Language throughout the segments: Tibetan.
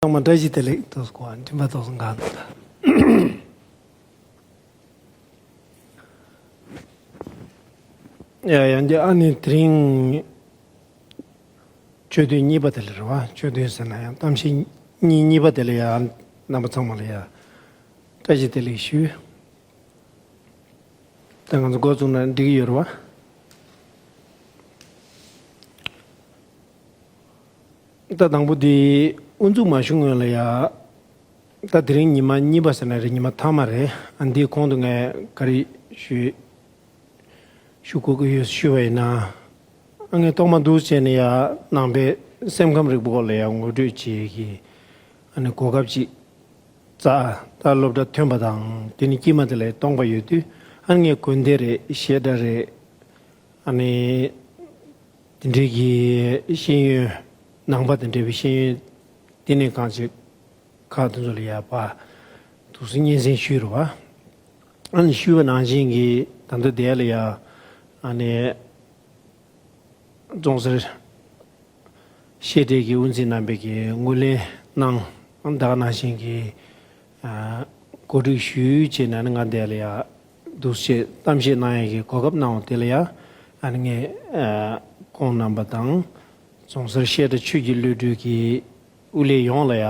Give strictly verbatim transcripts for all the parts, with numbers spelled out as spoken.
ཚང་མ་བཀྲ་ཤིས་བདེ་ལེགས། ཏོག་ཙམ་གོ་བ་མགྲིན་པ་ཏོག་ཙམ་འགག་འདུག་ད། ཡ་ཡང་གི་ཨ་ནི་དེ་རིང་ཆོས་ཐུན་གཉིས་པ་དེ་ལ་རེད་བ། ཆོས་ཐུན་ཟེར་ན་ཡང་གཏམ་བཤད་གཉིས་གཉིས་པ་དེ་ལ་ཡང་རྣམ་པ་ཚང་མ་ལ་ཡང་བཀྲ་ཤིས་བདེ་ལེགས་ཞུ། ད་ང་ཚོ་འགོ་བཙུགས་ན་འགྲིག་གི་ཡོད་རེད་བ། ད་དང་པོ་དེ་དབུ་འཛུགས་མ་ཞུ་སྔོན་ལ་ཡ། ད་དེ་རིང་ཉི་མ་གཉིས་པ་ཟེར་ན་རེད། ཉི་མ་མཐའ་མ་རེད། ཨ་འདིའི་གོང་དུ་ངས་ག་རེ་ཞུས་ཞུ་དགོས་ཀྱི་ཡོད་ཞུས་པ་ཡིན་ན། ཨ་ངས་ཐོག་མ་འདུག་བྱས་ནས་ཡ་ནང་པའི་སེམས་ཁམས་རིག་པའི་སྐོར་ལ་ཡ་ངོ་སྤྲོད་བྱེད་ཀྱི་ཨ་ནི་གོ་སྐབས་ཅིག་བཙལ། ད་སློབ་གྲྭ་ཐོན་པ་དང་དེ་ནི་དཀྱིལ་མ་དེ་ལ་སྟོང་པ་ཡོད་དུས། ཨ་ངས་དགོན་སྡེ་རེད། བཤད་གྲྭ་རེད། ཨ་ནི་དེ་འདྲའི་གི་ཤེས་ཡོན། ནང་པ་དང་འབྲེལ་བའི་ཤེས་ཡོན་དེ་ནས་གང་ཅི་ཁག་དེ་ཚོ་ལ་ཡ་ཕར་འདུག་སེ་སྙན་སེང་ཞུས་རེད་བ། ཨ་ནི་ཞུས་པ་ནང་བཞིན་གྱི་ད་ལྟ་དེ་ལ་ཡ་ཨ་ནི་རྫོང་སར་བཤད་གྲྭའི་གི་དབུ་འཛིན་རྣམ་པས་ཀྱི་ངོས་ལེན་གནང་། ཨ་ནི་ད་ག་ནང་བཞིན་གྱི་ཨ་གོ་སྒྲིག་ཞུས་བྱས་ནས་ཨ་ནི་ང་འདི་ལ་ཡ་འདུག་སེ་གཏམ་བཤད་གནང་ཡས་ཀྱི་གོ་སྐབས་གནང་བ་དེ་ལ་ཡ་ཨ་ནི་ངས་ཨ་ཁོང་རྣམ་པ་དང་རྫོང་སར་བཤད་གྲྭ་ཆོས་ཀྱི་བློ་གྲོས་ཀྱི་དབུ་ལས་ཡོངས་ལ་ཡ་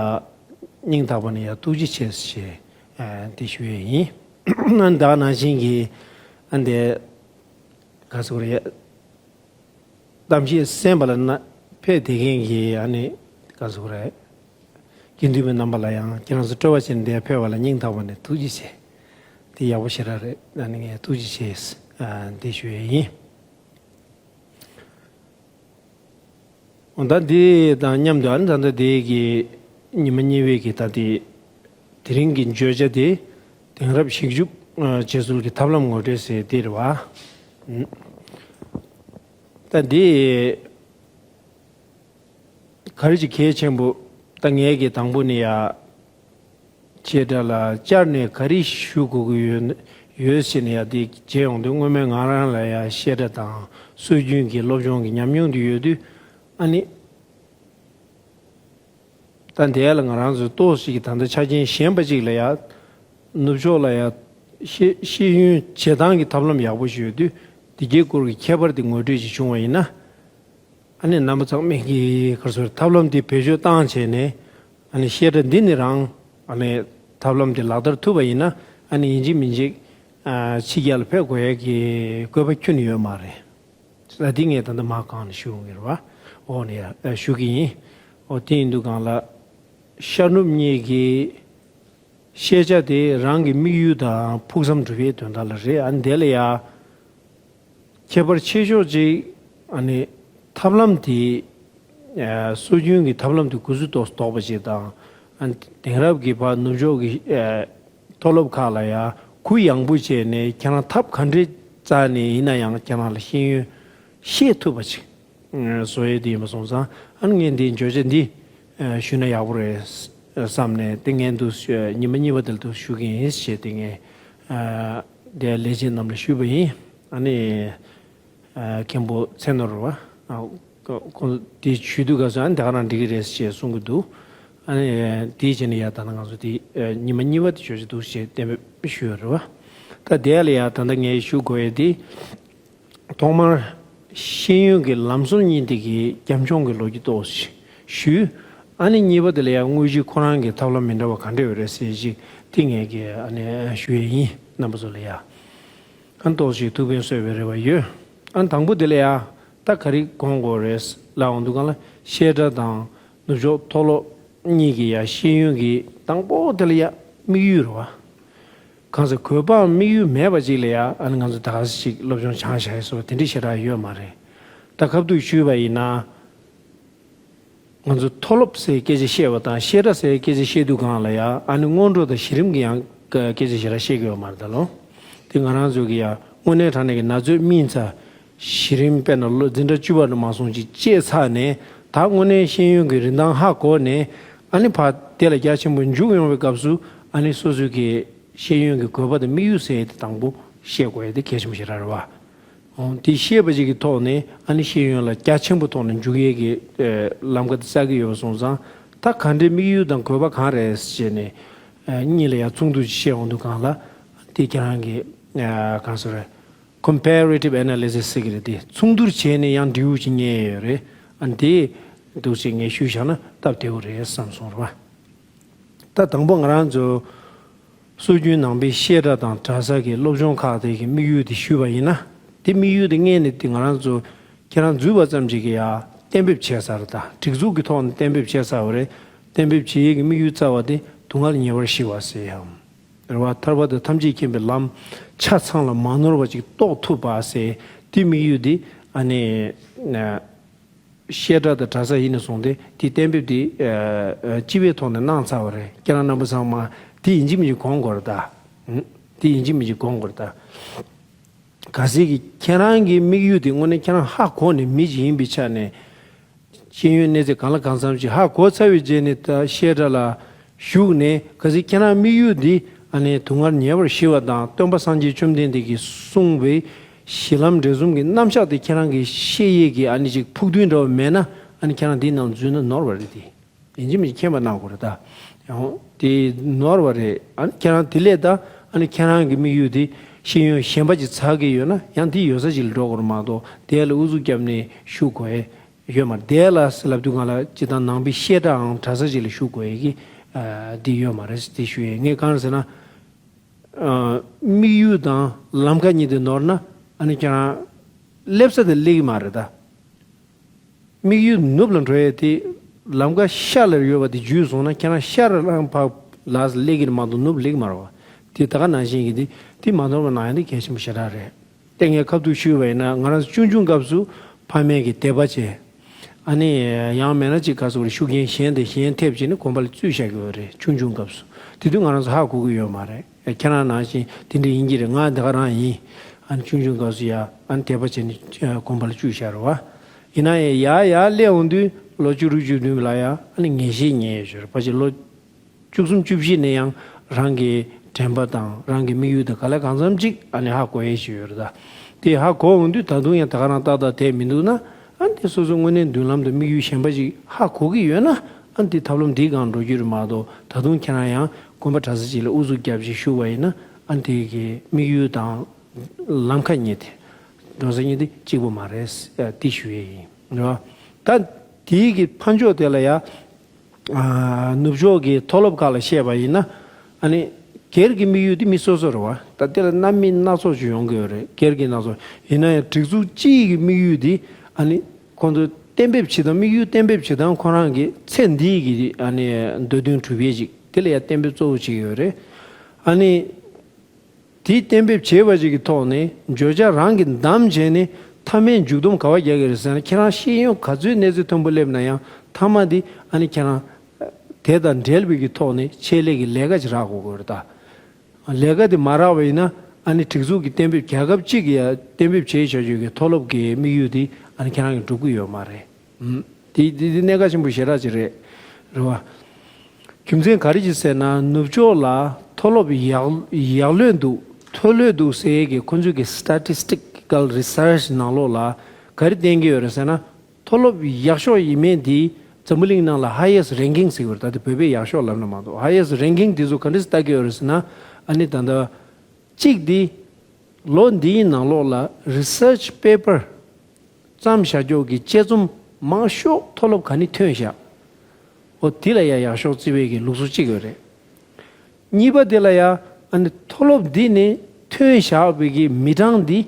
སྙིང་ཐག་པ་ནས་ཡ་ཐུགས་རྗེ་ཆེ་ཞེས་ཨ་འདི་ཞུ་ཡས་ཡིན། ཨ་ནི་ད་ག་ནང་བཞིན་གྱི་ཨ་འདི་ག་ཟེར་དགོས་རེད། གཏམ་བཤད་གསན་པ་ལ་ན་ཕེབས་བསྡད་མཁན་གྱི་ཨ་ནི་ག་ཟེར་དགོས་རེད། དགེ་འདུན་པའི་རྣམ་པ་ལ་ཡང་ཁྱེད་རང་ཚོ་སྤྲོ་བ་བྱས་ནས་འདིར་ཕེབས་པ་ལ་སྙིང་ཐག་པ་ནས་ཐུགས་རྗེ་ཆེ། དེ་ཡག་པོ་ཞེ་དྲག་རེད། ཨ་ནི་ངས་ཐུགས་རྗེ་ཆེ་ཨ་འདི་ཞུ་ཡས་ཡིན། འོ་ད་འདི་དང་མཉམ་དུ་ཨ་ནི་ད་ལྟ་འདི་གི་ཉི་མ་གཉིས་པའི་གི་ད་ལྟའི་དེ་རིང་གི་བརྗོད་བྱ་དེ་དེང་རབས་ཞིབ་འཇུག་ཨ་བྱེད་ཚུལ་གྱི་ཐབས་ལམ་ངོ་སྤྲོད་ཟེར་དེ་རེད་བ། ཨུམ། ད་འདི་ག་རེ་ཅིག་གལ་ཆེན་པོ། ད་ངས་གི་དང་པོ་ནས་ཡ་བཤད་གྲྭ་ལ་བཅར་ནས་ག་རེ་ཞུ་དགོས་ཀྱི་ཡོད་ཡོད་ཟེར་ནས་ཡ་དེ་བྱས་ཡོང་དུས། སྔོན་མའི་ང་རང་ལ་ཡ་བཤད་གྲྭ་དང་སྲོལ་རྒྱུན་གྱི་སློབ་སྦྱོང་གི་ཉམས་མྱོང་དེ་ཡོད་དུས། ཨ་ནི་ད་འདི་ལ་ང་རང་ཚོའི་ཏོག་ཙམ་ཅིག་གི་ད་ལྟ་ཆ་རྐྱེན་ཞན་པ་ཅིག་ལ་ཡ་ནུབ་ཕྱོགས་ལ་ཡ་ཤེས་ཤེས་ཡོན་བྱེད་སྟངས་ཀྱི་ཐབས་ལམ་ཡག་པོ་ཞིག་ཡོད་དུས། དེ་གའི་སྐོར་གྱི་ཁྱད་པར་དེ་ངོ་སྤྲོད་ཅིག་བྱུང་བ་ཡིན་ན། ཨ་ནི་རྣམ་པ་ཚང་མས་ཀྱི་ག་རེ་ཟེར། ཐབས་ལམ་དེ་བེད་སྤྱོད་བཏང་བྱས་ནས། ཨ་ནི་བཤད་གྲྭ་འདི་ནས་རང་ཨ་ནི་ཐབས་ལམ་དེ་ལག་བསྟར་ཐུབ་པ་ཡིན་ན། ཨ་ནི་ཡིན་གཅིག་མིན་གཅིག་ཨ་ཕྱི་རྒྱལ་ལ་ཕེབས་དགོས་ཡས་ཀྱི་དགོས་པ་ཁྱོན་ནས་ཡོད་མ་རེད། ཨ་འདི་ངས་ད་ལྟ་མ་གང་ནས་ཞུ་ཡོང་གི་རེད་བ། འོག་ནས་ཡ་ཨ་ཞུ་གི་ཡིན། འོ་དེ་ཡིན་དུས་གང་ལ་ཤར་ནུབ་གཉིས་ཀྱི་ཤེས་བྱ་དེ་རང་གི་དམིགས་ཡུལ་དང་ཕུགས་བསམ་སྒྲུབ་པའི་དོན་དག་ལ་རེད། ཨ་ནི་དེ་ལ་ཡ་ཁྱད་པར་ཆེ་ཤོས་ཅིག་ཨ་ནི་ཐབས་ལམ་དེ་ཨ་སྲོལ་རྒྱུན་གྱི་ཐབས་ལམ་དེ་གུ་ཚུལ་ཏོག་ཙམ་དོག་པ་ཅིག་དང་། ཨ་ནི་དེང་རབས་ཀྱི་བར་ནུབ་ཕྱོགས་ཀྱི་ཨ་མཐོ་སློབ་ཁག་ལ་ཡ་གུ་ཡངས་པོ་བྱས་ནས་ཁྱེད་རང་ཐབས་ག་འདྲས་བཙལ་ནས་ཡིན་ན་ཡང་ཁྱེད་རང་ལ་ཤེས་ཡོན་ཤེས་ཐུབ་པ་ཅིག་བཟོ་ཡས་དེ་ཡིན་པ་སོང་ཙང་། ཨ་ནི་ངས་འདི་བརྗོད་བྱ་འདི་ཞུས་ན་ཡག་པོ་རེད་བསམ་ནས། དེ་ངས་འདུག་ཉི་མ་གཉིས་པ་དེ་ལ་འདུག་ཞུ་གི་ཡིན་ཞེས་དེ་ངས་དེ་ལས་བྱེད་རྣམས་ལ་ཞུས་པ་ཡིན། ཨ་ནི་མཁན་པོ་ཚེ་ནོར་བ་ཁོང་དེ་ཞུས་དུས་ག་ཚོད། ཨ་ནི་དེ་ག་རང་འགྲིག་གི་རེད་ཞེས་གསུང་གི་འདུག་ཨ་ནི་དེའི་རྗེས་ནས་ཡ་ད་ནི་ང་ཚོ་དེ་ཉི་མ་གཉིས་པ་དེ་བརྗོད་བྱ་འདུག་ཞེས་གཏན་འབེབས་ཞུས་ཡོད་རེད་བ། ད་དེ་ལ་ཡ་ད་ལྟ་ངས་ཞུ་དགོས་ཡས་དེ། ཐོག་མར་ཤེས་ཡོན་གྱི་ལམ་སྲོལ་གཉིས་དེ་གི་རྒྱབ་ལྗོངས་ཀྱི་ལོ་རྒྱུས་ཏོག་ཙམ་ཞུས། ཨ་ནི་གཉིས་པ་དེ་ལ་ཡང་དངོས་གཞི་ཁོ་རང་གི་ཐབས་ལམ་མི་འདྲ་བ་ག་འདྲ་ཡོད་རེད་ཟེར་ཞིག་དེ་ངས་ཀྱི་ཨ་ནི་ཞུ་ཡས་ཡིན། རྣམ་པ་ཚོ་ལ་ཡ་ཨ་ནི་ཏོག་ཙམ་ཐུགས་ཕན་གསོས་པའི་རེ་བ་ཡོད། ཨ་ནི་དང་པོ་དེ་ལ་ཡ་ད་ག་རེ་དགོངས་དགོས་རེད་ལབ་ཡོང་དུས་གང་ལ། བཤད་གྲྭ་དང་ནུབ་ཕྱོགས་མཐོ་སློབ་གཉིས་ཀྱི་ཡ་ཤེས་ཡོན་གྱི་དང་པོ་དེ་ལ་ཡ་དམིགས་ཡུལ་རེད་བ། གང་ཟེར་དགོས་པའམ་དམིགས་ཡུལ་མེད་པ་ཅིག་ལ་ཡ་ཨ་ནི་ང་ཚོ་ད་ག་ཟེ་ཞིག་སློབ་སྦྱོང་སྦྱངས་བཞག་ཡས་སོགས་དེ་འདྲ་ཞེ་དྲག་ཡོད་མ་རེད། ད་ཁ་ཐུག་ཞུས་པ་ཡིན་ན། ང་ཚོ་མཐོ་སློབ་ཟེར་སྐད་ཆ་བཤད་པ་དང་བཤད་གྲྭ་ཟེར་སྐད་ཆ་བཤད་དུས་གང་ལ་ཡ་ཨ་ནི་སྔོན་འགྲོ་དང་གཞི་རིམ་གྱི་ཡང་སྐད་ཆ་ཞེ་དྲག་བཤད་ཀྱི་ཡོད་མ་རེད་ད་ལོ། དེ་ང་རང་ཚོ་གི་ཡ་དངོས་གནས་དྲང་གནས་ཀྱི་ན་ཚོད་སྨིན་ཚར། གཞི་རིམ་དཔེར་ན་ལོ་འཛིན་གྲྭ་བཅུ་པ་ནས་མ་སོང་ཅིག་བཅད་ཚར་ནས། ད་དངོས་གནས་ཤེས་ཡོན་གྱི་རིན་ཐང་ཧ་གོ་ནས། ཨ་ནི་ཕར་དེ་ལ་རྒྱ་ཆེན་པོ་འཇུག་ཡོང་བའི་སྐབས་སུ། ཨ་ནི་སོ་སོའི་གི་ཤེས་ཡོན་གྱི་དགོས་པ་དང་དམིགས་ཡུལ་ཟེར་ཡས་དེ་དང་པོ་ཤེས་དགོས་ཡས་དེ་གལ་ཆེན་པོ་ཞེ་དྲག་རེད་བ། འོ་དེ་ཤེས་པ་ཅིག་གི་ཐོག་ནས་ཨ་ནི་ཤེས་ཡོན་ལ་རྒྱ་ཆེན་པོ་ཐོག་ནས་འཇུག་ཡས་ཀྱི་ཨེ་ལམ་ཁ་དེ་བཙལ་གྱི་ཡོད་པ་སོང་ཙང་། ད་ག་འདྲའི་དམིགས་ཡུལ་དང་དགོས་པ་གང་རེད་ཟེར་ནས་གཉིས་ལ་ཡང་མཚུངས་བསྡུར་བཤད་འོང་དུས་སྒང་ལ་དེ་ཁྱེད་རང་གིས་གང་ཟེར་རེད། Comparative analysis ཟེར་གྱི་རེད། དེ་མཚུངས་བསྡུར་བྱས་ནས་ཡང་འབྲས་བུ་ཅིག་རྙེད་ཡོད་རེད། ཨ་ནི་དེ་འདུག་ཅིག་ངས་ཞུས་བཞག་ན་སྟབས་བདེ་བོ་རེད་བསམ་སོང་རེད་བ། ད་དང་པོ་ང་རང་ཚོ་སྲོལ་རྒྱུན་ནང་པའི་བཤད་གྲྭ་དང་གྲྭ་ས་གི་སློབ་སྦྱོང་ཁག་དེ་གི་དམིགས་ཡུལ་དེ་ཞུས་པ་ཡིན་ན། དེ་དམིགས་ཡུལ་དེ་སྔས་ནས་དེ་ང་རང་ཚོ་ཁྱེད་རང་འཛུལ་བ་ཙམ་ཅིག་གིས་ཡ་གཏན་འབེབས་བྱས་ཚར། ད་སྒྲིག་འཛུགས་ཀྱི་ཐོག་ནས་གཏན་འབེབས་བྱས་ཚར་བ་རེད། གཏན་འབེབས་བྱེད་ཡས་ཀྱི་དམིགས་ཡུལ་རྩ་བ་དེ་སྡུག་བསྔལ་ཉེ་བར་ཞི་བ་ཟེར་ཡང་རེད་བ། ཐར་པ་དང་ཐམས་ཅད་མཁྱེན་པའི་ལམ་ཆ་ཚང་ལ་མ་ནོར་བ་ཅིག་རྟོགས་ཐུབ་པ་ཟེར་དེ་དམིགས་ཡུལ་དེ་ཨ་ནི། བཤད་གྲྭ་དང་གྲྭ་ས་ཡིན་ནས་བཟུང་སྟེ་དེ་གཏན་འབེབས་དེ་སྤྱི་པའི་ཐོག་ནས་གནང་ཚར་བ་རེད། ཁྱེད་རང་རྣམ་པ་ཚང་མ་དེ་ཡིན་གཅིག་མིན་གཅིག་དགོངས་དགོས་རེད་ད། དེ་ཡིན་གཅིག་མིན་གཅིག་དགོངས་དགོས་རེད་ད། གལ་སྲིད་ཀྱི་ཁྱེད་རང་གི་དམིགས་ཡུལ་དེ་དངོས་གནས་ཁྱེད་རང་ཧ་གོ་ནས་མི་ཞིག་ཡིན་པའི་ཆ་ནས་ཤེས་ཡོན་གནས་ཚད་གང་ལ་གང་འཚམ་ཞིག་ཧ་གོ་ཚར་བའི་རྗེས་ནས་ད་བཤད་གྲྭ་ལ་ཞུགས་ནས་གལ་སྲིད་ཁྱེད་རང་དམིགས་ཡུལ་འདི་ཨ་ནི་སྡུག་བསྔལ་ཉེ་བར་ཞི་བ་དང་སྟོན་པ་སངས་རྒྱས་བཅོམ་ལྡན་འདས་ཀྱིས་གསུངས་པའི་གཞི་ལམ་འབྲས་གསུམ་གྱི་རྣམ་གཞག་དེ་ཁྱེད་རང་གིས་ཤེས་ཡས་ཀྱི་ཨ་ནི་ཅིག་ཕུགས་འདུན་འདྲ་བ་མེད་ན་ཨ་ནི་ཁྱེད་རང་འདིའི་ནང་འཛུལ་ན་ནོར་བ་རེད་དེ། ཡིན་གཅིག་མིན་གཅིག་མཁྱེན་པ་གནང་དགོས་རེད་ད། ཡང་དེ་ནོར་བ་རེད། ཨ་ནི་ཁྱེད་རང་དེ་ལས་ད་ཨ་ནི་ཁྱེད་རང་གི་དམིགས་ཡུལ་དེ་ཤེས་ཡོན་གཞན་པ་ཅིག་ཚགས་ཀྱི་ཡོད་ན་ཡང་དེ་ཡོད་ས་ཅིག་ལ་འགྲོ་དགོས་རེད་མ་གཏོགས་དེ་ལ་ཨུ་ཚུགས་བརྒྱབ་ནས་ཞུགས་དགོས་ཡས། ཡོད་མ་རེད། དེ་ལ་ལབ་དུས་ང་ལ་སྤྱིར་བཏང་ནང་པའི་བཤད་གྲྭའམ་གྲྭ་ས་ཅིག་ལ་ཞུགས་དགོས་ཡས་ཀྱི་འདི་ཡོད་མ་རེད་དེ་ཞུ་ཡས། ངས་གང་རེད་ཟེར་ན། དམིགས་ཡུལ་དང་ལམ་ཁ་གཉིས་དེ་ནོར་ན་ཨ་ནི་ཁྱེད་རང་སླེབས་ས་དེ་སླེབས་ཀྱི་མ་རེད་ད། དམིགས་ཡུལ་ནུབ་ལ་འགྲོ་ཡས་དེ་ལམ་ཁ་ཤར་ལ་ཡོད་པ་དེ་འཇུས་སོང་ན་ཁྱེད་རང་ཤར་ལ་ཕར་ལ་སླེབས་ཀྱི་རེད་མ་གཏོགས་ནུབ་སླེབས་ཀྱི་མ་རེད་བ། དེ་ད་ག་ནང་བཞིན་གྱི་དེ་དེ་མ་ནོར་བ་གནང་ཡས་དེ་གལ་ཆེན་པོ་ཞེ་དྲག་རེད། ཏེ་ངས་ཁ་ཐུག་ཞུས་པ་ཡིན་ན་ང་རང་ཚོ་ཆུང་ཆུང་སྐབས་སུ་ཕ་མས་ཀྱི་དད་པ་བྱས། ཨ་ནི་ཡང་མེད་ན་ཅིག་ག་ཟེར་དགོས་རེད། ཤུགས་རྐྱེན་གཞན་དང་གཞན་ཐེབས་བྱས་ནས་དགོན་པ་ལ་བཙུད་བཞག་གི་ཡོད་རེད། ཆུང་ཆུང་སྐབས་སུ་དེ་དུས་ང་རང་ཚོ་ཧ་གོ་གི་ཡོད་མ་རེད། ཁྱེད་རང་ནང་བཞིན་དེ་འདྲ་ཡིན་གྱི་རེད། ང་དེ་ག་རང་ཡིན། ཨ་ནི་ཆུང་ཆུང་སྐབས་སུ་ཡ་ཨ་ནི་དད་པ་བྱས་ནས་དགོན་པ་ལ་བཙུད་བཞག་རེད་བ། ཡིན་ན་ཡང་ཡར་ཡར་སླེབས་འོང་དུས་ལོ་བཅུ་དྲུག་བཅུ་བདུན་ལ་ཡ་ཨ་ནི་ངེས་ཤེས་རྙེད་ཡོད་ཞོར་ཕལ་ཆེར་ལོ་བཅུ་གསུམ་བཅུ་བཞི་ནས་ཡང་རང་གི་དྲན་པ་དང་རང་གི་དམིགས་ཡུལ་དང་ག་ལ་གང་འཚམ་ཅིག་ཨ་ནི་ཧ་གོ་ཡས་ཤིག་ཡོད་རེད་ད། དེ་ཧ་གོ་འོང་དུས་ད་དུང་ཡང་ད་ག་རང་ཏག་ཏག་དེ་མི་འདུག་ན་ཨ་ནི་དེ་སོ་སོ་དངོས་གནས་མདུན་ལམ་དུ་དམིགས་ཡུལ་གཞན་པ་ཞིག་ཧ་གོ་གི་ཡོད་ན་ཨ་ནི་དེ་ཐབས་ལམ་འདིའི་སྒང་འགྲོ་རྒྱུ་རེད་མ་གཏོགས་ད་དུང་ཁྱེད་རང་ཡང་དགོན་པ་གྲྭ་ས་ཅིག་ལ་ཨུ་ཚུགས་རྒྱབ་ཅིག་ཞུགས་པ་ཡིན་ན་ཨ་ནི་དེ་གི་དམིགས་ཡུལ་དང་ལམ་ཁ་གཉིས་དེ་འགྲོ་ས་གཉིས་དེ་གཅིག་པོ་མ་རེད། དེ་ཞུ་ཡས་ཡིན་རེད་བ། ད་དེའི་གི་ཕན་ཕྱོགས་དེ་ལ་ཡ། ནུབ་ཕྱོགས་ཀྱི་མཐོ་སློབ་ཁག་ལ་བཤད་པ་ཡིན་ན། ཨ་ནི། སྒེར་གྱི་དམིགས་ཡུལ་དེ་མི་སོ་སོ་རེད་བ། ད་དེ་ལ་རྣམ་དབྱེ་སྣ་ཚོགས་ཤིག་ཡོང་གི་ཡོད་རེད། སྒེར་གྱི་སྣ་ཚོགས། ཡིན་ན་ཡང་སྒྲིག་འཛུགས་སྤྱི་ཡི་གི་དམིགས་ཡུལ་དེ། ཨ་ནི། ཁོང་ཚོ་གཏན་འབེབས་བྱེད་སྟངས་དམིགས་ཡུལ་གཏན་འབེབས་བྱེད་སྟངས་ཁོ་རང་གི་ཚེ་འདིའི་གི་ཨ་ནི་འདོད་དོན་སྒྲུབ་ཡས་ཅིག་དེ་ལ་ཡང་གཏན་འབེབས་གཙོ་བོ་བྱེད་ཀྱི་ཡོད་རེད། ཨ་ནི། དེའི་གཏན་འབེབས་བྱས་པ་ཞིག་གི་ཐོག་ནས་བརྗོད་བྱ་རང་གིས་བདམས་བྱས་ནས་མཐའ་མའི་མཇུག་སྡོམ་ག་བ་རྒྱག་གི་རེད་ཟེར་ན་ཁྱེད་རང་ཤེས་ཡོན་ག་ཚོད་གནས་ཚད་མཐོན་པོ་སླེབས་ན་ཡང་མཐའ་མ་དེ་ཨ་ནི་ཁྱེད་རང་དེ་དང་འབྲེལ་བའི་གི་ཐོག་ནས་ཆེད་ལས་ཀྱི་ལས་ཀ་ཅིག་རག་དགོས་ཀྱི་རེད་ད། ལས་ཀ་དེ་མ་རག་པ་ཡིན་ན་ཨ་ནི་སྒྲིག་འཛུགས་ཀྱི་གཏན་འབེབས་རྒྱལ་ཁབ་གཅིག་གིས་ཡང་གཏན་འབེབས་བྱས་བྱ་རྒྱུ་གི་མཐོ་སློབ་ཀྱི་དམིགས་ཡུལ་དེ་ཨ་ནི་ཁྱེད་རང་གིས་འགྲུབ་ཀྱི་ཡོད་མ་རེད། ཨུམ། དེ་དེ་དེ་གནད་འགག་ཆེན་པོ་ཞེ་དྲག་ཅིག་རེད། རེད་བ། རྒྱུ་མཚན་ག་རེ་ཅིག་ཟེར་ན་ནུབ་ཕྱོགས་ལ་མཐོ་སློབ་ཡག་ཡག་ལོས་འདུག་མཐོ་ལོས་འདུག་ཟེར་གི་ཁོ་ཚོའི་གི་statistical research ནང་ལོགས་ལ་ག་རེ་བསྟན་གི་ཡོད་རེད་ཟེར་ན། མཐོ་སློབ་ཡག་ཤོས་ཡིན་མིན་དེ་འཛམ་བུ་གླིང་ནང་ལ་highest ranking ཟེར་གི་ཡོད་རེད། ད་དེ་བོད་པས་ཡག་ཤོས་ལབ་ན་མ་གཏོགས་highest ranking དེ་ཚོ་ག་འདྲས་ལྟ་གི་ཡོད་རེད་ཟེར་ན། ཨ་ནི་ད་ལྟ་གཅིག་དེ་ལོ་འདིའི་ནང་ལོགས་ལ་research paper བརྩམས་བཞག་ཀྱོག་གི་དཔྱད་རྩོམ་མང་ཤོས་མཐོ་སློབ་ག་ནས་ཐོན་བཞག་འོ་དེ་ལ་ཡང་ཡག་ཤོས་བརྩི་བའི་གི་ལུགས་སྲོལ་གཅིག་ཡོད་རེད། གཉིས་པ་དེ་ལ་ཡང་ཨ་ནི་མཐོ་སློབ་འདི་ནས་ཐོན་བཞག་པའི་གི་མི་གྲངས་འདི་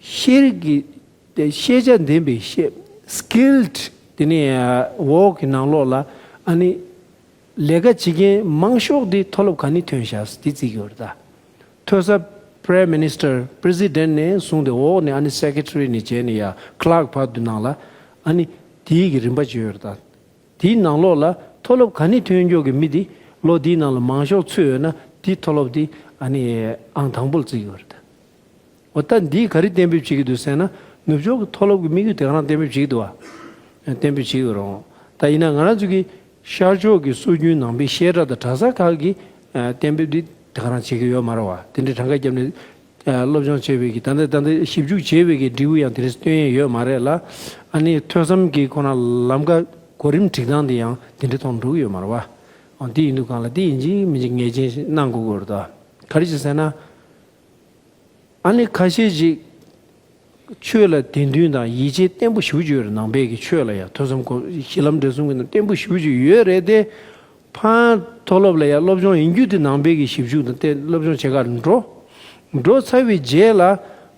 ཤེས་རིག་གི་དེ་ཤེས་བྱ་ལྡན་པའི་ཤེས་skilled དེ་ནས་work གི་ནང་ལོགས་ལ་ཨ་ནི་ལས་ཀ་བྱེད་མཁན་མང་ཤོས་འདི་མཐོ་སློབ་ག་ནས་ཐོན་བཞག་འདི་བརྩི་གི་ཡོད་རེད་ད། ཐོས་ས་Prime Minister President ནས་བཟུང་སྟེ་འོག་ནས་ཨ་ནི་Secretary ནས་བྱས་ནས་ཡ་Clerk བར་དུ་ནང་ལ་ཨ་ནི་དེའི་གི་རིམ་པ་བརྗོད་ཡོད་རེད་ད། དེའི་ནང་ལོགས་ལ་མཐོ་སློབ་ག་ནས་ཐོན་མགྱོགས་ཀྱི་མི་དེ་ལོ་དེའི་ནང་ལ་མང་ཤོས་ཚུད་ཡོད་ན་དེ་མཐོ་སློབ་དེ་ཨ་ནི་ཨང་དང་པོར་བརྩི་གི་ཡོད་རེད་ད། འོ་ད་འདིས་ག་རེ་གཏན་འབེབས་བྱེད་ཀྱི་འདུག་ཟེར་ན་ནུབ་ཕྱོགས་ཀྱི་མཐོ་སློབ་ཀྱི་དམིགས་ཡུལ་དེ་ག་རང་གཏན་འབེབས་བྱེད་ཀྱི་འདུག་བ། གཏན་འབེབས་བྱེད་ཀྱི་རེད། ད་ཡིན་ན་ང་རང་ཚོ་གི་ཤར་ཕྱོགས་ཀྱི་སྲོལ་རྒྱུན་ནང་པའི་བཤད་གྲྭ་དང་གྲྭ་ས་ཁག་གིས་གཏན་འབེབས་འདི་དེ་ག་རང་བྱེད་ཀྱི་ཡོད་མ་རེད་བ། དེ་འདྲའི་གྲངས་ཀ་བརྒྱབ་ནས་སློབ་སྦྱོང་བྱས་པའི་གི་ད་ལྟ་ད་ལྟ་ཞིབ་འཇུག་བྱས་པའི་གི་འབྲས་བུ་ཡང་དེ་འདྲ་སྟོན་ཡས་ཡོད་མ་རེད་ལ། ཨ་ནི་ཐོས་བསམ་གྱི་ཁོ་ན་ལམ་ཀ་ གོ་རིམ་སྒྲིག་སྟངས་དེ་ཡང་དེ་འདྲའི་ཐོག་འགྲོ་གི་ཡོད་མ་རེད་བ། འོ་འདི་ཡིན་དུས་གང་ལ་འདི་ཡིན་གཅིག་མིན་གཅིག་ངེས་ཅན་ཞིག་གནང་དགོས་ཀྱི་ཡོད་རེད་ད། ག་རེ་བྱས་ཟེར་ན། ཨ་ནི་ཁ་ཤས་ཅིག་ཆོས་ལ་དད་འདུན་དང་ཡིད་ཆེས་བརྟན་པོ་ཞེ་པོ་ཅིག་ཡོད་རེད། ནང་པའི་གི་ཆོས་ལ་ཡང་ཐོས་བསམ་སྒོམ་གཞི་ལམ་འབྲས་གསུམ་གྱི་ནང་བརྟན་པོ་ཞེ་པོ་ཅིག་ཡོད་རེད་དེ། ཕར་མཐོ་སློབ་ལ་ཡང་སློབ་སྦྱོང་ཡིན་རྒྱུ་དེ་ནང་པའི་གི་ཞིབ་འཇུག་དང་བལྟས་སློབ་སྦྱོང་བྱེད་གར་འགྲོ། འགྲོ་ཚར་བའི་རྗེས་ལ་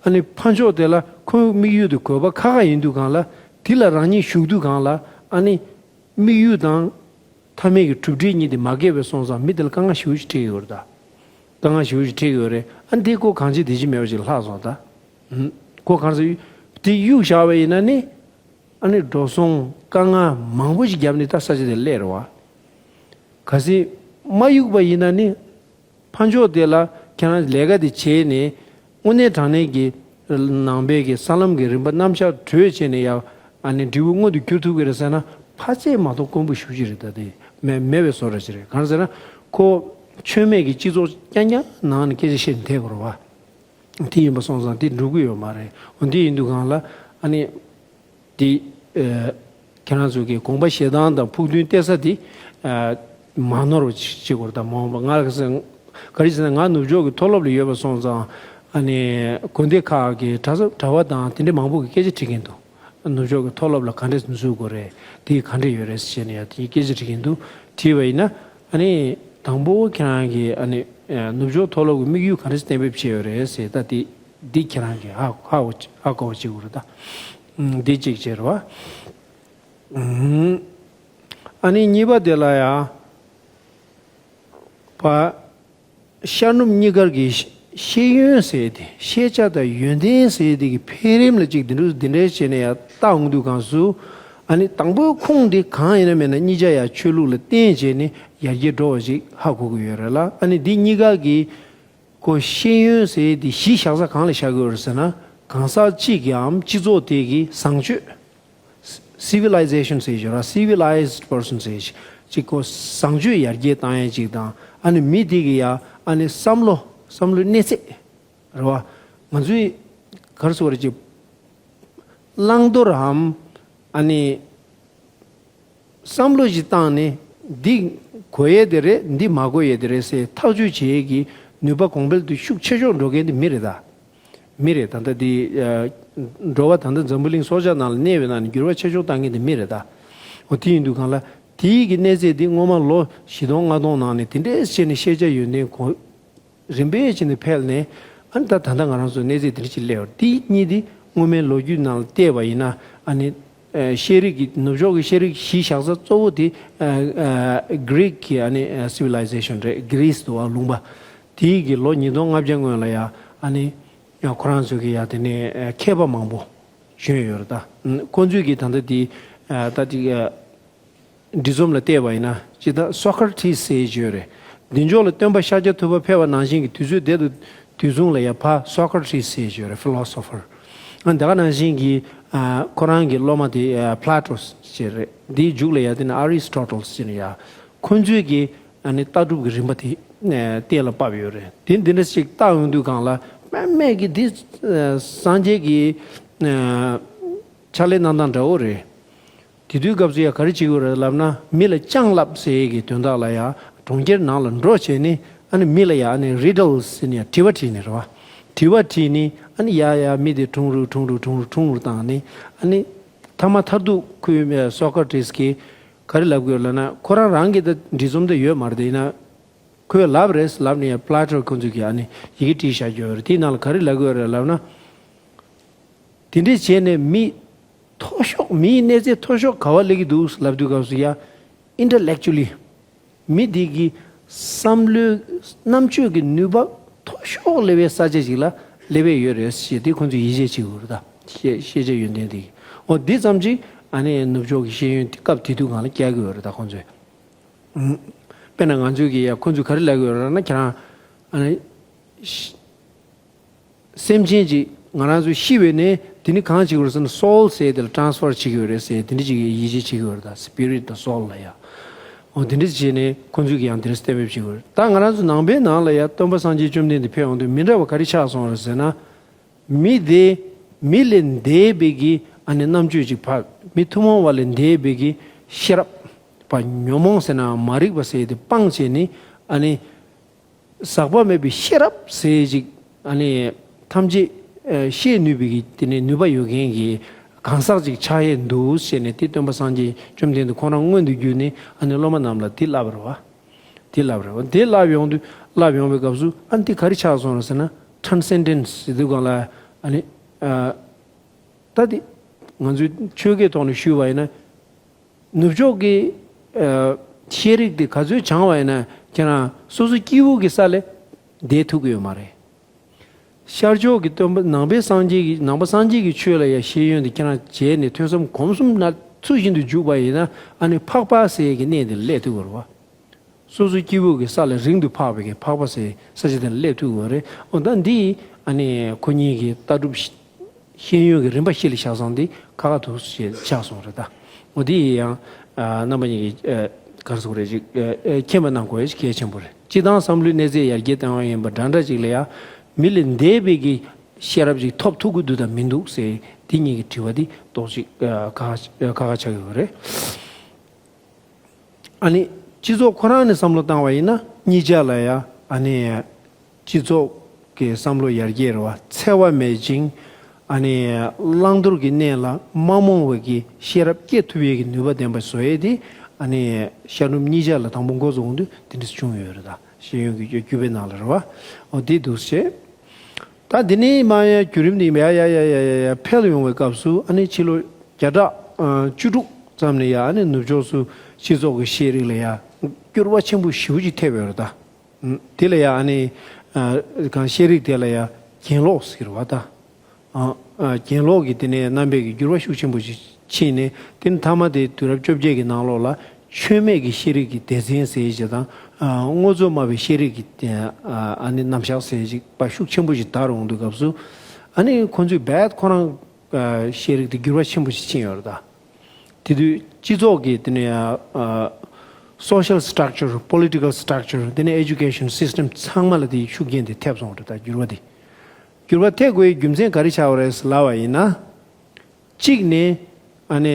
ཨ་ནི་ཕར་ཕྱོགས་དེ་ལ་ཁོའི་དམིགས་ཡུལ་དེ་དགོས་པ་ཁག་ཁག་ཡིན་དུས་གང་ལ་དེ་ལ་རང་ཉིད་ཞུགས་དུས་གང་ལ་ཨ་ནི་དམིགས་ཡུལ་དང་། ཐ་མལ་གྱི་གྲུབ་འབྲས་གཉིས་དེ་མ་འགལ་བས་སོང་ཙང་མི་དེ་ལ་དཀའ་ངལ་ཞེ་པོ་ཞིག་འཕྲད་ཀྱི་ཡོད་རེད་ད། དཀའ་ངལ་ཞེ་པོ་ཞིག་འཕྲད་ཀྱི་ཡོད་རེད། ཨ་འདི་ཁོ་གང་བྱེད་དེ་བྱེད་མེད་པ་ཞིག་ལྷག་སོང་ད། ཧུམ། ཁོ་གང་ཟེར་དེ་གཡུག་བཞག་པ་ཡིན་ན་ནི། ཨ་ནི་འགྲོ་སོང་དཀའ་ངལ་མང་པོ་ཞིག་བརྒྱབ་ནས་ད་ས་ཆ་དེ་སླེབས་རེད་བ། གལ་སྲིད་མ་གཡུག་པ་ཡིན་ན་ནི། ཕར་ཕྱོགས་དེ་ལ་ཁྱེད་རང་ལས་ཀ་དེ་བྱས་ནས་དངོས་གནས་དྲང་གནས་ཀྱི་ནང་པའི་གི་ས་ལམ་གྱི་རིམ་པ་རྣམ་གཞག་གྲོལ་བྱས་ནས་ཡང་ཨ་ནི་འབྲས་བུ་མངོན་དུ་འགྱུར་ཐུབ་ཀྱི་རེད་ཟེར་ན་ཕལ་ཆེར་མ་གཏོགས་དཀོན་པོ་ཞེ་པོ་ཅིག་རེད། ད་དེ་མེད་མེད་པའི་བཟོ་འདྲ་ཅིག་རེད། གང་ཟེར་ན་ཁོ་ཆོས་མེད་ཀྱི་སྤྱི་ཚོགས་རྐྱང་རྐྱང་ནང་ནས་སྐད་ཆ་བཤད་ནས་བསྡད་དགོས་རེད་བ། དེ་ཡིན་པ་སོང་ཙང་དེ་འགྲུབ་ཀྱི་ཡོད་མ་རེད། འོ་འདི་ཡིན་དུས་གང་ལ་ཨ་ནི། དེ། ཨ། ཁྱེད་རང་ཚོ་གི་དགོངས་པ་བཞེས་སྟངས་དང་ཕུགས་འདུན་གཏད་ས་དེ། ཨ། མ་ནོར་བ་ཅིག་བྱེད་དགོས་རེད་ད། མ་འོངས་པ་ང་ལ་ག་རེ་ཟེར་ན་ང་ནུབ་ཕྱོགས་ཀྱི་མཐོ་སློབ་ལ་ཡོད་པ་སོང་ཙང་ཨ་ནི་དགོན་སྡེ་ཁག་གི་གྲྭ་ས་གྲྭ་པ་དང་དེ་འདྲ་མང་པོ་གི་སྐད་ཆ་དྲི་གིན་འདུག་ནུབ་ཕྱོགས་ཀྱི་མཐོ་སློབ་ལ་ག་འདྲས་འཛུལ་དགོས་རེད། དེ་ག་འདྲས་ཡོད་རེད་ཟེར་ནས་ཡང་དེ་སྐད་ཆ་དྲི་གིན་འདུག་དྲིས་པ་ཡིན་ན་ཨ་ནི་དང་པོ་ཁྱེད་རང་གི་ཨ་ནི་ནུབ་ཕྱོགས་མཐོ་སློབ་ཀྱི་དམིགས་ཡུལ་ག་འདྲས་གཏན་འབེབས་བྱས་ཡོད་རེད་ཟེར། ད་དེ་འདི་ཁྱེད་རང་གི་ཧ་ཧ་གོ་ཧ་གོ་བྱེད་དགོས་རེད་ད། འདི་གཅིག་བྱས་རེད་བ། ཨ་ནི་གཉིས་པ་དེ་ལ་ཡང་། པ། ཤར་ནུབ་གཉིས་ཀར་གྱི་ཤེས་ཡོན་ཟེར་ཏེ་ཤེས་བྱ་དང་ཡོན་ཏན་ཟེར་ཏེ་གི་འཕེལ་རིམ་ལ་ཅིག་འདི་འདྲ་འདི་འདྲའི་བྱས་ནས་ཡང་ལྟ་འོང་དུས་གང་སུ། ཨ་ནི་དང་པོའི་ཁུངས་འདི་གང་ཡིན་ན་མེད་ན་གཉིས་ཆ་ཡང་ཆོས་ལུགས་ལ་བརྟེན་བྱས་ནས་ཡར་རྒྱས་འགྲོ་བ་ཅིག་ཧ་གོ་གི་ཡོད་རེད་ལ། ཨ་ནི་འདི་གཉིས་ཀ་གི་ཁོ་ཤེས་ཡོན་ཟེར་དེ་གཞི་བཞག་ས་གང་ལ་བཞག་གི་ཡོད་རེད་ཟེར་ན། གང་ཟག་གཅིག་གིའམ་སྤྱི་ཚོགས་དེ་གི་བཟང་སྤྱོད། Civilization ཟེར་གྱི་ཡོད་ར། Civilized person ཟེར་གྱི་ཅིག་ཁོ་བཟང་སྤྱོད་ཡར་རྒྱས་བཏང་ཡས་ཅིག་དང་། ཨ་ནི་མི་དེ་གི་ཡ་ཨ་ནི་བསམ་བློ་བསམ་བློའི་གནས་ཚད་རེད་བ། ང་ཚོའི་ག་རེ་ཟེར་བ་རེད་ཅིག་བླང་དོར་རམ་ཨ་ནི། བསམ་བློ་ཞིག་བཏང་ནས་འདི་དགོས་ཡས་དེ་རེད། འདི་མ་དགོས་ཡས་དེ་རེད་ཟེར་ཐག་གཅོད་བྱེད་ཡས་ཀྱི་ནུས་པ་གོང་འཕེལ་དུ་ཤུགས་ཆེ་ཤོས་འགྲོ་མཁན་དེ་མི་རེད་ད། མི་རེད་ད། ད་འདི་འགྲོ་བ་ད་ལྟ་འཛམ་བུ་གླིང་སྲོག་ཆགས་ནང་ལ་གནས་པའི་ནང་ནས་འགྱུར་བ་ཆེ་ཤོས་བཏང་མཁན་དེ་མི་རེད་ད། འོ་དེ་ཡིན་དུས་གང་ལ་དེའི་གི་གནས་ཚད་འདི་སྔོན་མ་ལོ་བཞི་སྟོང་ལྔ་སྟོང་ནང་ནས་དེ་འདྲས་བྱས་ནས་ཤེས་བྱ་ཡོན་ཏན་གོང་རིམ་པས་བྱས་ནས་འཕེལ་ནས། ཨ་ནི་ད་ད་ལྟ་ང་རང་ཚོ་གནས་ཚད་དེ་འདྲ་ཅིག་སླེབས་པ་དེ་གཉིས་དེ་སྔོན་མའི་ལོ་རྒྱུས་ནང་ལ་བལྟས་པ་ཡིན་ན། ཨ་ནི་ཨ་ཤེས་རིག་གི་ནུབ་ཕྱོགས་ཀྱི་ཤེས་རིག་གཞི་བཞག་ས་གཙོ་བོ་དེ་ཨ་ཨ་Greek གི་ཨ་ནི་ཨ་Civilization རེད། གྷི་རིས་འདུག་བ། ལུང་པ་དེའི་གི་ལོ་ཉིས་སྟོང་ལྔ་བརྒྱ་སྔོན་ལ་ཡ་ཨ་ནི་ཡ་ཁོ་རང་ཚོ་གི་ཡ་དེ་ནས་ཨ་མཁས་པ་མང་པོ་བྱོན་ཡོད་རེད་ད། ཁོ་ཚོས་གི་ད་ལྟ་དེ་ཨ་ད་དེ་ཨ། འབྲི་རྩོམ་ལ་བལྟས་པ་ཡིན་ན་སྤྱིར་བཏང་Socrates ཟེར་བརྗོད་རེད། འདི་ཕྱོགས་ལ་སྟོན་པ་ཤཱཀྱ་ཐུབ་པ་ཕེབས་པ་ནང་བཞིན་གྱི་དུས་ཚོད་དེ་དུས་མཚུངས་ལ་ཡ་ཕ་Socrates ཟེར་བརྗོད་རེད། Philosopher ཨ་ད་ག་ནང་བཞིན་གྱི་ཨ་ཁོ་རང་གི་སློབ་མ་དེ་ཨ་Plato ཟེར་རེད། འདིའི་མཇུག་ལ་ཡ་དེ་ནི་Aristotle ཟེར་ནས་ཡ་ཁོ་ཚོས་ཀྱི་ཨ་ནི་ལྟ་གྲུབ་ཀྱི་རིམ་པ་དེ་ཨ་གཏན་ལ་ཕབ་ཡོད་རེད། དེ་འདི་འདྲ་ཞིག་བལྟ་ཡོང་དུས་གང་ལ་དམིགས་མེད་ཀྱི་འདི་ཨ་སངས་རྒྱས་ཀྱི་ཨ་ཕྱག་ལས་གནང་སྟངས་འདྲ་བོ་རེད། དེ་དུས་སྐབས་སུ་ཡང་ག་རེ་བྱེད་དགོས་རེད་ལབ་ན། མི་ལ་ཅང་ལབ་ཟེར་ཡས་ཀྱི་དོན་དག་ལ་ཡང་གྲོང་ཁྱེར་ནང་ལ་འགྲོ་བྱས་ནས་ཨ་ནི་མི་ལ་ཡང་ཨ་ནི་Riddles ཟེར་ནས་ཡང་དྲི་བ་དྲིས་ནས་རེད་བ། དྲི་བ་དྲིས་ནས་ཨ་ནི་ཡ་ཡ་མི་དེ་ཁྲུང་ཁྲུང་ཁྲུང་ཁྲུང་ཁྲུང་ཁྲུང་ཁྲུང་བཏང་ནས་ཨ་ནི་མཐའ་མ་མཐར་ཐུག་ཁོས་Socrates གིས་ག་རེ་ལབ་དགོས་ལབ་ན། ཁོ་རང་རང་གི་ད་འབྲི་རྩོམ་དེ་ཡོད་མ་རེད། དེ་ཡིན་ན་ཁོས་ལབ་རེད་ལབ་ནས་ཡང་Plato ཁོ་ཚོས་ཀྱིས་ཨ་ནི་ཡི་གེ་བྲིས་བཞག་རྒྱུ་ཡོད་རེད། དེའི་ནང་ལ་ག་རེ་ལབ་དགོས་རེད་ལབ་ན། དེ་འདྲས་བྱས་ནས་མི་མཐོ་ཤོས་མིའི་གནས་ཚད་མཐོ་ཤོས་ག་བ་སླེབས་ཀྱི་འདུག་ལབ་དུས་སྐབས་སུ་ཡ་Intellectually མི་དེ་གི་བསམ་བློའི་རྣམ་དཔྱོད་ཀྱི་ནུས་པ་མཐོ་ཤོས་སླེབས་པའི་ས་ཆ་ཞིག་ལ་སླེབས་པས་ཡོད་རེད་ཞེས་དེ་ཁོང་ཚོས་ཡིད་ཆེས་བྱེད་དགོས་རེད་ད། ཤེས་ཤེས་བྱ་ཡོན་ཏན་དེ་གི་འོ་འདི་ཙམ་ཅིག་ཨ་ནི་ནུབ་ཕྱོགས་ཀྱི་ཤེས་ཡོན་དེ་སྐབས་དེ་དུས་སྒང་ལ་བསྐྱལ་གྱི་ཡོད་རེད་ད་ཁོང་ཚོས། དཔེར་ན་ང་ཚོས་ཀྱི་ཡ་ཁོང་ཚོས་ག་རེ་ལབ་ཀྱི་ཡོད་རེད་ལབ་ན། ཁྱེད་རང་ཨ་ནི་ཤི་སེམས་ཅན་ཅིག་ང་རང་ཚོ་ཤི་བའི་ནས་དེ་ནི་གང་བྱེད་ཀྱི་ཡོད་རེད་ཟེར་ན། soul ཟེར་དེ་ལ་transfer བྱེད་ཀྱི་ཡོད་རེད་ཟེར་དེ་འདྲ་ཅིག་ཡིད་ཆེས་བྱེད་ཀྱི་ཡོད་རེད་ད། spirit དང་soul ལ་ཡ། འོ་དེ་འདྲ་བྱས་ནས་ཁོང་ཚོས་ཀྱི་ཡང་དེ་འདྲ་གཏན་འབེབས་བྱེད་ཀྱི་ཡོད་རེད། ད་ང་རང་ཚོ་ནང་པའི་ནང་ལ་ཡ་སྟོན་པ་སངས་རྒྱས་བཅོམ་ལྡན་འདས་ཕེབས་ཡོང་དུས་མི་འདྲ་བ་ག་རེ་ཆགས་སོང་རེད་ཟེར་ན། མི་དེ་མི་ལས་འདས་པའི་གི་ཨ་ནི་རྣམ་དཔྱོད་ཅིག་ཕབ། མི་ཐུན་མོང་བ་ལས་འདས་པའི་གི་ ཤེས་རབ་པ་ཉོན་མོངས་ཟེར་ན་མ་རིག་པ་ཟེར་དེ་སྤངས་བྱས་ནས་ཨ་ནི་ཟག་པ་མེད་པའི་ཤེས་རབ་ཟེར་ཅིག་ཨ་ནི་ཐམས་ཅད་ཨ་ཤེས་ནུས་པའི་གི་དེ་ནས་ནུས་པ་ཡོད་མཁན་གྱི་གང་ཟག་ཅིག་ཆགས་ཡས་འདུག་ཟེར་ནས་དེ་སྟོན་པ་སངས་རྒྱས་བཅོམ་ལྡན་འདས་ཁོང་རང་མངོན་དུ་གྱུར་ནས་ཨ་ནི་སློབ་མ་རྣམས་ལ་དེ་བསླབ་པ་རེད་བ། དེ་བསླབ་རེད་བ། དེ་བསླབ་ཡོང་དུས་བསླབ་ཡོང་བའི་སྐབས་སུ་ཨ་ནི་དེ་ག་རེ་ཆགས་སོང་རེད་ཟེར་ན་transcendence་ཟེར་དུས་སྒང་ལ་ཨ་ནི་ཨ་ད་དེ་ང་ཚོའི་ཆོས་སྐད་ཐོག་ནས་ཞུས་པ་ཡིན་ན། ནུབ་ཕྱོགས་ཀྱི་ཨ་ཤེས་རིག་དེ་ག་ཚོད་སྦྱངས་པ་ཡིན་ན་ཁྱེད་རང་སོ་སོ་སྐྱེ་བོ་གི་ས་ལ་བསྡད་ཐུབ་ཀྱི་ཡོད་མ་རེད། ཤར་ཕྱོགས་ཀྱི་སྟོན་པ་ནང་པའི་སངས་རྒྱས་ཀྱི་ནང་པ་སངས་རྒྱས་ཀྱི་ཆོས་ལ་ཡང་ཤེས་ཡོན་དེ་ཁྱེད་རང་བྱས་ནས་ཐོས་བསམ་སྒོམ་གསུམ་ན་ཚུལ་བཞིན་དུ་འཇུག་པ་ཡིན་ན་ཨ་ནི་འཕགས་པ་ཟེར་ཡས་ཀྱི་གནས་དེ་ལ་སླེབས་ཐུབ་ཀྱི་རེད་བ། སོ་སོའི་སྐྱེ་བོ་གི་ས་ལས་རིང་དུ་འཕགས་པའི་གི་འཕགས་པ་ཟེར་ས་ཆ་དེ་ལ་སླེབས་ཐུབ་ཀྱི་ཡོད་རེད། འོ་ད་འདི་ཨ་ནི་ཁོ་གཉིས་ཀྱི་ལྟ་གྲུབ་ཤེས་ཡོན་གྱི་རིམ་པ་བཞི་ལ་བཞག་ཙང་འདི་ཁག་ཁག་ཏུ་ཞེས་ཆགས་སོང་རེད་ད། འོ་འདི་ཡང་ཨ་རྣམ་པ་གཉིས་ཀྱིས་ཨ་ག་རེ་ཟེར་དགོས་རེད་ཅིག་ཨ་ཨ་མཁྱེན་པ་གནང་དགོས་གལ་ཆེན་པོ་རེད། སྤྱི་བཏང་བསམ་བློའི་གནས་ཚད་ཡར་རྒྱས་བཏང་བ་ཡིན་པ་འདྲ་འདྲ་ཅིག་ལ་ཡང་མི་ལས་འདས་པའི་གི་ཤེས་རབ་ཅིག་ཐོབ་ཐུབ་ཀྱི་འདུག་དང་མི་འདུག་ཟེར་འདི་གཉིས་ཀྱི་དྲི་བ་འདི་ཏོག་ཅིག་ཨ་ཁག་ཁག་ཁག་ཆགས་ཀྱི་ཡོད་རེད། ཨ་ནི་སྤྱི་ཚོགས་ཁོ་རང་ནས་བསམ་བློ་བཏང་བ་ཡིན་ན་གཉིས་ཆ་ལ་ཡ་ཨ་ནི་སྤྱི་ཚོགས་ཀྱི་བསམ་བློ་ཡར་རྒྱས་རེད་བ། འཚེ་བ་མེད་ཅིང་ཨ་ནི་བླང་དོར་གྱི་གནས་ལ་མ་རྨོངས་པའི་གི་ཤེས་རབ་སྐྱེ་ཐུབ་ཡས་ཀྱི་ནུས་པ་ལྡན་པ་བཟོ་ཡས་དེ་ཨ་ནི་ཤར་ནུབ་གཉིས་ཆ་ལ་དང་པོ་འགོ་བཙུགས་འོང་དུས་དེ་འདྲ་བྱུང་ཡོད་རེད་ད། ཤེས་ཡོན་གྱི་བརྒྱུད་པའི་ནང་ལ་རེད་བ། འོ་དེ་འདུག་སེ། ད་འདི་ནས་མ་ཡ་བརྒྱུད་རིམ་འདི་ཡ་ཡ་ཡ་ཡ་ཡ་ཡ་འཕེལ་ཡོང་བའི་སྐབས་སུ་ཨ་ནི་ཕྱི་ལོ་བརྒྱ་ཕྲག་ཨ་བཅུ་དྲུག་ཙམ་ནས་ཡ་ཨ་ནི་ནུབ་ཕྱོགས་སུ་སྤྱི་ཚོགས་ཀྱི་ཤེས་རིག་ལ་ཡ་འགྱུར་བ་ཆེན་པོ་ཞེ་པོ་ཅིག་ཐེབས་ཡོད་རེད་ད། ཨ་དེ་ལ་ཡ་ཨ་ནི་ཨ་གང་ཤེས་རིག་དེ་ལ་ཡ་གྱེན་ལོག་ཟེར་བ་ད། ཨ་ཨ་གྱེན་ལོག་གི་དེ་ནས་རྣམ་པའི་གི་འགྱུར་བ་ཤུགས་ཆེན་པོ་ཞིག་ཕྱིན་ནས་དེ་ནས་མཐའ་མ་དེ་དུས་རབས་བཅོ་བརྒྱད་ཀྱི་ནང་ལོགས་ལ་ཆོས་མེད་ཀྱི་ཤེས་རིག་གི་སྡེ་ཚན་ཟེར་ཞིག་དང་། ཨ་དངོས་རྫས་སྨྲ་བའི་ཤེས་རིག་གི་ཨ་ཨ་ནི་རྣམ་གཞག་ཟེར་ཞིག་པ་ཤུགས་ཆེན་པོ་ཞིག་དར་འོང་དུས་སྐབས་སུ་ཨ་ནི་ཁོ་ཚོས་རྦད་ཁོ་རང་ཨ་ཤེས་རིག་དེ་འགྱུར་བ་ཆེན་པོ་ཞིག་ཕྱིན་ཡོད་རེད་ད། དེ་དུས་སྤྱི་ཚོགས་ཀྱི་དེ་ནས་ཨ་social structure, political structure, དེ་ནས་education system ཚང་མ་ལ་དེ་ཤུགས་རྐྱེན་དེ་ཐེབས་སོང་རེད་ད། འགྱུར་བ་དེ་འགྱུར་བ་ཐེབས་དགོས་རྒྱུ་མཚན་ག་རེ་ཆགས་པ་རེད་ལབ་པ་ཡིན་ན། གཅིག་ནས་ཨ་ནི་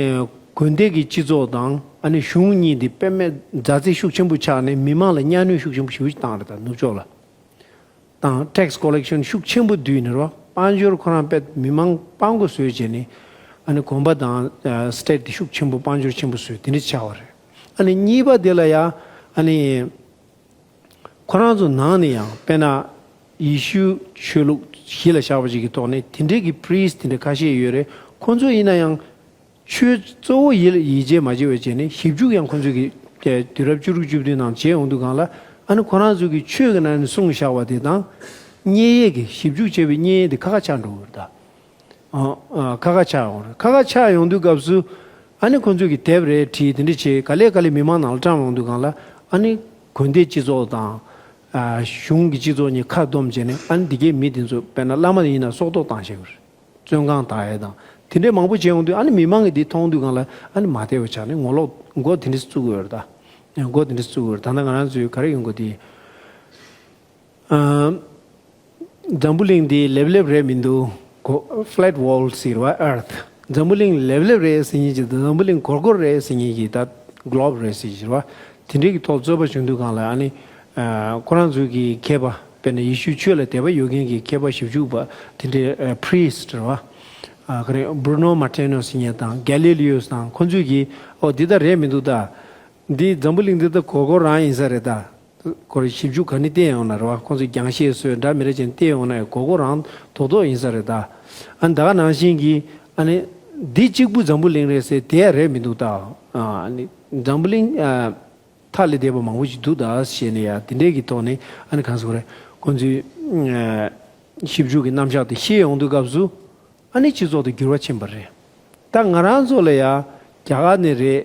དགོན་སྡེ་གི་སྤྱི་ཚོགས་དང་ཨ་ནི་གཞུང་གཉིས་དེ་དཔེ་མེད་མཛའ་བརྩེ་ཤུགས་ཆེན་པོ་ཆགས་ནས་མི་མང་ལ་གཉའ་གནོན་ཤུགས་ཆེན་པོ་ཞེ་པོ་ཅིག་བཏང་རེད་ད། ནུབ་ཕྱོགས་ལ་དང་tax collection ཤུགས་ཆེན་པོ་བསྡུས་ནས་རེད་བ། དཔལ་འབྱོར་ཁོ་རང་དཔེ་མི་མང་དཔའ་མགོ་བཟོས་བྱས་ནས་ཨ་ནི་དགོན་པ་དང་ཨ་state་དེ་ཤུགས་ཆེན་པོ་དཔལ་འབྱོར་ཆེན་པོ་བཟོས་དེ་འདྲ་ཆགས་པ་རེད། ཨ་ནི་གཉིས་པ་དེ་ལ་ཡ་ཨ་ནི། ཁོ་རང་ཚོ་ནང་ནས་ཡང་དཔེར་ན་ཡེ་ཤུ་ཆོས་ལུགས་གཞི་ལ་བཞག་པ་ཞིག་གི་ཐོག་ནས་དེ་འདྲའི་གི་priest་དེ་འདྲ་ཁ་ཤས་ཡོད་རེད། ཁོ་ཚོ་ཡིན་ན་ཡང་ཆོས་གཙོ་བོ་ཡིད་ལ་ཡིད་ཆེས་མ་བྱེད་པ་བྱས་ནས་ཞིབ་འཇུག་ཡང་ཁོ་ཚོས་གི་དུས་རབས་བཅུ་དྲུག་བཅུ་བདུན་ནང་བྱས་ཡོང་དུས་སྒང་ལ་ཨ་ནི་ཁོ་རང་ཚོ་གི་ཆོས་ཀྱི་ནང་ནས་གསུངས་བཞག་པ་དེ་དང་བསྙེན་ཡས་ཀྱི་ཞིབ་འཇུག་བྱས་པའི་བསྙེན་ཡས་དེ་ཁ་ཁ་ཆགས་འགྲོ་གི་རེད་ད། ཨ་ཨ་ཁ་ཁ་ཆགས་ཡོང་རེད། ཁ་ཁ་ཆགས་ཡོང་དུས་སྐབས་སུ་ཨ་ནི་ཁོ་ཚོས་ཀྱི་དེབ་རེ་བྲིས་དེ་འདྲ་བྱས་ག་ལེ་ག་ལེ་མི་མང་ནང་ལ་བཀྲམ་ཡོང་དུས་སྒང་ལ་ཨ་ནི་དགོན་སྡེ་སྤྱི་ཚོགས་དང་ཨ་གཞུང་གི་སྤྱི་ཚོགས་གཉིས་ཁ་བསྡོམས་བྱས་ནས་ཨ་ནི་འདི་གའི་མི་དེ་ཚོ་དཔེར་ན་བླ་མ་ཡིན་ན་སྲོག་ཐོག་བཏང་བཞག་གི་རེད། བཙོན་ཁང་བཏང་ཡས་དང་དེ་འདྲའི་མང་པོ་བྱས་ཡོང་དུས་ཨ་ནི་མི་མང་གིས་འདི་མཐོང་དུས་སྒང་ལ་ཨ་ནི་མ་བདེ་བ་ཆགས་ནས་ངོ་ལོག་མགོ་དེ་འདྲ་བཙུགས་ཡོད་རེད་ད། མགོ་དེ་འདྲ་བཙུགས་ཡོད་རེད། ད་ལྟ་ང་རང་ཚོས་ག་རེ་ཡོང་དགོས་དེ། ཨ། འཛམ་བུ་གླིང་འདི་ལེབ་ལེབ་རེད་མི་འདུག་གོ flat world ཟེར་བ་earth། འཛམ་བུ་གླིང་ལེབ་ལེབ་རེད་ཟེར་མཁན་གྱི་འཛམ་བུ་གླིང་སྒོར་སྒོར་རེད་ཟེར་མཁན་གྱི་ད་globe རེད་ཟེར་གྱི་རེད་བ། དེ་འདྲའི་གི་ཐོག་རྩོད་པ་བྱུང་དུས་སྒང་ལ་ཨ་ནི་ཨ་ཁོ་རང་ཚོའི་གི་མཁས་པ་དཔེར་ན་ཡེ་ཤུ་ཆོས་ལ་དད་པ་ཡོད་མཁན་གྱི་མཁས་པ་ཞིབ་འཇུག་པ་དེ་འདྲའི་ཨ་priest རེད་བ། ཨ་ག་རེ་Bruno Martino ཟེར་མཁན་དང་Galileo དང་ཁོ་ཚོས་གི་ཨོ་འདི་ད་རེད་མི་འདུག་ད། འདི་འཛམ་བུ་གླིང་འདི་ད་སྒོར་སྒོར་རང་ཡིན་ས་རེད་ད། ཁོ་རང་ཞིབ་འཇུག་ག་ནས་བལྟས་ཡོང་ན་རེད་བ། ཁོང་ཚོས་རྒྱང་ཤེལ་བཟོས་འདྲ་མི་འདྲ་བྱས་ནས་བལྟས་ཡོང་ན་ཡང་སྒོར་སྒོར་རང་རྡོག་རྡོག་ཡིན་ས་རེད་ད། ཨ་ནི་ད་ག་ནང་བཞིན་གྱི་ཨ་ནི་འདི་གཅིག་པུ་འཛམ་བུ་གླིང་རེད་ཟེར་དེ་ཡང་རེད་མི་འདུག་ད། ཨ་ནི་འཛམ་བུ་གླིང་ཨ་མཐའ་ལས་འདས་པ་མང་པོ་ཞིག་འདུག་ད་ཞེས་ནས་ཡ་དེ་འདྲའི་གི་ཐོག་ནས་ཨ་ནི་གང་ཟེར་དགོས་རེད། ཁོང་ཚོའི་ཨ་ཞིབ་འཇུག་གི་རྣམ་གཞག་དེ་ཤེས་ཡོང་དུས་སྐབས་སུ། ཨ་ནི་སྤྱི་ཚོགས་དེ་འགྱུར་བ་ཕྱིན་པ་རེད། ད་ང་རང་ཚོ་ལ་ཡ་རྒྱ་གར་ནས་རེད།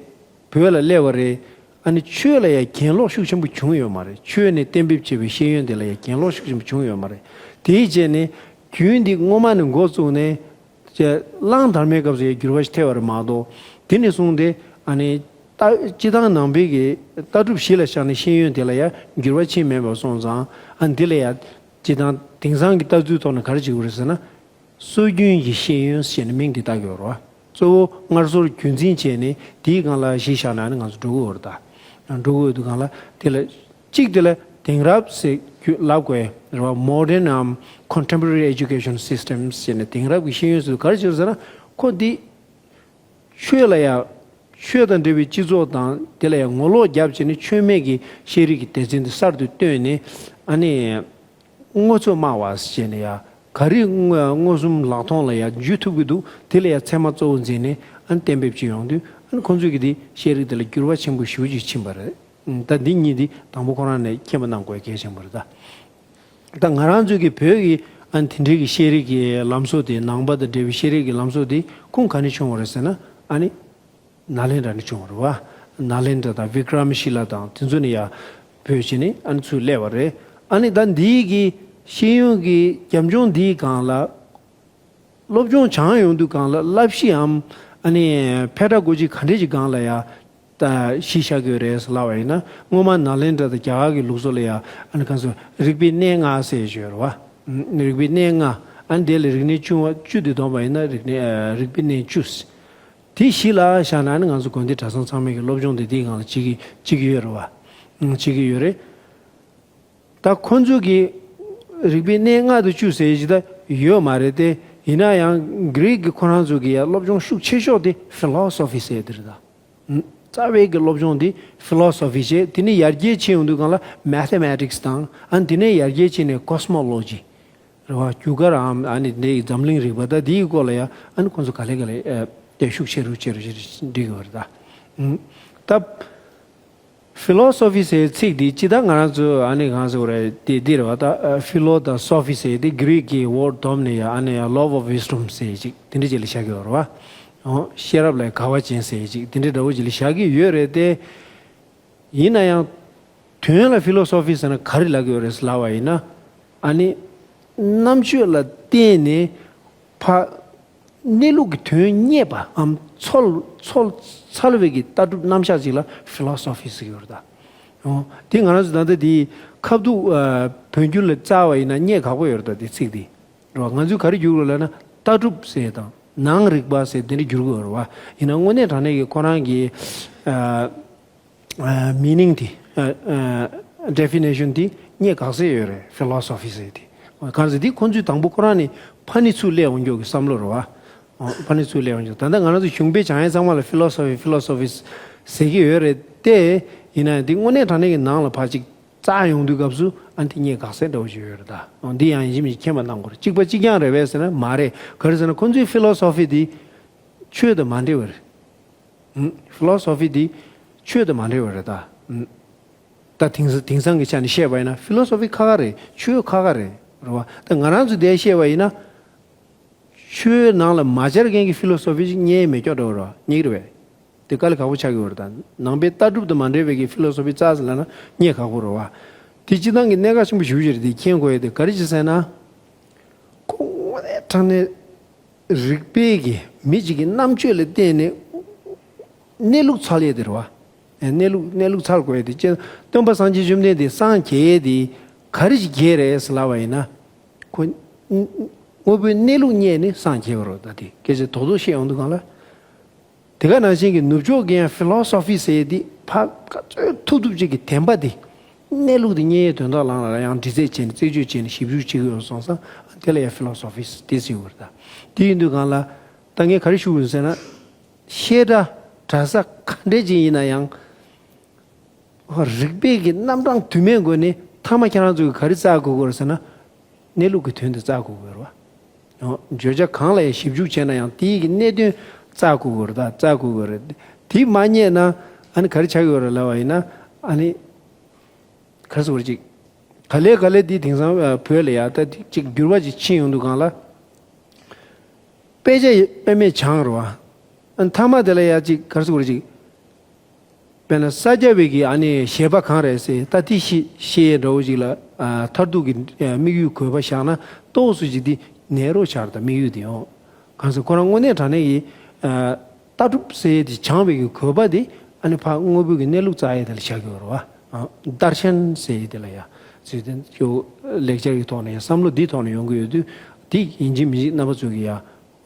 བོད་ལ་སླེབས་པ་རེད། ཨ་ནི་ཆོས་ལ་ཡ་གྱེན་ལོག་ཤུགས་ཆེན་པོ་བྱུང་ཡོད་མ་རེད། ཆོས་ནས་གཏན་འབེབས་བྱས་པའི་ཤེས་ཡོན་དེ་ལ་ཡ་གྱེན་ལོག་ཤུགས་ཆེན་པོ་བྱུང་ཡོད་མ་རེད། དེའི་རྗེས་ནས་རྒྱུན་འདི་སྔོན་མ་ནས་འགོ་བཙུགས་ནས་ཅེས་གླང་དར་མའི་སྐབས་སུ་ཡ་འགྱུར་བ་ཞིག་ཐེབས་པ་རེད་མ་གཏོགས། དེ་ནས་བཟུང་སྟེ་ཨ་ནི་ལྟ་སྤྱི་བཏང་ནང་པའི་གི་ལྟ་གྲུབ་གཞི་ལ་བཞག་ནས་ཤེས་ཡོན་དེ་ལ་ཡ་འགྱུར་བ་ཕྱིན་མེད་པར་སོང་ཙང་ཨ་འདི་ལ་ཡ་སྤྱི་བཏང་དེང་སང་གི་ལྟ་ཚུལ་ཐོག་ནས་ག་རེ་བྱེད་དགོས་རེད་ཟེར་ན། སྲོལ་རྒྱུན་གྱི་ཤེས་ཡོན་ཞེས་ནས་མིང་འདི་བཏགས་ཡོད་རེད་བ། གཙོ་བོ་སྔར་སྲོལ་རྒྱུན་འཛིན་བྱས་ནས་དེའི་སྒང་ལ་གཞི་བཞག་ན་ནི་ང་ཚོ་འགྲོ་གི་ཡོད་རེད་ད། འགྲོ་གི་ཡོད་དུས་སྒང་ལ་དེ་ལ་གཅིག་དེ་ལ་དེང་རབས་ཟེར་རྒྱུ་ལབ་དགོས་རེད་བ། Modern um, contemporary education systems ཟེར་ནས་དེང་རབས་ཀྱི་ཤེས་ཡོན་ཟེར་དུས་ག་རེ་བྱས་ཟེར་ན། ཁོ་འདི་ཆོས་ལ་ཡང་ཆོས་དང་འབྲེལ་བའི་སྤྱི་ཚོགས་དང་དེ་ལ་ཡང་ངོ་ལོག་བརྒྱབ་བྱས་ནས་ཆོས་མེད་ཀྱི་ཤེས་རིག་གི་སྡེ་ཚན་འདི་གསར་དུ་བཏོན་ནས་ཨ་ནི། དངོས་ཚོད་སྨྲ་བ་ཞེས་ནས་ཡ། ག་རེ་དངོས་དངོས་སུ་ལག་མཐོང་ལ་ཡ་འཇུ་ཐུབ་ཀྱི་འདུག་དེ་ལ་ཡ་ཚད་མ་གཙོ་བོ་འཛིན་ནས་ཨ་ནི་གཏན་འབེབས་བྱེད་ཡོང་དུས་ཨ་ནི་ཁོང་ཚོས་ཀྱི་དེ་ཤེས་རིག་དེ་ལ་འགྱུར་བ་ཆེན་པོ་ཞེ་པོ་ཅིག་ཕྱིན་པ་རེད། ད་འདི་གཉིས་འདི་དང་པོ་ཁོ་རང་ནས་མཁྱེན་པ་གནང་དགོས་གལ་ཆེན་པོ་རེད་ད། ད་ང་རང་ཚོའི་གི་བོད་ཀྱི་ཨ་ནི་དེ་འདྲའི་གི་ཤེས་རིག་གི་ལམ་སྲོལ་དེ་ནང་པ་དང་འབྲེལ་བའི་ཤེས་རིག་གི་ལམ་སྲོལ་དེ་ཁུངས་ག་ནས་བྱུང་བ་རེད་ཟེར་ན་ཨ་ནི། ནཱ་ལེནྡྲ་ནས་བྱུང་བ་རེད་བ། ནཱ་ལེནྡྲ་དང་བི་ཀྲ་མ་ཤི་ལ་དང་དེ་ཚོ་ནས་ཡར་བོད་ཕྱི་ནས་ཨ་ནི་ཚུར་སླེབས་པ་རེད། ཨ་ནི་ད་འདིའི་གི་ཤེས་ཡོན་གྱི་རྒྱབ་ལྗོངས་འདིའི་སྒང་ལ། སློབ་སྦྱོང་སྦྱང་ཡོང་དུས་སྒང་ལ་བསླབ་གཞིའམ་ཨ་ནི་ཕེ་ཌ་གོ་ཇི་ག་འདྲས་ཀྱི་སྒང་ལ་ཡ་ད་གཞི་བཞག་གི་ཡོད་རེད་ལབ་པ་ཡིན་ན། སྔོན་མ་ནཱ་ལེནྡྲ་དང་རྒྱ་གར་གྱི་ལུགས་སྲོལ་ལ་ཡ་ཨ་ནི་གང་ཟེར་རིག་པའི་གནས་ལྔ་ཟེར་ཡོད་རེད་བ། རིག་པའི་གནས་ལྔ། ཨ་ནི་དེ་ལ་རིག་གནས་བཅུ་བ་བཅུ་དེ་བསྡོམས་པ་ཡིན་ན་རིག་གནས་རིག་པའི་གནས་བཅུ། དེ་གཞི་ལ་བཞག་ན་ནི་ང་ཚོ་དགོན་སྡེ་གྲྭ་ཚང་ཚང་མས་ཀྱི་སློབ་སྦྱོང་དེ་དེའི་སྒང་ལ་བྱེད་ཀྱི་བྱེད་ཀྱི་ཡོད་རེད་བ། ཨང་། བྱེད་ཀྱི་ཡོད་རེད། ད་ཁོ་ཚོས་ཀྱི་རིག་པའི་གནས་ལྔ་དང་བཅུ་ཟེར་ཞིག་ད་ཡོད་མ་རེད་དེ། ཡིན་ན་ཡང་གྷི་རིག་གི་ཁོ་རང་ཚོ་གི་ཡ་སློབ་སྦྱོང་ཤུགས་ཆེ་ཤོས་དེ་ཕི་ལོ་སོ་ཕི་ཟེར་དེ་རེད་ད། ཨང་། རྩ་བའི་གི་སློབ་སྦྱོང་དེ་ཕི་ལོ་སོ་ཕི་བྱས། དེ་ནས་ཡར་རྒྱས་ཕྱིན་ཡོང་དུས་སྒང་ལ་མེ་ཐེ་མེ་ཊིག་སི་དང་། ཨ་ནི་དེ་ནས་ཡར་རྒྱས་ཕྱིན་ནས་ཀོ་སི་མོ་ལོ་ཇི། རེད་བ། རྒྱུ་སྐར་འམ་ཨ་ནི་འདི་འཛམ་གླིང་རིག་པ་ད་འདིའི་སྐོར་ལ་ཡང་ཨ་ནི་ཁོང་ཚོ་ག་ལེ་ག་ལེ་ཨ་དེ་ཤུགས་ཆེ་རུ་ཆེ་རུ་ཆེ་རུ་འགྲིག་གི་བ་རེད་ད། ཨང་། ད་ཕི་ལོ་སོ་ཕི་ཟེར་ཚིག་འདི་ཅི་ད་ང་རང་ཚོ་ཨ་ནི་གང་ཟེར་བ་རེད་དེ་འདི་རེད་བ། ད་ཕི་ལོ་དང་སོ་ཕི་ཟེར་དེ་གྷི་རིག་གི་ཝར་ཌི་བསྡོམས་ནས་ཡང་ཨ་ནི་ཡང་ལོབ་ཨོཕ་ཝིས་ཌམ་ཟེར་ཅིག་དེ་འདྲ་ཅིག་ལ་བཞག་གི་བ་རེད་བ། ཤེས་རབ་ལ་དགའ་བ་ཅན་ཟེར་ཅིག་དེ་འདྲ་འདྲ་བོ་ཅིག་ལ་བཞག་གི་ཡོད་རེད་དེ། ཡིན་ན་ཡང་དོན་ལ་ཕི་ལོ་སོ་ཕི་ཟེར་ན་ག་རེ་ལབ་ཀྱི་ཡོད་རེད་ལབ་པ་ཡིན་ན། ཨ་ནི་རྣམ་དཔྱོད་ལ་བརྟེན་ནས་ཕ་གནས་ལུགས་ཀྱི་དོན་རྙེད་པའམ་འཚོལ་འཚོལ་འཚོལ་བའི་གི་ལྟ་གྲུབ་རྣམ་གཞག་ཅིག་ལ་ཕི་ལོ་སོ་ཕི་ཟེར་གྱི་ཡོད་རེད་ད། འོ། དེ་ང་རང་ཚོ་ད་ལྟ་དེ་ཁ་ཐུག་བོད་འགྱུར་ལ་བཙལ་བ་ཡིན་ན་རྙེད་ཁག་པོ་ཡོད་རེད་ད་དེ་ཚིག་དེ། རེད་བ། ང་ཚོས་ག་རེ་བསྒྱུར་དགོས་ལབ་ན་ལྟ་གྲུབ་ཟེར་དང་ནང་རིག་པ་ཟེར་དེ་འདྲ་བསྒྱུར་དགོས་རེད་བ། ཡིན་ན་དངོས་གནས་དྲང་གནས་ཀྱི་ཁོ་རང་གི་ཨ་ཨ་མི་ནིང་དེ་ཨ་ཨ་ཌེ་ཕི་ནེ་ཤན་དེ་རྙེད་ག་ས་ཡོད་རེད། ཕི་ལོ་སོ་ཕི་ཟེར་དེ། གང་ཟེར་དེ་ཁོང་ཚོས་དང་པོ་ཁོ་རང་ནས་ཕ་ནས་ཚུར་སླེབས་ཡོང་རྒྱུ་གི་བསམ་བློ་རེད་བ། ཨོ། ཕ་ནས་ཚུར་སླེབས་ཡོང་རྒྱུ། ད་ལྟ་ང་རང་ཚོ་གཞུང་པའི་སྦྱང་ཡས་ཚང་མ་ལ་ཕི་ལོ་སོ་ཕི་ཕི་ལོ་སོ་ཕི་ཟེར་གྱི་ཡོད་རེད་དེ། ཡིན་ན་ཡང་དེ་དངོས་གནས་དྲང་གནས་ཀྱི་ནང་ལ་ཕར་ཅིག་བཙལ་ཡོང་དུས་སྐབས་སུ་ཨ་ནི་དེ་རྙེད་ག་ས་འདྲ་བོ་ཞིག་ཡོད་རེད་ད། འོ། འདི་ཡང་ཡིན་གཅིག་མིན་གཅིག་མཁྱེན་པ་གནང་དགོས་རེད། གཅིག་པ་གཅིག་རྐྱང་རེད་པས་ཟེར་ན་མ་རེད། ག་རེ་ཟེར་ན་ཁོང་ཚོའི་ཕི་ལོ་སོ་ཕི་དེ་ཆོས་དང་མ་འབྲེལ་བ་རེད། ཨུམ། ཕི་ལོ་སོ་ཕི་དེ་ཆོས་དང་མ་འབྲེལ་བ་རེད་ད། ཨུམ། ད་དེང་ས་དེང་སང་གི་ཆ་ནས་བཤད་པ་ཡིན་ན་ཕི་ལོ་སོ་ཕི་ཁག་ཁག་རེད། ཆོས་ཁག་ཁག་རེད། རེད་བ། ད་ང་རང་ཚོ་འདིར་བཤད་པ་ཡིན་ན། ཆོས་ནང་ལ་མ་སྦྱར་མཁན་གྱི་ཕི་ལོ་སོ་ཕི་ཞིག་རྙེད་མི་སྐྱོ་འགྲོ་བ་རེད་བ། རྙེད་ཀྱི་རེད་པས། དེ་དཀའ་ལས་ཁག་པོ་ཆགས་ཀྱི་ཡོད་རེད་ད། ནང་པའི་ལྟ་གྲུབ་དང་མ་འབྲེལ་བའི་གི་ཕི་ལོ་སོ་ཕི་རྩ་ཟེར་ལབ་ན་རྙེད་ཁག་པོ་རེད་བ། དེ་སྤྱིར་བཏང་གི་གནད་འགག་ཆེན་པོ་ཞེ་པོ་ཅིག་རེད། དེ་མཁྱེན་དགོས་ཡ་དེ་ག་རེ་བྱས་ཟེར་ན། ཁོ་དངོས་གནས་དྲང་གནས་རིག་པའི་གི་མི་གཅིག་གི་རྣམ་དཔྱོད་ལ་བརྟེན་ནས་གནས་ལུགས་འཚོལ་ཡས་དེ་རེད་བ། གནས་ལུགས་གནས་ལུགས་འཚོལ་དགོས་ཡས་དེ་ཅི། སྟོན་པ་སངས་རྒྱས་བཅོམ་ལྡན་འདས་སངས་རྒྱས་ཡས་དེ་ག་རེ་ཞིག་རྒྱས་རེད་ཟེར་ལབ་པ་ཡིན་ན། ཁོ་དངོས་པོའི་གནས་ལུགས་རྙེད་ནས་སངས་རྒྱས་པ་རེད་ད། དེ་སྐད་ཆ་རྡོག་རྡོག་བཤད་ཡོང་དུས་སྒང་ལ། དེ་ག་ནང་བཞིན་གྱི་ནུབ་ཕྱོགས་ཀྱི་ཡང་ཕི་ལོ་སོ་ཕི་ཟེར་ཡས་དེ་ཕ་ག་ཚོད་ཐུབ་ཐུབ་ཅིག་གི་བདེན་པ་དེ། གནས་ལུགས་དེ་རྙེད་ཡས་དོན་དག་ལ་ཡང་འདྲི་རྩད་བྱས་ནས་རྩད་གཅོད་བྱས་ནས་ཞིབ་འཇུག་བྱེད་ཀྱི་ཡོད་སོང་ཙང་དེ་ལ་ཡང་ཕི་ལོ་སོ་ཕི་དེ་ཟེར་བ་རེད་ད། དེ་ཡིན་དུས་སྒང་ལ་ད་ངས་ག་རེ་ཞུ་དགོས་ཟེར་ན། བཤད་གྲྭ་གྲྭ་ས་ག་འདྲས་ཅིག་ཡིན་ན་ཡང་། རིག་པའི་གི་རྣམ་གྲངས་དུ་མའི་སྒོ་ནས་མཐའ་མ་ཁྱེད་རང་ཚོས་ག་རེ་བཙལ་དགོས་ཀྱི་རེད་ཟེར་ན། གནས་ལུགས་ཀྱི་དོན་དེ་བཙལ་དགོས་ཀྱི་ཡོད་རེད་བ། ཡང་བརྗོད་བྱ་གང་ལ་ཡང་ཞིབ་འཇུག་བྱས་ན་ཡང་དེའི་གི་གནད་དོན་བཙལ་དགོས་ཀྱི་ཡོད་རེད་ད། བཙལ་དགོས་ཀྱི་ཡོད་རེད། དེ་མ་རྙེད་ན་ཨ་ནི་ག་རེ་ཆགས་ཀྱི་ཡོད་རེད་ལབ་པ་ཡིན་ན། ཨ་ནི་ག་རེ་ཟེར་བ་ཅིག་ག་ལེ་ག་ལེ་དེ་དེང་སང་ཨ་བོད་ལ་ཡ་ད་དེ་ཅིག་འགྱུར་བ་ཅིག་ཕྱིན་ཡོང་དུས་སྒང་ལ། དཔེ་ཆ་དཔེ་མེད་སྦྱངས་རེད་བ། ཨ་ནི་མཐའ་མ་དེ་ལ་ཡ་ཅིག་ག་རེ་ཟེར་བ་ཅིག་དཔེར་ན་ས་སྐྱ་པའི་གི་ཨ་ནི་བཞེད་པ་གང་རེད་ཟེར། ད་དེ་ཤེས་ཤེས་ཡས་འདྲ་བོ་ཅིག་ལ། ཨ་མཐར་ཐུག་གི་ཨ་དམིགས་ཡུལ་དགོས་པ་བཞག་ན་ཏོག་ཙམ་ཅིག་དེ་ནས་རོགས་ཆགས་རེད་ད། དམིགས་ཡུལ་དེ་ཡང་གང་ཟེར་ཁོ་རང་དངོས་གནས་དྲང་གནས་ཀྱི་ཨ་ལྟ་གྲུབ་ཟེར་ཡས་དེ་སྦྱངས་པའི་གི་དགོས་པ་དེ་ཨ་ནི་ཕར་དངོས་པོའི་གི་གནས་ལུགས་བཙལ་ཡས་དེ་ལ་བཞག་གི་ཡོད་རེད་བ། ཨ་དར་ཤན་ཟེར་ཡས་དེ་ལ་ཡ་ཟེར་དེ་ཁྱོད་ལེགས་སྦྱར་གྱི་ཐོག་ནས་ཡ་བསམ་བློ་འདིའི་ཐོག་ནས་ཡོང་གི་ཡོད་དུས། དེ་ཡིན་གཅིག་མིན་གཅིག་རྣམ་པ་ཚོ་གི་ཡ།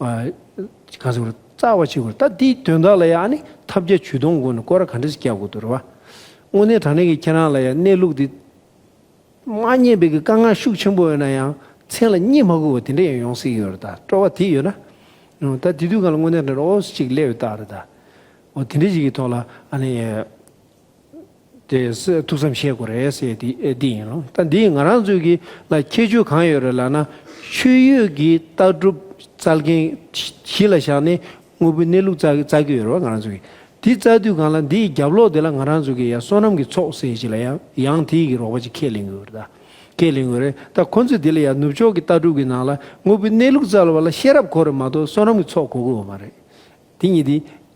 ཨ་ ག་ཟེར་དགོས་རེད། རྩ་བ་ཆེ་དགོས་རེད། ད་འདིའི་དོན་དག་ལ་ཡང་ཨ་ནི་ཐབས་བརྒྱ་ཇུས་སྟོང་སྒོ་ནས་སྐོར་ར་ག་འདྲ་ཞིག་རྒྱག་དགོས་འདུག་རེད་བ། དངོས་གནས་དྲང་གནས་ཀྱི་ཁྱེད་རང་ལ་ཡང་གནས་ལུགས་འདི་མ་རྙེད་པའི་གི་དཀའ་ངལ་ཤུགས་ཆེན་པོ་ཡོད་ན་ཡང་མཚན་ལ་རྙེད་མ་དགོས་པ་དེ་འདྲ་ཡང་ཡོང་སྲིད་ཀྱི་ཡོད་རེད། ད་སྤྲོ་བ་དེ་ཡོད་ན། ད་དེ་དུས་སྒང་ལ་དངོས་གནས་དྲང་གནས་ཨོ་ཙི་ཅིག་སླེབས་ཡོད་རྟགས་རེད་ད། འོ་དེ་འདྲ་ཞིག་གི་ཐོག་ལ་ཨ་ནི། དེ་སེ་ཐུགས་བསམ་བཞེས་དགོས་རེད་ཟེར་དེ་འདི་ཡིན་ནོ། ད་འདི་ང་རང་ཚོའི་གི་ལ་ཁྱད་ཆོས་གང་ཡོད་རེད་ལབ་ན། ཆོས་ཡོད་ཀྱི་ལྟ་གྲུབ་རྩལ་མཁན་གཞི་ལ་བཞག་ནས་དངོས་པོའི་གནས་ལུགས་རྩལ་རྩལ་གྱི་ཡོད་རེད་བ། ང་རང་ཚོ་གི་དེ་རྩལ་དུས་སྒང་ལ་འདིའི་རྒྱབ་ལོགས་དེ་ལ་ང་རང་ཚོ་གི་ཡ་བསོད་ནམས་ཀྱི་ཚོགས་ཟེར་ཞིག་ལ་ཡང་ཡང་དེའི་གི་རོགས་པ་ཅིག་ཁས་ལེན་གྱི་ཡོད་རེད་ད། ཁས་ལེན་གྱི་ཡོད་རེད། ད་ཁོ་ཚོས་དེ་ལ་ཡ་ནུབ་ཕྱོགས་ཀྱི་ལྟ་གྲུབ་ཀྱི་ནང་ལ་དངོས་པོའི་གནས་ལུགས་རྩལ་བ་ལ་ཤེས་རབ་དགོས་རེད་མ་གཏོགས་བསོད་ནམས་ཀྱི་ཚོགས་དགོས་ཀྱི་ཡོད་མ་རེད། དེ་གཉིས་དེ་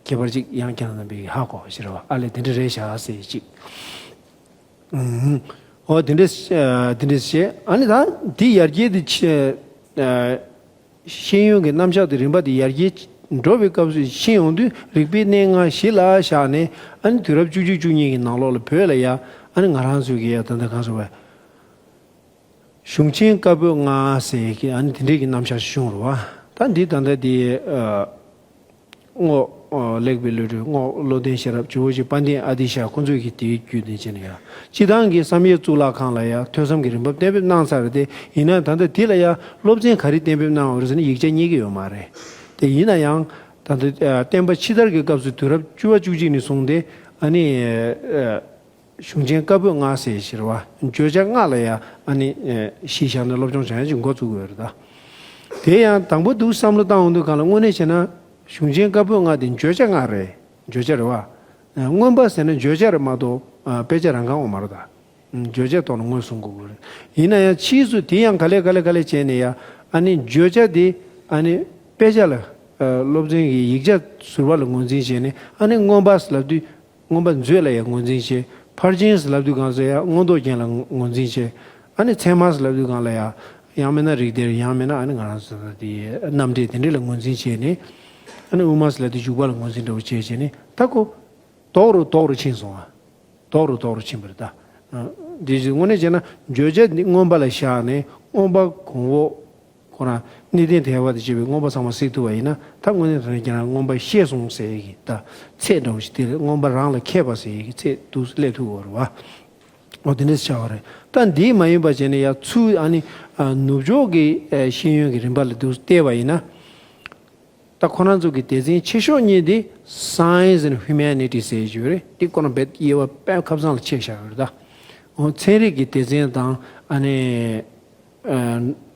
ཁྱད་པར་ཅིག་ཡང་ཁྱེད་རང་རྣམ་པས་ཧ་གོ་བ་ཞིག་རེད་བ། ཨ་ལས་དེ་འདྲ་རེད་བཞག་ཟེར་ཅིག་ཨུམ། འོ་དེ་འདྲ་དེ་འདྲ་བྱས། ཨ་ནི་ད་འདི་ཡར་རྒྱས་དེ་ཆེ། ཤེས་ཡོན་གྱི་རྣམ་གཞག་དེ་རིམ་པ་དེ་ཡར་རྒྱས་འགྲོ་བའི་སྐབས་སུ་ཤེས་ཡོང་དུས་རིག་པའི་གནས་ལྔ་གཞི་ལ་བཞག་ནས། ཨ་ནི་དུས་རབས་བཅུ་གཅིག་བཅུ་གཉིས་ཀྱི་ནང་ལོགས་ལ་བོད་ལ་ཡ་ཨ་ནི་ང་རང་ཚོའི་གི་ཡ་ད་ལྟ་གང་ཟེར་བ། གཞུང་ཆེན་བཀའ་པོད་ལྔ་ཟེར་གྱི་ཨ་ནི་དེ་འདྲའི་གི་རྣམ་གཞག་ཞིག་བྱུང་རེད་བ། ད་འདི་ད་ལྟ་དེ་རྔོག་ལེགས་པའི་བློ་གྲོས། རྔོག་བློ་ལྡན་ཤེས་རབ། ཇོ་བོ་རྗེ་དཔལ་ལྡན་ཨ་ཏི་ཤ། ཁོང་ཚོས་ཀྱི་དེའི་བརྒྱུད་ནས་བྱས་ནས་ཡ། སྤྱི་བཏང་གི་བསམ་ཡས་གཙུག་ལག་ཁང་ལ་ཡ་ཐོས་བསམ་གྱི་རིམ་པ་གཏན་འབེབས་གནང་ཚར་རེད་དེ། ཡིན་ན་ད་ལྟ་དེ་ལ་ཡ་སློབ་ཚན་ག་རེ་གཏན་འབེབས་གནང་བ་རེད་ཟེར་ན་ཡིག་ཆ་རྙེད་ཀྱི་ཡོད་མ་རེད། དེ་ཡིན་ན་ཡང་ད་ལྟ་བསྟན་པ་ཕྱི་དར་གྱི་སྐབས་སུ་དུས་རབས་བཅུ་པ་བཅུ་གཅིག་ནས་བཟུང་སྟེ་ཨ་ནི། གཞུང་ཆེན་བཀའ་པོད་ལྔ་ཟེར་ཞེས་པ་བརྗོད་བྱ་ལྔ་ལ་ཡང་ཨ་ནི་གཞི་བཞག་ནས་སློབ་སྦྱོང་བྱ་ཡག་ཅིག་འགོ་བཙུགས་ཡོད་རེད་ད། དེ་ཡང་དང་པོ་འདུག་བསམ་བློ་བཏང་འོང་དུས་སྒང་ལ་དངོས་གནས་བྱས་ན་གཞུང་ཆེན་བཀའ་པོད་ལྔ་དེ་བརྗོད་བྱ་ལྔ་རེད། བརྗོད་བྱ་རེད་བ། མངོན་པ་ཟེར་ན་བརྗོད་བྱ་རེད་མ་གཏོགས་དཔེ་ཆ་རང་རྐང་འོང་མ་རེད་ད། བརྗོད་བྱ་ཐོག་ནས་ངོས་བཟུང་དགོས་ཀྱི་རེད། ཡིན་ན་ཡང་ཕྱིས་སུ་དེ་ཡང་ག་ལེ་ག་ལེ་ག་ལེ་བྱས་ནས་ཡང་ཨ་ནི་བརྗོད་བྱ་དེ་ཨ་ནི་དཔེ་ཆ་ལ་སློབ་ཚན་གྱི་ཡིག་ཆ་ཟུར་པ་ལ་ངོས་འཛིན་བྱས་ནས། ཨ་ནི་མངོན་པ་ལབ་དུས། མངོན་པ་མཛོད་ལ་ཡང་ངོས་འཛིན་བྱེད། ཕར་ཕྱིན་ཟེར་ལབ་དུས་གང་ཟེར་ཡང་མངོན་རྟོགས་རྒྱན་ལ་ངོས་འཛིན་བྱེད། ཨ་ནི་ཚད་མ་ཟེར་ལབ་དུས་གང་ལ་ཡང་། ཡང་མིན་ན་རིགས་གཏེར། ཡང་མིན་ན་ཨ་ནི་ང་རང་ཚོ་དེ་རྣམ་འགྲེལ་དེ་འདྲ་ལ་ངོས་འཛིན་བྱས་ནས། ཨ་ནི་དབུ་མ་ཟེར་ལབ་དུས་འཇུག་པ་ལ་ངོས་འཛིན་འདྲ་བོ་བྱས་བྱས་ནས། ད་ཁོ་དོག་རུ་དོག་རུ་ཕྱིན་སོང་ཨ། དོག་རུ་དོག་རུ་ཕྱིན་པ་རེད་ད། འདི་དངོས་གནས་བྱས་ན་བརྗོད་བྱ་འདི་མངོན་པ་ལ་བཞག་ནས་མངོན་པ་གོང་འོག་ཁོ་རང་གནས་བརྟན་དལ་བ་དང་བཅས་པའི་མངོན་པ་ཚང་མ་གཟིགས་ཐུབ་པ་ཡིན་ན། ད་དངོས་གནས་དྲང་གནས་ཀྱི་རང་མངོན་པ་ཤེས་སོང་ཟེར་ཡག་གི་ད་ཚད་འདྲ་བོ་ཞིག་དེ་རེད། མངོན་པ་རང་ལ་མཁས་པ་ཟེར་ཡག་གི་ཚད་དུ་སླེབས་ཐུབ་པ་རེད་བ། འོ་དེ་འདྲ་ཆགས་པ་རེད། ད་འདི་མ་ཡིན་པ་བྱས་ནས་ཡ་ཚུར་ཨ་ནི་ནུབ་ཕྱོགས་ཀྱི་ཤེས་ཡོན་གྱི་རིམ་པ་ལ་དུ་བལྟས་པ་ཡིན་ན། ད་ཁོ་རང་ཚོ་གི་སྡེ་ཚན་ཆེ་ཤོས་གཉིས་དེ་Science and Humanity ཟེར་གྱི་ཡོད་རེད། འདི་ཁོ་རང་རྦད་དབྱེ་བ་དཔེ་ཁ་བཟང་ལ་ཕྱེ་བཞག་ཡོད་རེད་ད། འོ་ཚན་རིག་གི་སྡེ་ཚན་དང་ཨ་ནི།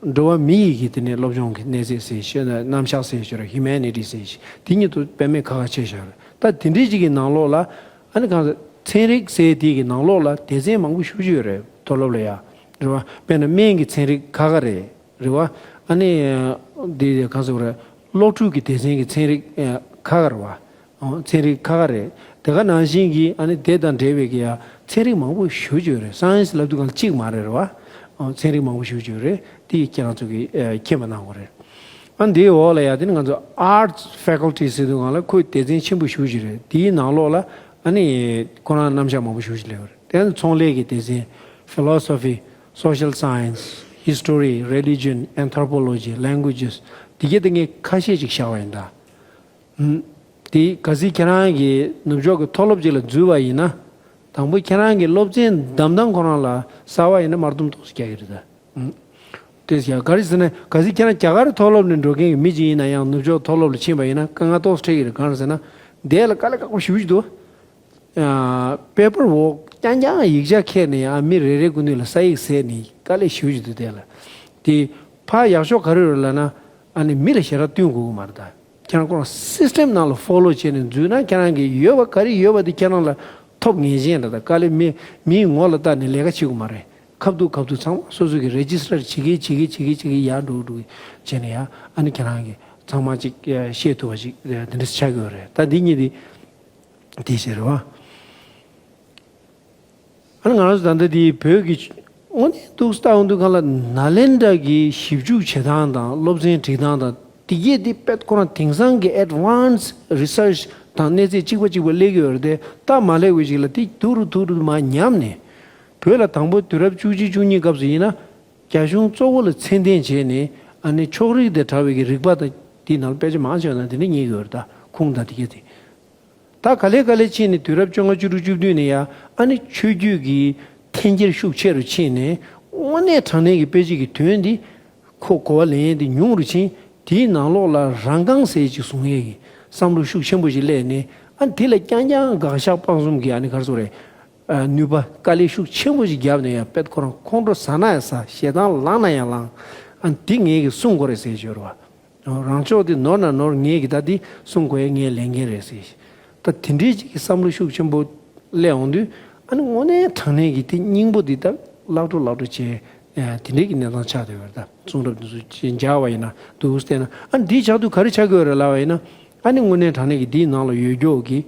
འགྲོ་བ་མི་ཡི་གི་དེ་ནས་སློབ་སྦྱོང་གི་གནས་ཚད་ཟེར་ཞེ་ན་རྣམ་གཞག་ཟེར་ཞོར་Humanity ཟེར་ཞིག་དེ་གཉིས་དུ་དཔེ་མེད་ཁ་ཁ་ཕྱེ་བཞག་རེད། ད་དེ་འདྲའི་ཅིག་གི་ནང་ལོགས་ལ་ཨ་ནི་གང་ཟེར་ཚན་རིག་ཟེར་དེ་གི་ནང་ལོགས་ལ་སྡེ་ཚན་མང་པོ་ཞེ་པོ་ཅིག་ཡོད་རེད། མཐོ་སློབ་ལ་ཡ་རེད་བ། དཔེར་ན་སྨན་གྱི་ཚན་རིག་ཁ་ཁ་རེད། རེད་བ། ཨ་ནི། འདི་གང་ཟེར་བ་རེད། གློག་འཕྲུལ་གྱི་སྡེ་ཚན་གྱི་ཚན་རིག་ཨེ། ཁག་ཁག་རེད་བ། ཨོ། ཚན་རིག་ཁག་ཁག་རེད། དེ་ག་ནང་བཞིན་གྱི་ཨ་ནི་དེ་དང་འབྲེལ་བའི་གི་ཡ་ཚན་རིག་མང་པོ་ཞེ་པོ་ཅིག་ཡོད་རེད། Science ལབ་དུས་གང་གཅིག་མ་རེད་རེད་བ། ཨོ། ཚན་རིག་མང་པོ་ཞེ་པོ་ཅིག་ཡོད་རེད། དེ་ཁྱེད་རང་ཚོ་གིས་ཨེ། མཁྱེན་པ་གནང་དགོས་རེད། ཨ་འདིའི་འོག་ལ་ཡ་དེ་ནི་ང་ཚོ་Arts Faculty ཟེར་དུས་གང་ལ་ཁོའི་སྡེ་ཚན་ཆེན་པོ་ཞེ་པོ་ཅིག་རེད། དེའི་ནང་ལོགས་ལ་ཨ་ནི་ཁོ་རང་རྣམ་གཞག་མང་པོ་ཞེ་པོ་ཅིག་སླེབས་ཡོད་རེད། དེ་ནི་ཚོང་ལས་ཀྱི་སྡེ་ཚན། Philosophy, Social Science, History, Religion, Anthropology, Languages དེ་གྱད་དེ་ངས་ཁ་ཤས་ཅིག་བཞག་པ་ཡིན་ད། ཨུམ། དེ་གལ་སྲིད་ཁྱེད་རང་གིས་ནུབ་ཕྱོགས་ཀྱི་མཐོ་སློབ་ཅིག་ལ་འཛུལ་བ་ཡིན་ན། དང་པོ་ཁྱེད་རང་གི་སློབ་ཚན་འདམ་སྟངས་ཁོ་རང་ལ་གསར་བ་ཡིན་ན་དམར་འདུམ་ཏོག་ཙམ་རྒྱག་གི་རེད་ད། ཨུམ། དེ་ཡང་ག་རེ་ཟེར་ན་གལ་སྲིད་ཁྱེད་རང་རྒྱ་གར་མཐོ་སློབ་ནས་འགྲོ་མཁན་གྱི་མི་ཅིག་ཡིན་ན་ཡང་ནུབ་ཕྱོགས་མཐོ་སློབ་ལ་ཕྱིན་པ་ཡིན་ན་དཀའ་ངལ་ཏོག་ཙམ་འཕྲད་ཀྱི་རེད། གང་རེད་ཟེར་ན། འདས་ལ་དཀའ་ལས་ཁག་པོ་ཞེ་པོ་ཅིག་འདུག་ཨ། པེ་པར་ཝོག་རྐྱང་རྐྱང་ཡིག་ཆ་ཁྱེར་ནས་ཡང་མི་རེ་རེ་ཀུན་ནས་ལ་ས་ཡིག་ཟེར་ནས་དཀའ་ལས་ཞེ་པོ་ཅིག་འདུག་དེ་ལ། དེ་ཕར་ཡག་ཤོས་ག་རེ་རེད་ལབ་ན། ཨ་ནི་མི་ལ་ཞེ་དྲག་བསྟུན་དགོས་ཀྱི་མ་རེད་ད། ཁྱེད་རང་ཁོ་རང་སིས་ཊེམ་ནང་ལ་ཕོ་ལོ་བྱས་ནས་འཛུལ་ན་ཁྱེད་རང་གིས་ཡོད་པ་ག་རེ་ཡོད་པ་དེ་ཁྱེད་རང་ལ་ཐོབ་ངེས་ཅན་རེད་ད། དཀའ་ལས་མི་མིའི་ངོ་ལ་ལྟ་ནས་ལས་ཀ་བྱེད་དགོས་མ་རེད། ཁ་ཐུག་ཁ་ཐུག་ཚང་མ་སོ་སོ་གིས་རེ་ཇི་སི་ཊར་བྱེད་ཀྱི་བྱེད་ཀྱི་བྱེད་ཀྱི་བྱེད་ཀྱི་ཡར་འགྲོ་འགྲོ་གི་བྱས་ནས་ཡ་ཨ་ནི་ཁྱེད་རང་གིས་ཚང་མ་ཅིག་ཤེས་ཐུབ་པ་ཅིག་དེ་འདྲ་ཆགས་ཀྱི་ཡོད་རེད། ད་འདི་གཉིས་དེ་དེ་བྱས་རེད་བ། ཨ་ནི་ང་རང་ཚོ་ད་ལྟ་དེ་བོད་ཀྱི་དངོས་གནས་འདུག་ལྟ་འོང་དུས་གང་ལ་ནཱ་ལེནྡྲ་གི་ཞིབ་འཇུག་བྱེད་སྟངས་དང་སློབ་ཚན་སྒྲིག་སྟངས་དང་དེ་གས་དེ་དཔེ་ཁོ་རང་དེང་སང་གི་ཨེཌ་ཝན་སི་རི་སར་ཆི་དང་གནས་ཚད་གཅིག་པ་གཅིག་པ་སླེབས་ཀྱི་ཡོད་རེད་དེ། ད་མ་སླེབས་པའི་ཅིག་ལ་དེ་ཐུག་རུ་ཐུག་རུ་མར་ཉམས་ནས། བོད་ལ་དང་པོ་དུས་རབས་བཅུ་གཅིག་བཅུ་གཉིས་སྐབས་སུ་ཡིན་ན། རྒྱ་གཞུང་གཙོ་བོ་ལ་མཚན་ལྡན་བྱས་ནས་ཨ་ནི་ཕྱོགས་རིས་དང་བྲལ་བའི་གི་རིག་པ་དང་ དེའི་ནང་ལ་དཔེ་ཆ་མང་ཆེ་བ་ནང་དེ་འདྲ་རྙེད་ཀྱི་ཡོད་རེད། ད་ཁུངས་དང་དེ་གས་དེ། ད་ག་ལེ་ག་ལེ་ཕྱིན་ནས་དུས་རབས་བཅོ་ལྔ་བཅུ་དྲུག་བཅུ་བདུན་ནས་ཡ་ཨ་ནི་ཆོས་བརྒྱུད་ཀྱི་འཐེན་འཁྱེར་ཤུགས་ཆེ་རུ་ཕྱིན་ནས་དངོས་གནས་དྲང་གནས་ཀྱི་དཔེ་ཆ་གི་དོན་འདི་ཁོ་གོ་བ་ལེན་ཡས་འདི་ཉུང་རུ་ཕྱིན། དེའི་ནང་ལོགས་ལ་རང་རྐང་ཟེར་ཅིག་བཟུང་ཡས་ཀྱི་བསམ་བློ་ཤུགས་ཆེན་པོ་ཞིག་སླེབས་ནས་ཨ་ནི་དེ་ལ་རྐྱང་རྐྱང་དགག་བཞག་སྤང་གསུམ་གྱི་ཨ་ནི་ག་རེ་ཟེར་དགོས་རེད། ནུས་པ་དཀའ་ལས་ཤུགས་ཆེན་པོ་ཞིག་བརྒྱབ་ནས་ཡང་དཔེ་ཁོ་རང་ཁོང་ཁྲོ་ཟ་ན་ཡང་ཟ། ཞེ་སྡང་ལངས་ན་ཡང་ལངས། ཨ་ནི་དེ་ངས་ཀྱིས་སྲུང་དགོས་རེད་ཟེར་ཞོར་བ། རང་ཕྱོགས་དེ་ནོར་ན་ནོར། ངས་ཀྱིས་ད་འདི་སྲུང་དགོས་ཡ་ངའི་ལས་འགན་རེད་ཟེར། ད་དེ་འདྲའི་ཅིག་གི་བསམ་བློ་ཤུགས་ཆེན་པོ་སླེབས་འོང་དུས་ཨ་ནི་དངོས་གནས་དྲང་གནས་ཀྱི་དེ་སྙིང་པོ་འདི་ད་བརླག་འགྲོ་བརླག་འགྲོ་བྱས། དེ་འདྲའི་གི་གནས་སྟངས་ཆགས་བསྡད་ཡོད་རེད། ད་གསུང་རབ་འདི་ཚོ་ཅིག་མཇལ་བ་ཡིན་ན་འདུག་བལྟས་ན་ཨ་ནི་འདིའི་ཆགས་དུས་ག་རེ་ཆགས་ཀྱི་ཡོད་རེད་ལབ་པ་ཡིན་ན། ཨ་ནི་དངོས་གནས་དྲང་གནས་ཀྱི་འདིའི་ནང་ལ་ཡོད་རྒྱུ་གི་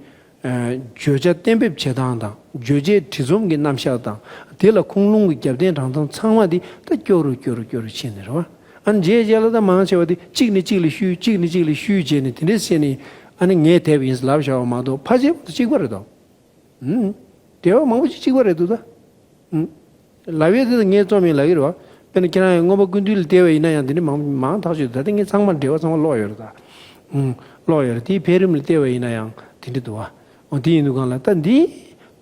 བརྗོད་བྱ་གཏན་འབེབས་བྱེད་སྟངས་དང་། བརྗོད་བྱའི་བྲིས་རྩོམ་གྱི་རྣམ་གཞག་དང་། དེ་ལ་ཁུངས་ལུང་གི་རྒྱབ་རྟེན་དྲང་སྟངས་ཚང་མ་འདི་ད་སྐྱོ་རུ་སྐྱོ་རུ་སྐྱོ་རུ་ཕྱིན་ནས་རེད་བ། ཨ་ནི་རྗེས་རྗེས་ལ་ད་མང་ཆེ་བ་འདི་གཅིག་ནས་གཅིག་ལ་བཤུས། གཅིག་ནས་གཅིག་ལ་བཤུས་བྱས་ནས་དེ་འདྲས་བྱས་ནས་ཨ་ནི་ངས་དེབ་ཡིན་ལབ་བཞག་པ་མ་གཏོགས་ཕལ་ཆེར་གཅིག་པ་རེད་དོ། ཨུམ། དེ་བ་མང་པོ་ཅིག་གཅིག་པ་རེད་འདུག་ད། ཨུམ། ལབ་ཡས་དེ་ངས་རྩོམ་ཡིན་ལབ་ཀྱི་རེད་བ། དཔེར་ན་ཁྱེད་རང་ཡང་མངོན་པ་ཀུན་བཏུས་ལ་བལྟས་པ་ཡིན་ན་ཡང་དེ་འདྲ་མང་མང་ཐག་ཆོད་འདུག་ད་ལྟ་ངས་ཚང་མ་འགྲེལ་བ་ཚང་མ་ཀློག་ཡོད་རེད་ད། ཨུམ། ཀློག་ཡོད་རེད། དེའི་འཕེལ་རིམ་ལ་བལྟས་པ་ཡིན་ན་ཡང་དེ་འདྲ་འདུག་བ། འོ་དེ་ཡིན་དུས་གང་ལ་ད་འདི་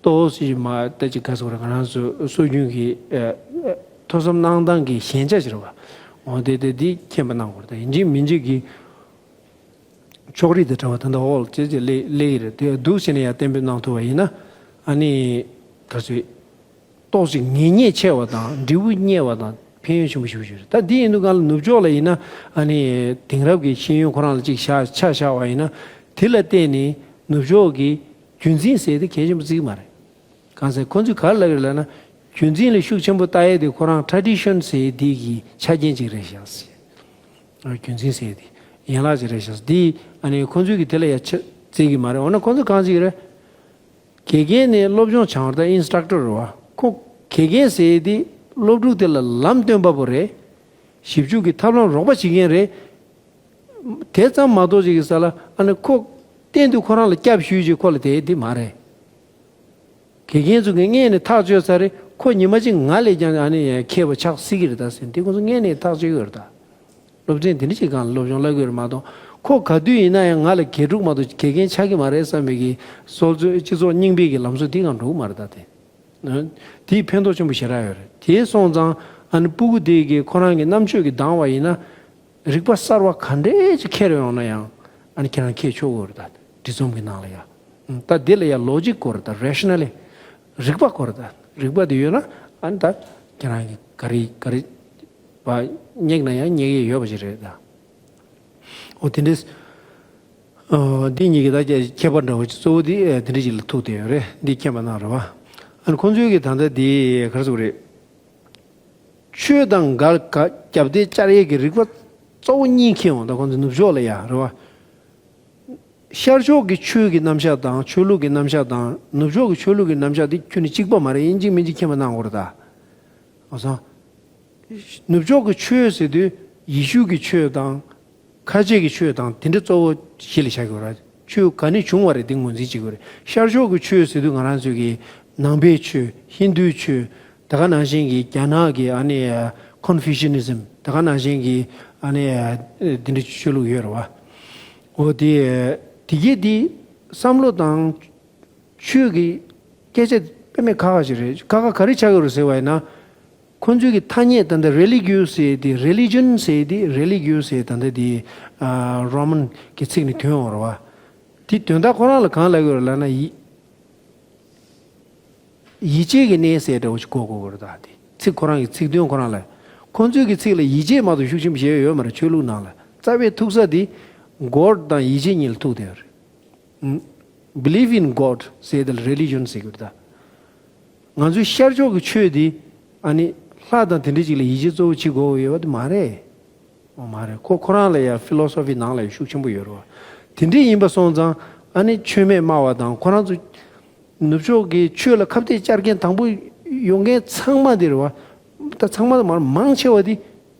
ཏོག་ཙམ་མ་ལྟ་ཅིག་ག་ཟེར་དགོས་རེད། ང་རང་ཚོ་སྲོལ་རྒྱུན་གྱི་ཨ་ཐོས་བསམ་གནང་སྟངས་ཀྱི་ཞན་ཆ་ཞིག་རེད་བ། འོ་དེ་དེ་འདི་མཁྱེན་པ་གནང་དགོས་རེད། ད་ཡིན་གཅིག་མིན་གཅིག་གི་ཕྱོགས་རིས་དང་བྲལ་བ་ད་ལྟ་འོག་ལ་ཅེ་ཅེ་སླེབས་སླེབས་ཀྱི་རེད། དེ་འདུག་བྱས་ནས་ཡར་གཏན་འབེབས་གནང་ཐུབ་པ་ཡིན་ན་ཨ་ནི་ག་ཚོད་ཏོག་ཙམ་ངེས་རྙེད་ཆེ་བ་དང་འབྲས་བུ་རྙེད་པ་དང་ཕན་ཡོན་ཆེན་པོ་ཞིག་ཡོད་རེད། ད་འདི་ཡིན་དུས་གང་ལ་ནུབ་ཕྱོགས་ལ་ཡིན་ན་ཨ་ནི་དེང་རབས་ཀྱི་ཤེས་ཡོན་ཁོ་རང་ལ་ཅིག་བཞག་ཆ་བཞག་པ་ཡིན་ན་དེ་ལ་བརྟེན་ནས་ནུབ་ཕྱོགས་ཀྱི་རྒྱུན་འཛིན་ཟེར་དེ་གལ་ཆེན་པོ་བརྩི་གི་མ་རེད། གང་ཟེར་ཁོ་ཚོས་ག་རེ་ལབ་ཀྱི་རེད་ལབ་ན། རྒྱུན་འཛིན་ལ་ཤུགས་ཆེན་པོ་ལྟ་ཡས་དེ་ཁོ་རང་ཊ་རེ་ཌི་ཤན་ཟེར་དེ་གི་ཆ་རྐྱེན་ཅིག་རེད་ཤག་ཟེར། རྒྱུན་འཛིན་ཟེར་དེ་ཡན་ལག་ཅིག་རེད་ཤག་ཟེར། དེ་ཨ་ནི་ཁོ་ཚོས་གི་དེ་ལ་ཡ་ཆ་བརྩི་གི་མ་རེད། འོ་ན་ཁོ་ཚོས་གང་བྱེད་ཀྱི་རེད། དགེ་རྒན་ནས་སློབ་སྦྱོང་སྦྱང་བར་ད་ཨིན་སི་ཊག་ཊར་རེད་བ། ཁོ་དགེ་རྒན་ཟེར་དེ་སློབ་ཕྲུག་དེ་ལ་ལམ་སྟོན་པ་པོ་རེད། ཞིབ་འཇུག་གི་ཐབས་ལམ་རོགས་པ་བྱེད་མཁན་རེད། དེ་ཙམ་མ་གཏོགས་ཅིག་གི་ས་ལ་ཨ་ནི་ཁོ་གཏན་དུ་ཁོ་རང་ལ་སྐྱབས་ཞུས་ཅིག་ཁོ་ལ་དེ་འདི་མ་རེད། དགེ་རྒན་ཚོ་གིས་སྔས་ནས་ཐག་གཅོད་ཚར་རེད། ཁོ་ཉི་མ་གཅིག་ང་ལས་ཀྱང་ཨ་ནི་མཁས་པ་ཆགས་སྲིད་ཀྱི་རེད་ད་ཟེར་འདི་ཁོ་ཚོ་སྔས་ནས་ཐག་གཅོད་ཀྱི་རེད་ད། སློབ་ཚན་འདི་འདྲ་ཅིག་སྒང་ལ་སློབ་སྦྱོང་བསླབ་ཀྱི་རེད་མ་གཏོགས་ཁོ་ག་དུས་ཡིན་ན་ཡང་ང་ལ་དགེ་ཕྲུག་མ་གཏོགས་དགེ་རྒན་ཆགས་ཀྱི་མ་རེད་བསམ་པའི་གི་སོལ་ཚོད་སྤྱི་ཚོགས་རྙིང་པའི་གི་ལམ་སྲོལ་འདི་སྒང་འགྲོ་གི་མ་རེད་ད་དེ། དེས་ཕན་ཐོགས་ཆེན་པོ་ཞེ་དྲག་ཡོད་རེད། དེ་སོང་ཙང་ཨ་ནི་སྤུ་གུ་དེ་གིས་ཁོ་རང་གི་རྣམ་དཔྱོད་ཀྱིས་འདང་བ་ཡིན་ན། རིག་པ་གསར་བ་ག་འདྲས་ཅིག་འཁྱེར་ཡོང་ན་ཡང་ཨ་ནི་ཁྱེད་རང་འཁྱེར་ཆོག་གི་རེད་ད། འབྲི་རྩོམ་གྱི་ནང་ལ་ཡ། ད་འདི་ལ་ཡ་ལོ་ཇིག་དགོས་རེད་ད། རེ་ཤ་ན་ལི། རིག་པ་དགོས་རེད་ད། རིག་པ་དེ་ཡོད་ན་ཨ་ནི་ད་ཁྱེད་རང་གི་ག་རེ་ག་རེ་བ་སྙེག་ན་ཡང་སྙེག་ཡས་ཡོད་པ་ཞིག་རེད་ད། འོ་དེ་འདྲས། འདི་གཉིས་ཀྱི་ད་ཁྱད་པར་འདྲ་བོ་ཅིག་གཙོ་བོ་འདི་དེ་འདྲ་ཅིག་ལ་ཐུག་བསྡད་ཡོད་རེད། འདི་མཁྱེན་པ་གནང་རེད་བ། ཨ་ནི་ཁོང་ཚོའི་གི་ད་ལྟ་འདི་ག་རེ་ཟེར་དགོས་རེད། ཆོས་དང་འགལ་ག་རྒྱབ་གཏད་བཅར་ཡས་ཀྱི་རིག་པ་གཙོ་བོ་གཉིས་འཁྱེར་འོང་ད་ཁོང་ཚོ་ནུབ་ཕྱོགས་ལ་ཡ་རེད་བ། ཤར་ཕྱོགས་ཀྱི་ཆོས་ཀྱི་རྣམ་གཞག་དང་ཆོས་ལུགས་ཀྱི་རྣམ་གཞག་དང་ནུབ་ཕྱོགས་ཀྱི་ཆོས་ལུགས་ཀྱི་རྣམ་གཞག་འདི་ཁྱོན་ནས་གཅིག་པ་མ་རེད། ཡིན་གཅིག་མིན་གཅིག་མཁྱེན་པ་གནང་དགོས་རེད་ད། འོ་སོང་། ནུབ་ཕྱོགས་ཀྱི་ཆོས་ཟེར་དུས་ཡེ་ཤུ་གི་ཆོས་དང་། ཁ་ཆེ་གི་ཆོས་དང་དེ་འདྲ་གཙོ་བོ་གཞི་ལ་བཞག་གི་ཡོད་རེད། ཆོས་ག་ནས་བྱུང་བ་རེད་དེ་ངོས་འཛིན་བྱེད་དགོས་རེད། ཤར་ཕྱོགས་ཀྱི་ཆོས་ཟེར་དུས་ང་རང་ཚོའི་གི་ནང་པའི་ཆོས། ཧིན་དུའི་ཆོས། དེ་ག་ནང་བཞིན་གྱི་རྒྱ་ནག་གི་ཨ་ནི་ཀོན་ཕུ་ཤི་ནི་ཛིམ། དེ་ག་ནང་བཞིན་གྱི་ཨ་ནི་དེ་འདྲ་ཆོས་ལུགས་ཡོད་རེད་བ། འོ་དེ་དེ་གས་དེ་བསམ་བློ་དང་ཆོས་ཀྱི་སྐད་ཆ་དཔེ་མེད་ཁག་ཁག་ཞིག་རེད། ཁག་ཁག་ག་རེ་ཆགས་ཡོད་རེད་ཟེར་བ་ཡིན་ན། ཁོང་ཚོའི་གི་ཐ་སྙད་ད་ལྟ་རེ་ལི་ཇི་ཡོ་སི་ཟེར་དེ། རེ་ལི་ཇན་ཟེར་དེ། རེ་ལི་ཇི་ཡོ་སི་ཟེར་ད་ལྟ་དེ་ཨ་རོ་མན་གྱི་ཚིག་ནས་ཐོན་ཡོང་རེད་བ། དེ་དོན་དག་ཁོ་རང་ལ་གང་ལབ་ཡོད་རེད་ལབ་ན་ཡི་ཡིད་ཆེས་ཀྱི་གནས་ཟེར་འདྲ་བོ་ཞིག་གོ་དགོས་ཀྱི་རེད་ད། དེ་ཚིག་ཁོ་རང་གི་ཚིག་དོན་ཁོ་རང་ལ། ཁོང་ཚོའི་གི་ཚིག་ལ་ཡིད་ཆེས་མ་གཏོགས་ཤུགས་ཆེན་པོ་བྱས་ཡོད་མ་རེད། ཆོས་ལུགས་ནང་ལ་རྩ་བའི་ཐུག་ས་དེ་གོཌ་དང་ཡིད་ཆེས་གཉིས་ལ་ཐུག་བསྡད་ཡོད་རེད། Believe in God ཟེར་དེ་ལ་རེ་ལི་ཇན་ཟེར་གྱི་རེད་ད། ང་ཚོའི་ཤར་ཕྱོགས་ཀྱི་ཆོས་འདི་ཨ་ནི་ལྷ་དང་དེ་འདྲ་ཅིག་ལ་ཡིད་ཆེས་གཙོ་བོ་བྱེད་དགོས་ཡོད་པ་དེ་མ་རེད། འོ་མ་རེད། ཁོ་ཁོ་རང་ལ་ཡང་ཕི་ལོ་སོ་ཕི་ནང་ལ་ཡང་ཤུགས་ཆེན་པོ་ཡོད་རེད་བ། དེ་འདྲ་ཡིན་པ་སོང་ཙང་ཨ་ནི་ཆོས་མེད་སྨྲ་བ་དང་ཁོ་རང་ཚོ་ནུབ་ཕྱོགས་ཀྱི་ཆོས་ལ་ཁ་གཏད་བཅར་མཁན་དང་པོ་ཡོང་མཁན་ཚང་མ་དེ་རེད་བ། ད་ཚང་མ་མང་ཆེ་བ་དེ།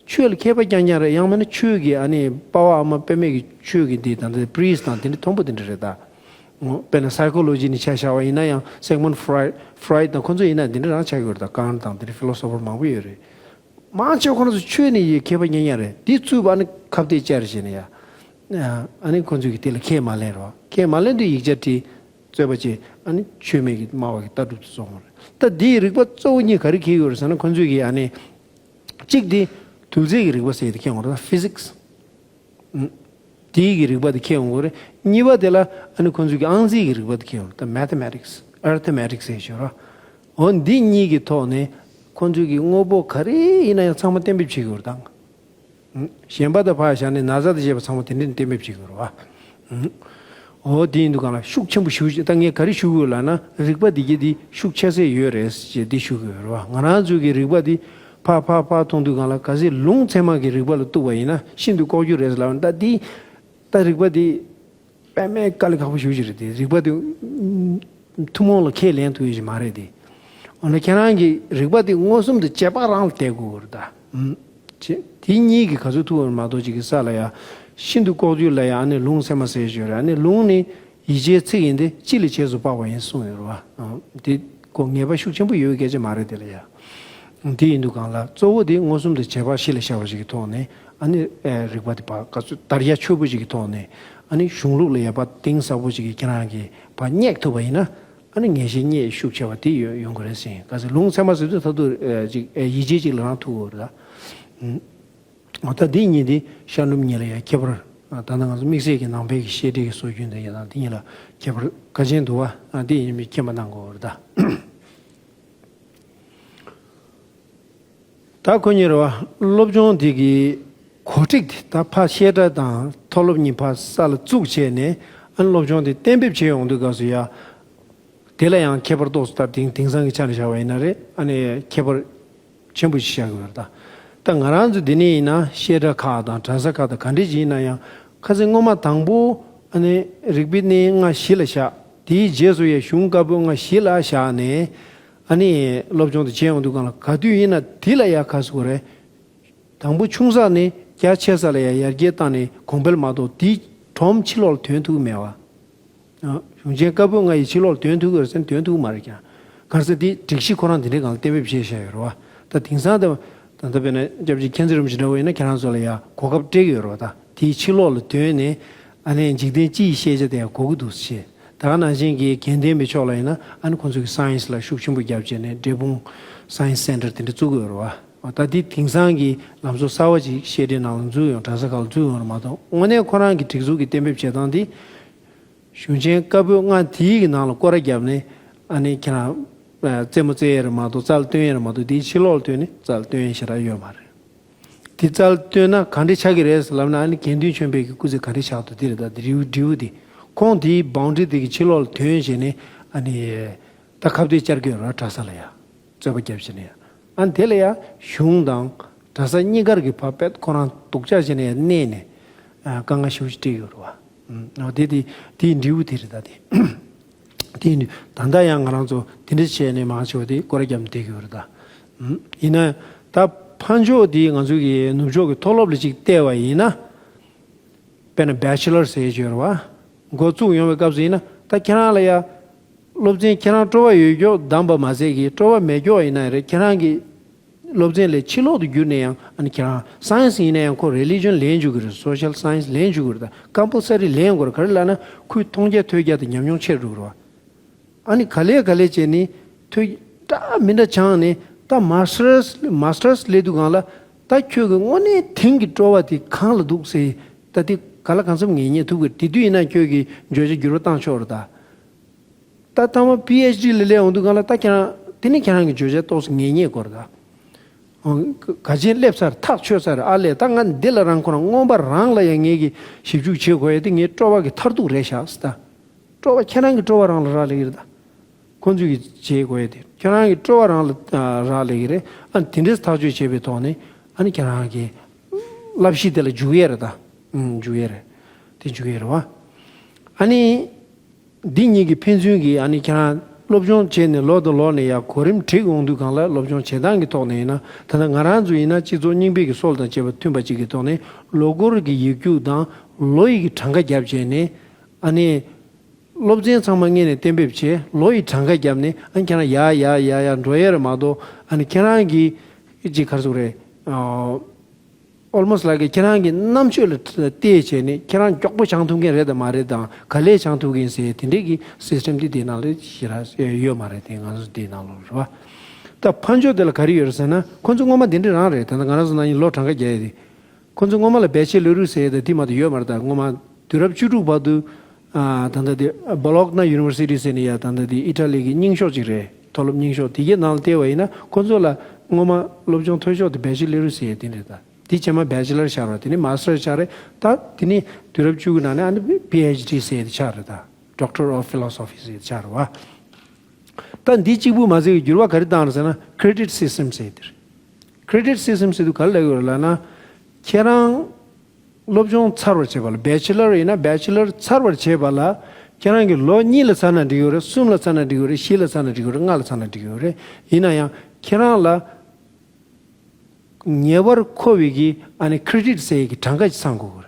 ཆོས་ལ་མཁས་པ་རྐྱང་རྐྱང་རེད། ཡང་མིན་ན་ཆོས་ཀྱི་ཨ་ནི་པ་ཕ་ཨ་མ་པད་མ་གི་ཆོས་ཀྱི་འདི་ད་ལྟ་པི་རི་སི་དང་དེ་འདྲ་མཐོན་པོ་དེ་འདྲ་རེད་ད། དཔེར་ན་སའི་ཀོ་ལོ་ཇི་ནས་ཆ་བཞག་པ་ཡིན་ན་ཡང་སིག་མུན་ཕུ་རོའིཌ་ཕུ་རོའིཌ་དང་ཁོ་ཚོ་ཡིན་ན་དེ་འདྲ་རང་ཆགས་ཀྱི་ཡོད་རེད་ད། ཀཱནཊ་དང་དེ་འདྲ་ཕི་ལོ་སོ་ཕར་མང་པོ་ཡོད་རེད། མང་ཆེ་བ་ཁོ་ཚོ་ཆོས་ནས་ཡི་མཁས་པ་རྐྱང་རྐྱང་རེད། དེ་ཚུད་པ་ཨ་ནི་ཁ་གཏད་བཅར་བྱས་ནས་ཡ། ཨ་ནི་ཁོ་ཚོས་ཀྱི་དེ་ལ་ཁས་མ་ལེན་རོགས། ཁས་མ་ལེན་དུས་ཡིག་ཆ་བྲིས། རྩོད་པ་བྱས། ཨ་ནི་ཆོས་མེད་ཀྱི་སྨྲ་བ་གི་ལྟ་གྲུབ་དུ་སོང་བ་རེད། ད་འདིའི་རིགས་པ་གཙོ་བོ་གཉིས་ག་རེ་འཁེལ་ཡོད་རེད་ཟེར་ན། ཁོ་ཚོས་ཀྱི་ཨ་ནི་གཅིག་དེ་དུས་ཚོད་ཀྱི་རིགས་པ་ཟེར་ཡ་དེ་ཁེལ་ཡོང་རེད། ད་ཕི་ཟིག་སི། དེའི་གི་རིགས་པ་དེ་ཁེལ་ཡོང་གི་རེད། གཉིས་པ་དེ་ལ་ཨ་ནི་ཁོ་ཚོས་ཀྱི་ཨང་རྩིས་ཀྱི་རིགས་པ་དེ་ཁེལ་ཡོང་རེད། ད་Mathematics, Arithmetic ཟེར་ཞོར་ར། འོ་འདི་གཉིས་ཀྱི་ཐོག་ནས་ཁོ་ཚོས་ཀྱི་དངོས་པོ་ག་རེ་ཡིན་ན་ཡང་ཚང་མ་གཏན་འབེབས་བྱེད་དགོས་རེད་ད། གཞན་པ་དང་ཕར་བཞག་ནས་ན་ཚ་དང་བཅས་པ་ཚང་མ་དེ་འདྲ་གཏན་འབེབས་བྱེད་དགོས་རེད་བ། འོ་དེ་ཡིན་དུས་གང་ལ་ཤུགས་ཆེན་པོ་ཞུ། ད་ངས་ག་རེ་ཞུ་དགོས་ལབ་ན། རིགས་པ་འདི་གྱད་འདི་ཤུགས་ཆེ་ས་ཡོད་རེད་ཅེས་འདི་ཞུ་དགོས་རེད་བ། ང་རང་ཚོའི་གི་རིགས་པ་འདི་ཕར་ཕར་ཕར་མཐོང་དུས་གང་ལ། གལ་སྲིད་ལུང་ཚད་མ་གི་རིགས་པ་ལ་གཏུགས་པ་ཡིན་ན་ཤིན་ཏུ་ལྐོག་གྱུར་རེད་ལབ་ན། ད་འདི་ད་རིགས་པ་འདི་དཔེ་མེད་དཀའ་ལས་ཁག་པོ་ཞེ་པོ་ཅིག་རེད། དེ་རིགས་པ་དེ་ཐུན་མོང་ལ་ཁས་ལེན་ཐུབ་ཡོད་ཀྱི་མ་རེད་དེ། འོ་ན་ཁྱེད་རང་གི་རིགས་པ་དེ་མངོན་སུམ་དུ་བྱེད་པ་རང་ལ་བལྟ་དགོས་རེད་ད། ཨུམ། ཅེས་དེ་གཉིས་ཀྱི་ག་ཚོད་ཐུབ་པ་མ་གཏོགས་ཅིག་གི་ས་ལ་ཡ་ཤིན་ཏུ་ལྐོག་གྱུར་ལ་ཡ་ཨ་ནི་ལུང་ཚད་མ་ཟེར་ཞོར། ཨ་ནི་ལུང་ནི་ཡིད་བྱེད་ཚིག་ཡིན་ཏེ། སྤྱི་ལ་བྱས་སུ་དཔག་པ་ཡིན་གསུངས་ཡོད་རེད་བ། ཨ་དེ་ཁོ་ངེས་པ་ཤུགས་ཆེན་པོ་ཡོད་སྐད་ཆ་མ་རེད་དེ་ལ་ཡ། དེ་ཡིན་དུས་གང་ལ་གཙོ་བོ་དེ་མངོན་སུམ་དུ་བྱེད་པ་གཞི་ལ་བཞག་པ་ཞིག་གི་ཐོག་ནས། ཨ་ནི་ཨེ་རིགས་པ་དེ་ཕར་ག་ཚོད་དར་ཡ་ཆོད་པོ་ཞིག་གི་ཐོག་ནས། ཨ་ནི་གཞུང་ལུགས་ལ་ཡ་ཕར་གཏིང་ཟབ་པོ་ཞིག་གི་ཁྱེད་རང་གིས་ཕར་སྙེག་ཐུབ་པ་ཡིན་ན། ཨ་ནི་ངེས་ཤེས་རྙེད་ཤུགས་ཆེ་བ་དེ་ཡོང་ཡོང་གི་རེད་ཟེར། ག་ཚོད་ལུང་ཚད་མ་ཟེར་དུས་ད་དུང་ཨེ་ཅིག་ཨེ་ཡིད་ཆེས་ཅིག་ལ་རང་ཐུག་གི་རེད་ད། ཨ་ད་འདི་གཉིས་འདི་ཤར་ནུབ་གཉིས་ལ་ཡང་ཁྱད་པར། ད་ལྟ་ང་ཚོ་དམིགས་བསལ་གྱི་ནང་པའི་གི་བཤད་ཁྲིད་ཀྱི་སྲོལ་རྒྱུན་དེ་ཡང་ད་འདི་གཉིས་ལ་ཁྱད་པར་ག་ཅན་འདུག་བ། ཨ་འདི་ཡིན་མིན་མཁྱེན་པ་གནང་དགོས་པ་རེད་ད། ད་ཁོ་གཉིས་རེད་བ། སློབ་སྦྱོང་འདི་གི་གོ་སྒྲིག་དེ་ད་ཕར་བཤད་གྲྭ་དང་མཐོ་སློབ་གཉིས་ཕར་ས་ལ་བཙུགས་བྱས་ནས། ཨ་ནི་སློབ་སྦྱོང་དེ་གཏན་འབེབས་བྱས་ཡོང་དུས་སྐབས་སུ་ཡ། དེ་ལ་ཡང་ཁྱད་པར་ཏོག་ཙམ། ད་དེང་དེང་སང་གི་ཆ་ནས་བཞག་པ་ཡིན་ན་རེད། ཨ་ནི་ཁྱད་པར་ཆེན་པོ་ཞིག་བཞག་གི་ཡོད་རེད་ད། ད་ང་རང་ཚོ་འདི་ནས་ཡིན་ན་བཤད་གྲྭ་ཁག་དང་གྲྭ་ས་ཁག་དང་ག་འདྲ་ཞིག་ཡིན་ན་ཡང་། ཁ་སང་སྔོན་མ་དང་པོ་ཨ་ནི་རིག་པའི་གནས་ལྔ་གཞི་ལ་བཞག་དེའི་རྗེས་སུ་ཡ་གཞུང་བཀའ་པོད་ལྔ་གཞི་ལ་བཞག་ནས། ཨ་ནི་སློབ་སྦྱོང་དེ་བྱས་ཡོང་དུས་གང་ལ་ག་དུས་ཡིན་ན་དེ་ལ་ཡ་ག་ཟེར་དགོས་རེད། དང་པོ་ཆུང་ས་ནས་རྒྱ་ཆེ་ས་ལ་ཡ་ཡར་རྒྱས་བཏང་ནས་གོང་འཕེལ་མ་གཏོགས་དེའི་སྒྲོམ་ཕྱི་ལོགས་ལ་དོན་ཐུབ་ཀྱི་མེད་བ། ཨ། གཞུང་ཆེན་བཀའ་པོད་ལྔ་ཡི་ཕྱི་ལོགས་ལ་དོན་ཐུབ་ཀྱི་རེད་ཟེར་ན་དོན་ཐུབ་ཀྱི་མ་རེད་ཀྱང་། ག་རེ་ཟེར། དེ་སྒྲིག་གཞི་ཁོ་རང་དེ་འདྲའི་སྒང་ལ་གཏན་འབེབས་བྱས་བཞག་ཡོད་རེད་བ། ད་དེང་སང་དེ་ད་ལྟ་དཔེར་ན་སྐྱབས་རྗེ་མཁྱེན་བརྩེ་རིན་པོ་ཆེ་འདྲ་བོ་ཡིན་ན་ཁྱེད་རང་ཚོ་ལ་ཡ་གོ་སྐབས་སྤྲད་ཀྱི་ཡོད་རེད་བ། ད་དེའི་ཕྱི་ལོགས་ལ་དོན་ནས་ཨ་ནི་འཇིག་རྟེན་སྤྱི་ཡི་ཤེས་བྱ་དེ་ཡང་གོ་གི་འདུག་ཟེར། ད་ག་ནང་བཞིན་གྱི་དགེ་ལྡན་པའི་ཕྱོགས་ལ་ཡིན་ན་ཨ་ནི་ཁོང་ཚོ་གི་སའེན་སི་ལ་ཤུགས་ཆེན་པོ་བརྒྱབ་བྱས་ནས་འབྲས་སྤུངས་སའེན་སི་སེན་ཊར་དེ་འདྲ་བཙུགས་ཀྱི་ཡོད་རེད་བ། ད་དེ་དེང་སང་གི་ལམ་སྲོལ་གསར་བ་ཅིག་བཤད་གྲྭའི་ནང་ལ་འཛུལ་ཡོང་། གྲྭ་ས་ཁག་ལ་འཛུལ་ཡོང་རེད་མ་གཏོགས། དངོས་གནས་ཁོ་རང་གི་སྒྲིག་འཛུགས་ཀྱི་གཏན་འབེབས་བྱེད་སྟངས་དེ། གཞུང་ཆེན་བཀའ་པོད་ལྔ་དེའི་གི་ནང་ལ་སྐོར་ར་བརྒྱབ་ནས་ཨ་ནི་ཁྱེད་རང་རྩེད་མོ་རྩེ་ཡས་རེད་མ་གཏོགས་རྩ་ལ་བཏོན་ཡས་རེད་མ་གཏོགས། དེའི་ཕྱི་ལོགས་ལ་བཏོན་ནས་རྩ་ལ་བཏོན་ཡས་ཞེ་དྲག་ཡོད་མ་རེད། དེ་རྩ་ལ་བཏོན་ན་ག་འདྲ་ཆགས་ཀྱི་རེད་ལབ་ན། ཨ་ནི་དགེ་འདུན་ཆོས་འཕེལ་གྱི་སྐུ་ཚེ་ག་འདྲ་ཆགས་འདུག་དེ་རེད། ད་དེ་རིའུ་འབྲས་བུ་དེ་ཁོང་དེའི་བའུན་ཌ་རི་དེ་གི་ཕྱི་ལོགས་ལ་ཐོན་བྱས་ནས་ཨ་ནི་ད་ཁ་གཏད་བཅར་གྱི་ཡོད་རེད། གྲྭ་ས་ལ་ཡ་རྩོད་པ་བརྒྱབ་བྱས་ནས། ཨ་ནི་དེ་ལ་ཡ་གཞུང་དང་གྲྭ་ས་གཉིས་ཀར་གྱི་ཕར་དཔེ་ཁོ་རང་སྡུག་ཅག་བྱས་ནས་ཡ་གནས་ནས་དཀའ་ངལ་ཞེ་པོ་ཞིག་འཕྲད་ཡོད་རེད་བ། ཨོ་དེ་དེ་དེའི་འབྲས་བུ་དེ་རེད། ད་དེ། དེ་ནི་ད་ལྟ་ཡང་ང་རང་ཚོ་དེ་འདྲ་བྱས་ནས་མང་ཆེ་བ་དེ་སྐོར་ར་བརྒྱབ་ནས་བསྡད་ཀྱི་ཡོད་རེད་ད། ཡིན་ན་ད་ཕར་ཕྱོགས་དེ་ང་ཚོ་གི་ནུབ་ཕྱོགས་ཀྱི་མཐོ་སློབ་ལ་ཅིག་བལྟས་པ་ཡིན་ན། དཔེར་ན་བེ་ཆེ་ལར་ཟེར་ཡས་ཅིག་ཡོད་རེད་བ། འགོ་བཙུགས་ཡོང་བའི་སྐབས་སུ་ཡིན་ན། ད་ཁྱེད་རང་ལ་ཡ་སློབ་ཚན་ཁྱེད་རང་སྤྲོ་བ་ཡོད་ཀྱོག་བདམས་པ་མ་ཟད་ཀྱི་སྤྲོ་བ་མེད་ཀྱོག་ཡིན་ན་རེད། ཁྱེད་རང་གི་སློབ་ཚན་ལས་ཕྱི་ལོག་ཏུ་གྱུར་ནས་ཡང་། ཨ་ནི་ཁྱེད་རང་སའེན་སི་ཡིན་ན་ཡང་ཁོ་རི་ལི་ཇན་ལེན་འཇུག་གི་རེད། སོ་ཤལ་སའེན་སི་ལེན་འཇུག་གི་རེད། ད་ཀམ་པལ་སི་རི་ལེན་དགོས་རེད། ག་རེ་ལབ་ན་ཁོའི་མཐོང་རྒྱ་ཐོས་རྒྱ་དང་ཉམས་མྱོང་ཆེ་རུ་འགྲོ་གི་རེད་བ། ཨ་ནི་ག་ལེ་ག་ལེ་བྱས་ནས་ཐོས་འདྲ་མི་འདྲ་སྦྱངས་ནས། ད་མ་སི་ཊར་སི་མ་སི་ཊར་སི་སླེབས་དུས་སྒང་ལ་ད་ཁྱོད་ཀྱི་དངོས་གནས་དེང་གི་སྤྲོ་བ་དེ་གང་ལ་འདུག་ཟེར། ད་དེ་ག་ལ་གང་འཚམ་ངེས་རྙེད་ཐུབ་ཀྱི་རེད། དེ་དུས་ཡིན་ན་ཁྱོད་ཀྱི་བརྗོད་བྱ་འགྱུར་བ་བཏང་ཆོག་རེད་ད། ད་ཐ་མ་པི་ཨེཆ་ཌི་ལ་སླེབས་ཡོང་དུས་སྒང་ལ་ད་ཁྱེད་རང་དེ་ནས་ཁྱེད་རང་གི་བརྗོད་བྱ་ཏོག་ཙམ་ངེས་རྙེད་དགོས་རེད་ད། ཨང་། ག་ཅན་སླེབས་ཚར། ཐག་ཆོད་ཚར། ཨ་ལས། ད་ང་འདི་ལ་རང་ཁོ་རང་མངོན་པ་རང་ལ་ཡང་ངེད་ཀྱིས་ཞིབ་འཇུག་བྱེད་དགོས་ཡ་དེ་ངའི་སྤྲོ་བ་གི་མཐར་ཐུག་རེད་ཤག་ཟེར་ད། སྤྲོ་བ་ཁྱེད་རང་གི་སྤྲོ་བ་རང་ལ་རག་ལས་ཀྱི་རེད་ད། ཁོང་ཚོས་ཀྱིས་བྱེད་དགོས་ཡ་དེ་ཁྱེད་རང་གི་སྤྲོ་བ་རང་ལ་ཨ་རག་ལས་ཀྱི་རེད། ཨ་དེ་འདྲས་ཐག་གཅོད་བྱས་པའི་ཐོག་ནས་ཨ་ནི་ཁྱེད་རང་གི་བསླབ་གཞི་དེ་ལ་འཇུག་ཡས་རེད་ད། ཨང་། འཇུག་ཡས་རེད། དེ་འཇུག་ཡས་རེད་བ། ཨ་ནི། འདི་གཉིས་ཀྱི་ཕན་ཚུན་གྱི་ཨ་ནི་ཁྱེད་རང་སློབ་སྦྱོང་བྱས་ནས་ལོ་དང་ལོ་ནས་ཡར་གོ་རིམ་འགྲིག་འོང་དུས་སྒང་ལ། སློབ་སྦྱོང་བྱེད་སྟངས་ཀྱི་ཐོག་ནས་ཡིན་ན། ད་ལྟ་ང་རང་ཚོ་ཡིན་ན་སྤྱི་ཚོགས་རྙིང་པའི་གི་སྲོལ་དང་བཅས་པ་མཐུན་པ་ཅིག་གི་ཐོག་ནས་ལོ་འཁོར་གྱི་ཡིག་རྒྱུགས་དང་ལོ་ཡི་གི་གྲངས་ཀ་བརྒྱབ་བྱས་ནས། ཨ་ནི་སློབ་ཚན་ཚང་མ་སྔོན་ནས་གཏན་འབེབས་བྱས། ལོ་ཡི་གྲངས་ཀ་བརྒྱབ་ནས་ཨ་ནི་ཁྱེད་རང་ཡར་ཡར་ཡར་ཡར་འགྲོ་ཡས་རེད་མ་གཏོགས། ཨ་ནི་ཁྱེད་རང་གི་ཅིག་ག་རེ་ཟེར་དགོས་རེད། ཨ། almost like ཁྱེད་རང་གི་རྣམ་དཔྱོད་ལ་བལྟས་བྱས་ནས་ཁྱེད་རང་མགྱོགས་པོ་སྦྱང་ཐུབ་མཁན་རེད་དང་མ་རེད་དང་ག་ལེར་སྦྱང་ཐུབ་མཁན་ཟེར་དེ་འདྲས་ཀྱི་སིས་ཊེམ་དེ་དེའི་ནང་ལ་ཞེ་དྲག་ཡོད་མ་རེད། དེ་ང་ཚོ་དེའི་ནང་ལོགས་རེད་བ། ད་ཕར་ཕྱོགས་དེ་ལ་ག་རེ་ཡོད་རེད་ཟེར་ན་ཁོ་ཚོ་སྔོན་མ་དེ་འདྲས་རང་རེད། ད་ལྟ་ང་རང་ཚོ་ནང་བཞིན་ལོ་གྲངས་ཀ་རྒྱག་ཡས་དེ། ཁོ་ཚོ་སྔོན་མ་ལ་བེ་ཆེ་ལོ་རུ་ཟེར་ཡས་དེ་དེ་མ་གཏོགས་ཡོད་མ་རེད། ད་སྔོན་མ་དུས་རབས་བཅུ་དྲུག་བར་དུ་ཨ་ད་ལྟ་དེ་Bologna University ཟེར་ནས་ཡ་ད་ལྟ་དེ་ཨི་ཊ་ལི་གི་རྙིང་ཤོག་ཅིག་རེད། མཐོ་སློབ་རྙིང་ཤོག་དེ་གའི་ནང་ལ་བལྟས་པ་ཡིན་ན་ཁོ་ཚོ་ལ་སྔོན་མ་སློབ་སྦྱོང་མཐོ་ཤོས་དེ་བེ་ཆེ་ལོ་རུ་ཟེར་ཡས་དེ་རེད། ད་དེ་རྗེས་མ་བེ་ཆེ་ལར་ཆགས་རེད། དེ་ནས་མ་སི་ཊར་ཆགས་རེད། ད་དེ་ནས་དུས་རབས་བཅུ་དགུ་ནང་ནས་ཨ་ནི་པི་ཨེཆ་ཌི་ཟེར་ཡས་དེ་ཆགས་རེད། ད་Doctor of Philosophy ཟེར་ཡས་དེ་ཆགས་རེད་བ། ད་འདི་གཅིག་པུ་མ་ཟད་འགྱུར་བ་ག་རེ་བཏང་རེད་ཟེར་ན་credit system ཟེར་དེ་རེད། credit system ཟེར་དུས་ག་རེ་ལབ་ཀྱི་ཡོད་ལབ་ན། ཁྱེད་རང་སློབ་སྦྱོང་ཚར་བར་བྱེད་པ་ལ་བེ་ཆེ་ལར་ཡིན་ན་བེ་ཆེ་ལར་ཚར་བར་བྱེད་པ་ལ་ཁྱེད་རང་གི་ལོ་གཉིས་ལ་ཚར་ན་འགྲིག་ཡོད་རེད། གསུམ་ལ་ཚར་ན་འགྲིག་ཡོད་རེད། བཞི་ལ་ཚར་ན་འགྲིག་ཡོད་རེད། ལྔ་ལ་ཚར་ན་འགྲིག་ཡོད་རེད། ཡིན་ན་ཡང་ཁྱེད་རང་ལ་ཉེ་བར་མཁོ་བའི་གི་ཨ་ནི་credit ཟེར་ཡས་ཀྱི་གྲངས་ཀ་ཅིག་ཚང་དགོས་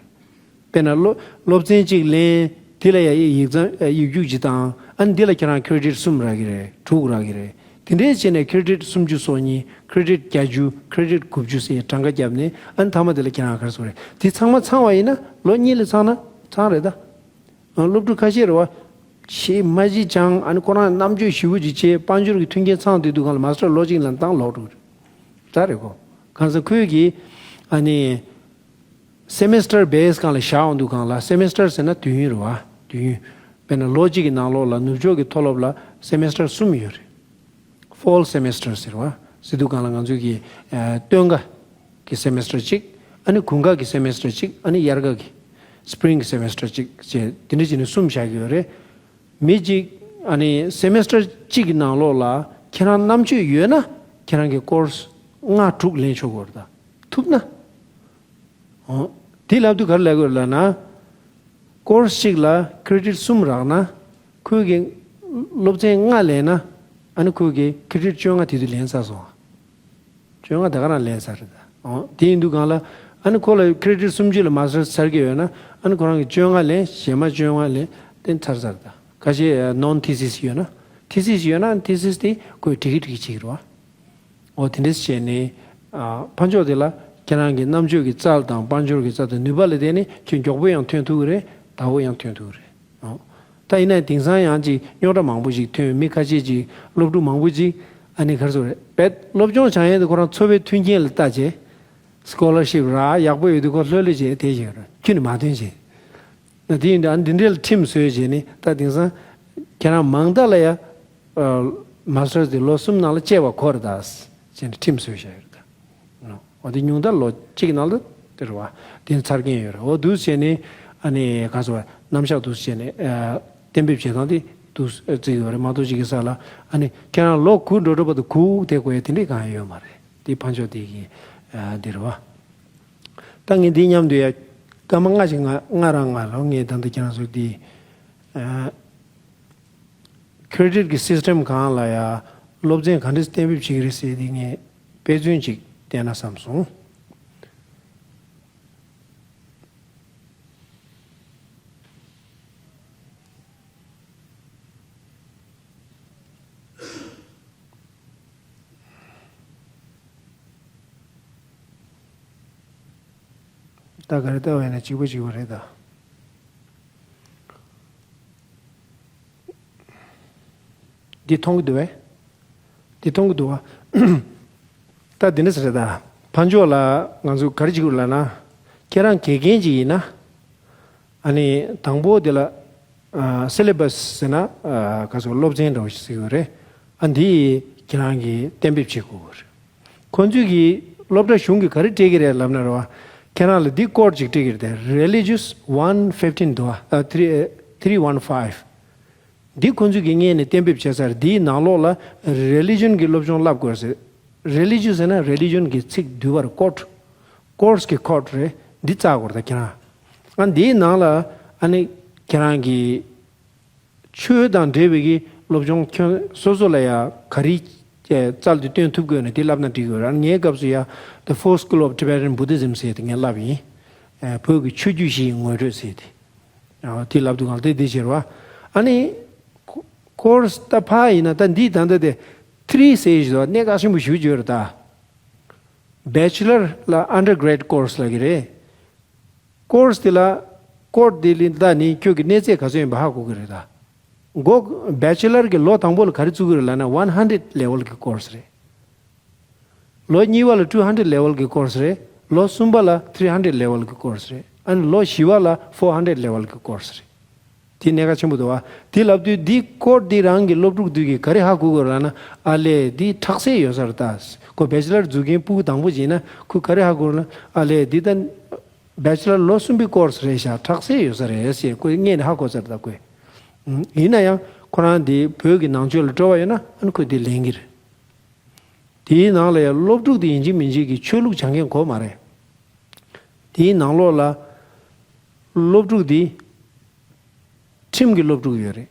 ཀྱི་རེད། དཔེར་ན་སློབ་སློབ་ཚན་གཅིག་ལེན། དེ་ལ་ཡ་ཡིག་ཚང་ཡིག་རྒྱུགས་གཅིག་བཏང་། ཨ་ནི་འདི་ལ་ཁྱེད་རང་credit གསུམ་རག་གི་རེད། དྲུག་རག་གི་རེད། དེ་འདྲའི་བྱས་ནས་credit སུམ་ཅུ་སོ་གཉིས། credit བརྒྱད་ཅུ། credit དགུ་བཅུ་ཟེར་གྲངས་ཀ་བརྒྱབ་ནས་ཨ་ནི་མཐའ་མ་དེ་ལ་ཁྱེད་རང་ག་རེ་ཟེར་དགོས་རེད། དེ་ཚང་མ་ཚང་བ་ཡིན་ན་ལོ་གཉིས་ལ་ཚང་ན་ཚང་རེད་ད། ཨ་སློབ་ཕྲུག་ཁ་ཤས་རེད་བ། ཤེས་མ་ཤེས་ཀྱང་ཨ་ནི་ཁོ་རང་རྣམ་དཔྱོད་ཞེ་པོ་ཅིག་བྱས། དཔལ་འབྱོར་གྱི་མཐུན་རྐྱེན་ཚང་བསྡད་དུས་སྒང་ལ་མ་སི་ཊར་ལོ་གཅིག་ལ་བཏང་ལོག་འགྲོ་གི་རེད། ད་རེད་གོ། གང་ཟེར་ཁོས་ཀྱིས་ཨ་ནི་semester base སྒང་ལ་བཞག་འོང་དུས་སྒང་ལ། semester ཟེར་ན་དུས་ཡུན་རེད་བ། དུས་ཡུན། དཔེར་ན་ལོ་གཅིག་གི་ནང་ལོགས་ལ་ནུབ་ཕྱོགས་ཀྱི་མཐོ་སློབ་ལ་semester གསུམ་ཡོད་རེད། fall semester ཟེར་བ། ཟེར་དུས་སྒང་ལ་ང་ཚོས་ཀྱི་ཨ་སྟོན་ཁ་གི་semester གཅིག་ཨ་ནི་དགུན་ཁ་གི་semester གཅིག་ཨ་ནི་དབྱར་ཁ་གི་spring semester གཅིག་བྱས། དེ་འདྲ་བྱས་ནས་གསུམ་བཞག་གི་ཡོད་རེད། མི་གཅིག་ཨ་ནི་semester གཅིག་གི་ནང་ལོགས་ལ་ཁྱེད་རང་རྣམ་དཔྱོད་ཡོད་ན་ཁྱེད་རང་གི་course ལྔ་དྲུག་ལེན་ཆོག་གི་ཡོད་རེད། ད་ཐུབ་ན། འོ། དེ་ལབ་དུས་ག་རེ་ལབ་དགོས་རེད་ལབ་ན། course གཅིག་ལ་credit གསུམ་རག་ན། ཁོས་ཀྱི་སློབ་ཚན་ལྔ་ལེན་ན། ཨ་ནི་ཁོས་ཀྱི་credit བཅོ་ལྔ་དེ་དུས་ལེན་ཚར་སོང་། བཅོ་ལྔ་ད་ག་རང་ལེན་ཚར་རེད་ད། འོ། དེ་ཡིན་དུས་སྒང་ལ། ཨ་ནི་ཁོ་ལ་credit སུམ་ཅུ་ལ་མ་སི་ཊར་ཚར་གྱི་ཡོད་ན། ཨ་ནི་ཁོ་རང་གི་བཅོ་ལྔ་ལེན། གཞན་མ་བཅོ་ལྔ་ལེན། དེ་ཚར་ཚར་ད། ཁ་ཤས་non thesis ཡོད་ན། thesis ཡོད་ན་thesis དེ་ཁོས་འགྲིག་གི་འགྲིག་གི་བྱེད་ཀྱི་རེད་བ། འོ། དེ་འདྲས་བྱས་ནས། ཨ་ཕར་ཕྱོགས་དེ་ལ་ཁྱེད་རང་གི་རྣམ་དཔྱོད་ཀྱི་རྩལ་དང་དཔལ་འབྱོར་གྱི་རྩལ་དང་ནུས་པ་ལ་བརྟེན་ནས་ཁྱོད་མགྱོགས་པོ་ཡང་ཐོན་ཐུབ་ཀྱི་རེད། དལ་པོ་ཡང་ཐོན་ཐུབ་ཀྱི་རེད། འོ། ད་ཡིན་ན་དེང་སང་ཡང་ཅིག་རྙོག་དྲ་མང་པོ་ཞིག་ཐོན། མི་ཁ་ཤས་ཅིག་སློབ་ཕྲུག་མང་པོ་ཅིག་ཨ་ནི་ག་རེ་ཟེར་དགོས་རེད། བེད་སློབ་སྦྱོང་སྦྱང་ཡས་དེ་ཁོ་རང་འཚོ་བའི་མཐུན་རྐྱེན་ལ་ལྟ་བྱས། scholarship རག་ཡག་པོ་ཡོད་དུས་ཁོ་ལྷོད་ལྷོད་བྱས་དེ་བྱས་རེད། ཁྱོན་ནས་མ་ཐོན་བྱས། ན་དེ་ཡིན་དུས་ཨ་ནི་འདི་འདྲའི་ལ་ཁྲིམས་བཟོས་བྱས་ནས། ད་དེང་སང་ཁྱེད་རང་མང་དག་ལ་ཡ། ཨ་མ་སི་ཊར་དེ་ལོ་གསུམ་ནང་ལ་བཅད་པ་གོ་རེད་ད་ཟེར་ནས་ཁྲིམས་བཟོས་བཞག་ཡོད་རེད་ད། འོ་དེ་ཉུང་མཐར་ལོ་གཅིག་གི་ནང་ལ་དེ་རེད་བ། དེ་ཚར་གྱིན་ཡོད་རེད། འོ་འདུག་བྱས་ནས་ཨ་ནི་ག་ཚོད་རྣམ་གཞག་འདུག་བྱས་ནས་ཨ་གཏན་འབེབས་བྱེད་སྟངས་དེ་འདུག་བརྩི་གི་ཡོད་རེད་མ་གཏོགས་ཅིག་གི་ས་ལ། ཨ་ནི་ཁྱེད་རང་ལོ་དགུ་འགྲོ་འགྲོ་བར་དུ་གུག་དེ་དགོས་ཡ་དེ་འདྲས་གང་ཡང་ཡོད་མ་རེད། དེ་ཕར་ཕྱོགས་དེ་གི་ཨ་དེ་རེད་བ། ད་ངས་འདི་མཉམ་དུ་ཡ་སྐར་མ་ལྔ་ཞིག་ང་ང་རང་ང་ལོ་ངས་ད་ལྟ་ཁྱེད་རང་ཚོ་འདི་ཨ་credit གི་system སྒང་ལ་ཡ་སློབ་ཚན་ག་འདྲས་གཏན་འབེབས་བྱེད་ཀྱི་རེད་ཟེར་དེ་ངས་དཔེ་མཚོན་ཅིག་བསྟན་ན་བསམ་སོང་། ད་ག་རེ་ལྟ་བ་ཡིན་ན་གཅིག་པ་གཅིག་པ་རེད་ད། འདི་མཐོང་གི་འདུག་བས། འདི་མཐོང་གི་འདུག་བ། ད་འདི་འདྲ་ཟེར་རེད་ད། ཕར་ཕྱོགས་ལ་ང་ཚོ་ག་རེ་བྱེད་དགོས་ལབ་ན། ཁྱེད་རང་དགེ་རྒན་ཅིག་ཡིན་ན། ཨ་ནི་དང་པོ་དེ་ལ་ཨ་syllabus ཟེར་ན་ཨ་ག་ཚོད་སློབ་ཚན་འདྲ་བོ་ཞིག་ཟེར་གྱི་ཡོད་རེད། ཨ་འདི་ཁྱེད་རང་གིས་གཏན་འབེབས་བྱེད་དགོས་ཀྱི་རེད། ཁོ་ཚོས་ཀྱིས་སློབ་གྲྭ་གཞུང་གིས་ག་རེ་སྤྲད་ཀྱི་རེད་ལབ་ན་རེད་བ། ཁྱེད་རང་ལ་འདི་code ཅིག་སྤྲད་ཀྱི་རེད་དེ། Religieuse one fifteen འདུག་བ། ཨ་three three one five འདི་ཁོ་ཚོས་ཀྱིས་སྔོན་ནས་གཏན་འབེབས་བྱས་ཚར། འདིའི་ནང་ལོགས་ལ་religion གྱི་སློབ་སྦྱོང་བསླབ་དགོས་ཟེར། Religion ཟེར་ན་religion གྱི་ཚིག་བསྡུས་པར་code། Course གི་code རེད། འདི་བཙལ་དགོས་རེད་ད་ཁྱེད་རང་། ཨ་འདིའི་ནང་ལ་ཨ་ནི་ཁྱེད་རང་གི་ཆོས་དང་འབྲེལ་བའི་གི་སློབ་སྦྱོང་ཁྱོན་སོ་སོ་ལ་ཡ་ག་རེ་བཙལ་ཏེ་སྟོན་ཐུབ་དགོས་ན་དེ་བསླབ་ན་འགྲིག་གི་ཡོད་རེད། ངའི་སྐབས་སུ་ཡ་The Four School of Tibetan Buddhism ཟེར་དེ་ངས་བསླབ་ཡིན། ཨ་བོད་ཀྱི་ཆོས་བརྒྱུད་བཞིའི་ངོ་སྤྲོད་ཟེར་དེ། ཨ་དེ་ལབ་དུས་གང་དེ་དེ་བྱེད་རོགས། ཨ་ནི་ཁོ་course ད་ཕ་ཡིན་ན་ད་འདི་ད་ལྟ་དེ་three ཟེར་བཞིན་དུ་གནད་འགག་ཆེན་པོ་ཞེ་པོ་ཅིག་ཡོད་རེད་ད། Bachelor ལ་undergrad course ལབ་ཀྱི་རེད། Course དེ་ལ་ཀོར་སི་དེ་ལ་ད་ནི་ཁྱོད་ཀྱི་གནས་ཚད་ག་ཚོད་ཡིན་པ་ཧ་གོ་གི་རེད་ད། མགོ་Bachelor གི་ལོ་དང་པོ་ལ་ག་རེ་བཙུགས་ཀྱི་རེད་ལབ་ན་one hundred level གི་course རེད། ལོ་གཉིས་པ་ལ་two hundred level གི་course རེད། ལོ་གསུམ་པ་ལ་three hundred level གི་course རེད། ཨ་ནི་ལོ་བཞི་པ་ལ་four hundred level གི་course རེད། དེ་གནད་འགག་ཆེན་པོ་འདུག་བ། དེ་ལབ་དུས་འདི་ཀོར་སི་འདི་རང་གི་སློབ་ཕྲུག་དུས་ཀྱི་ག་རེ་ཧ་གོ་དགོས་ལབ་ན། ཨ་ལས་འདི་ཁྲག་ཟས་ཡོད་ས་རེད་ད། ཁོ་Bachelor འཛུགས་མཁན་ཕྲུ་གུ་དང་པོ་ཅིག་ཡིན་ན་ཁོས་ག་རེ་ཧ་གོ་ལབ་ན། ཨ་ལས་འདི་ད་Bachelor ལོ་གསུམ་པའི་course རེད་ཤག་ཁྲག་ཟས་ཡོད་ས་རེད་ཟེར་ཁོས་སྔོན་ནས་ཧ་གོ་ཚར་ད་ཁོས། ཡིན་ན་ཡང་ཁོ་རང་འདི་བོད་ཀྱི་ནང་ཆོས་ལ་སྤྲོ་བ་ཡོད་ན་ཨ་ནི་ཁོས་འདི་ལེན་གྱི་རེད། དེའི་ནང་ལ་ཡང་སློབ་ཕྲུག་དེ་ཡིན་གཅིག་མིན་གཅིག་གི་ཆོས་ལུགས་སྦྱང་མཁན་དགོས་མ་རེད། དེའི་ནང་ལོགས་ལ་སློབ་ཕྲུག་དེ་ཁྲིམས་ཀྱི་སློབ་ཕྲུག་ཡོད་རེད།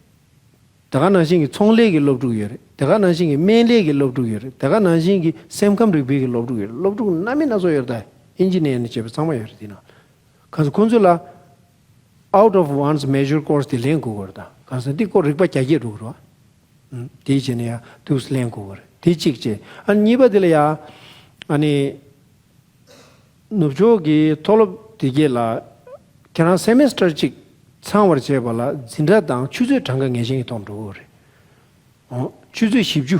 དེ་ག་ནང་བཞིན་གྱི་ཚོང་ལས་ཀྱི་སློབ་ཕྲུག་ཡོད་རེད། དེ་ག་ནང་བཞིན་གྱི་སྨན་ལས་ཀྱི་སློབ་ཕྲུག་ཡོད་རེད། དེ་ག་ནང་བཞིན་གྱི་སེམས་ཁམས་རིག་པའི་གི་སློབ་ཕྲུག་ཡོད་རེད། སློབ་ཕྲུག་སྣ་མིན་སྣ་ཚོགས་ཡོད་རེད་ད། ཨིན་ཇི་ནི་ཡར་ནས་བྱས་པ་ཚང་མ་ཡོད་རེད་དེ་ནང་། གང་ཟེར་ཁོང་ཚོ་ལ་out of one's major course དེ་ལེན་དགོས་ཀྱི་རེད་ད། གང་ཟེར་འདི་སྐོར་རིག་པ་རྒྱ་སྐྱེད་འགྲོ་གི་རེད་བ། དེའི་རྗེས་ནས་ཡང་དུས་ལེན་དགོས་ཀྱི་རེད། དེ་གཅིག་བྱས། ཨ་ནི་གཉིས་པ་དེ་ལ་ཡང་ཨ་ནི་ནུབ་ཕྱོགས་ཀྱི་མཐོ་སློབ་དེ་གས་ལ་ཁྱེད་རང་སེ་མེ་སི་ཊར་གཅིག་ཚང་བར་བྱས་པ་ལ་འཛིན་གྲྭ་དང་ཆུ་ཚོད་གྲངས་ཀ་ངེས་ཅན་གྱི་ཐོག་འགྲོ་དགོས་རེད། ཨོ། ཆུ་ཚོད་བཞི་བཅུ་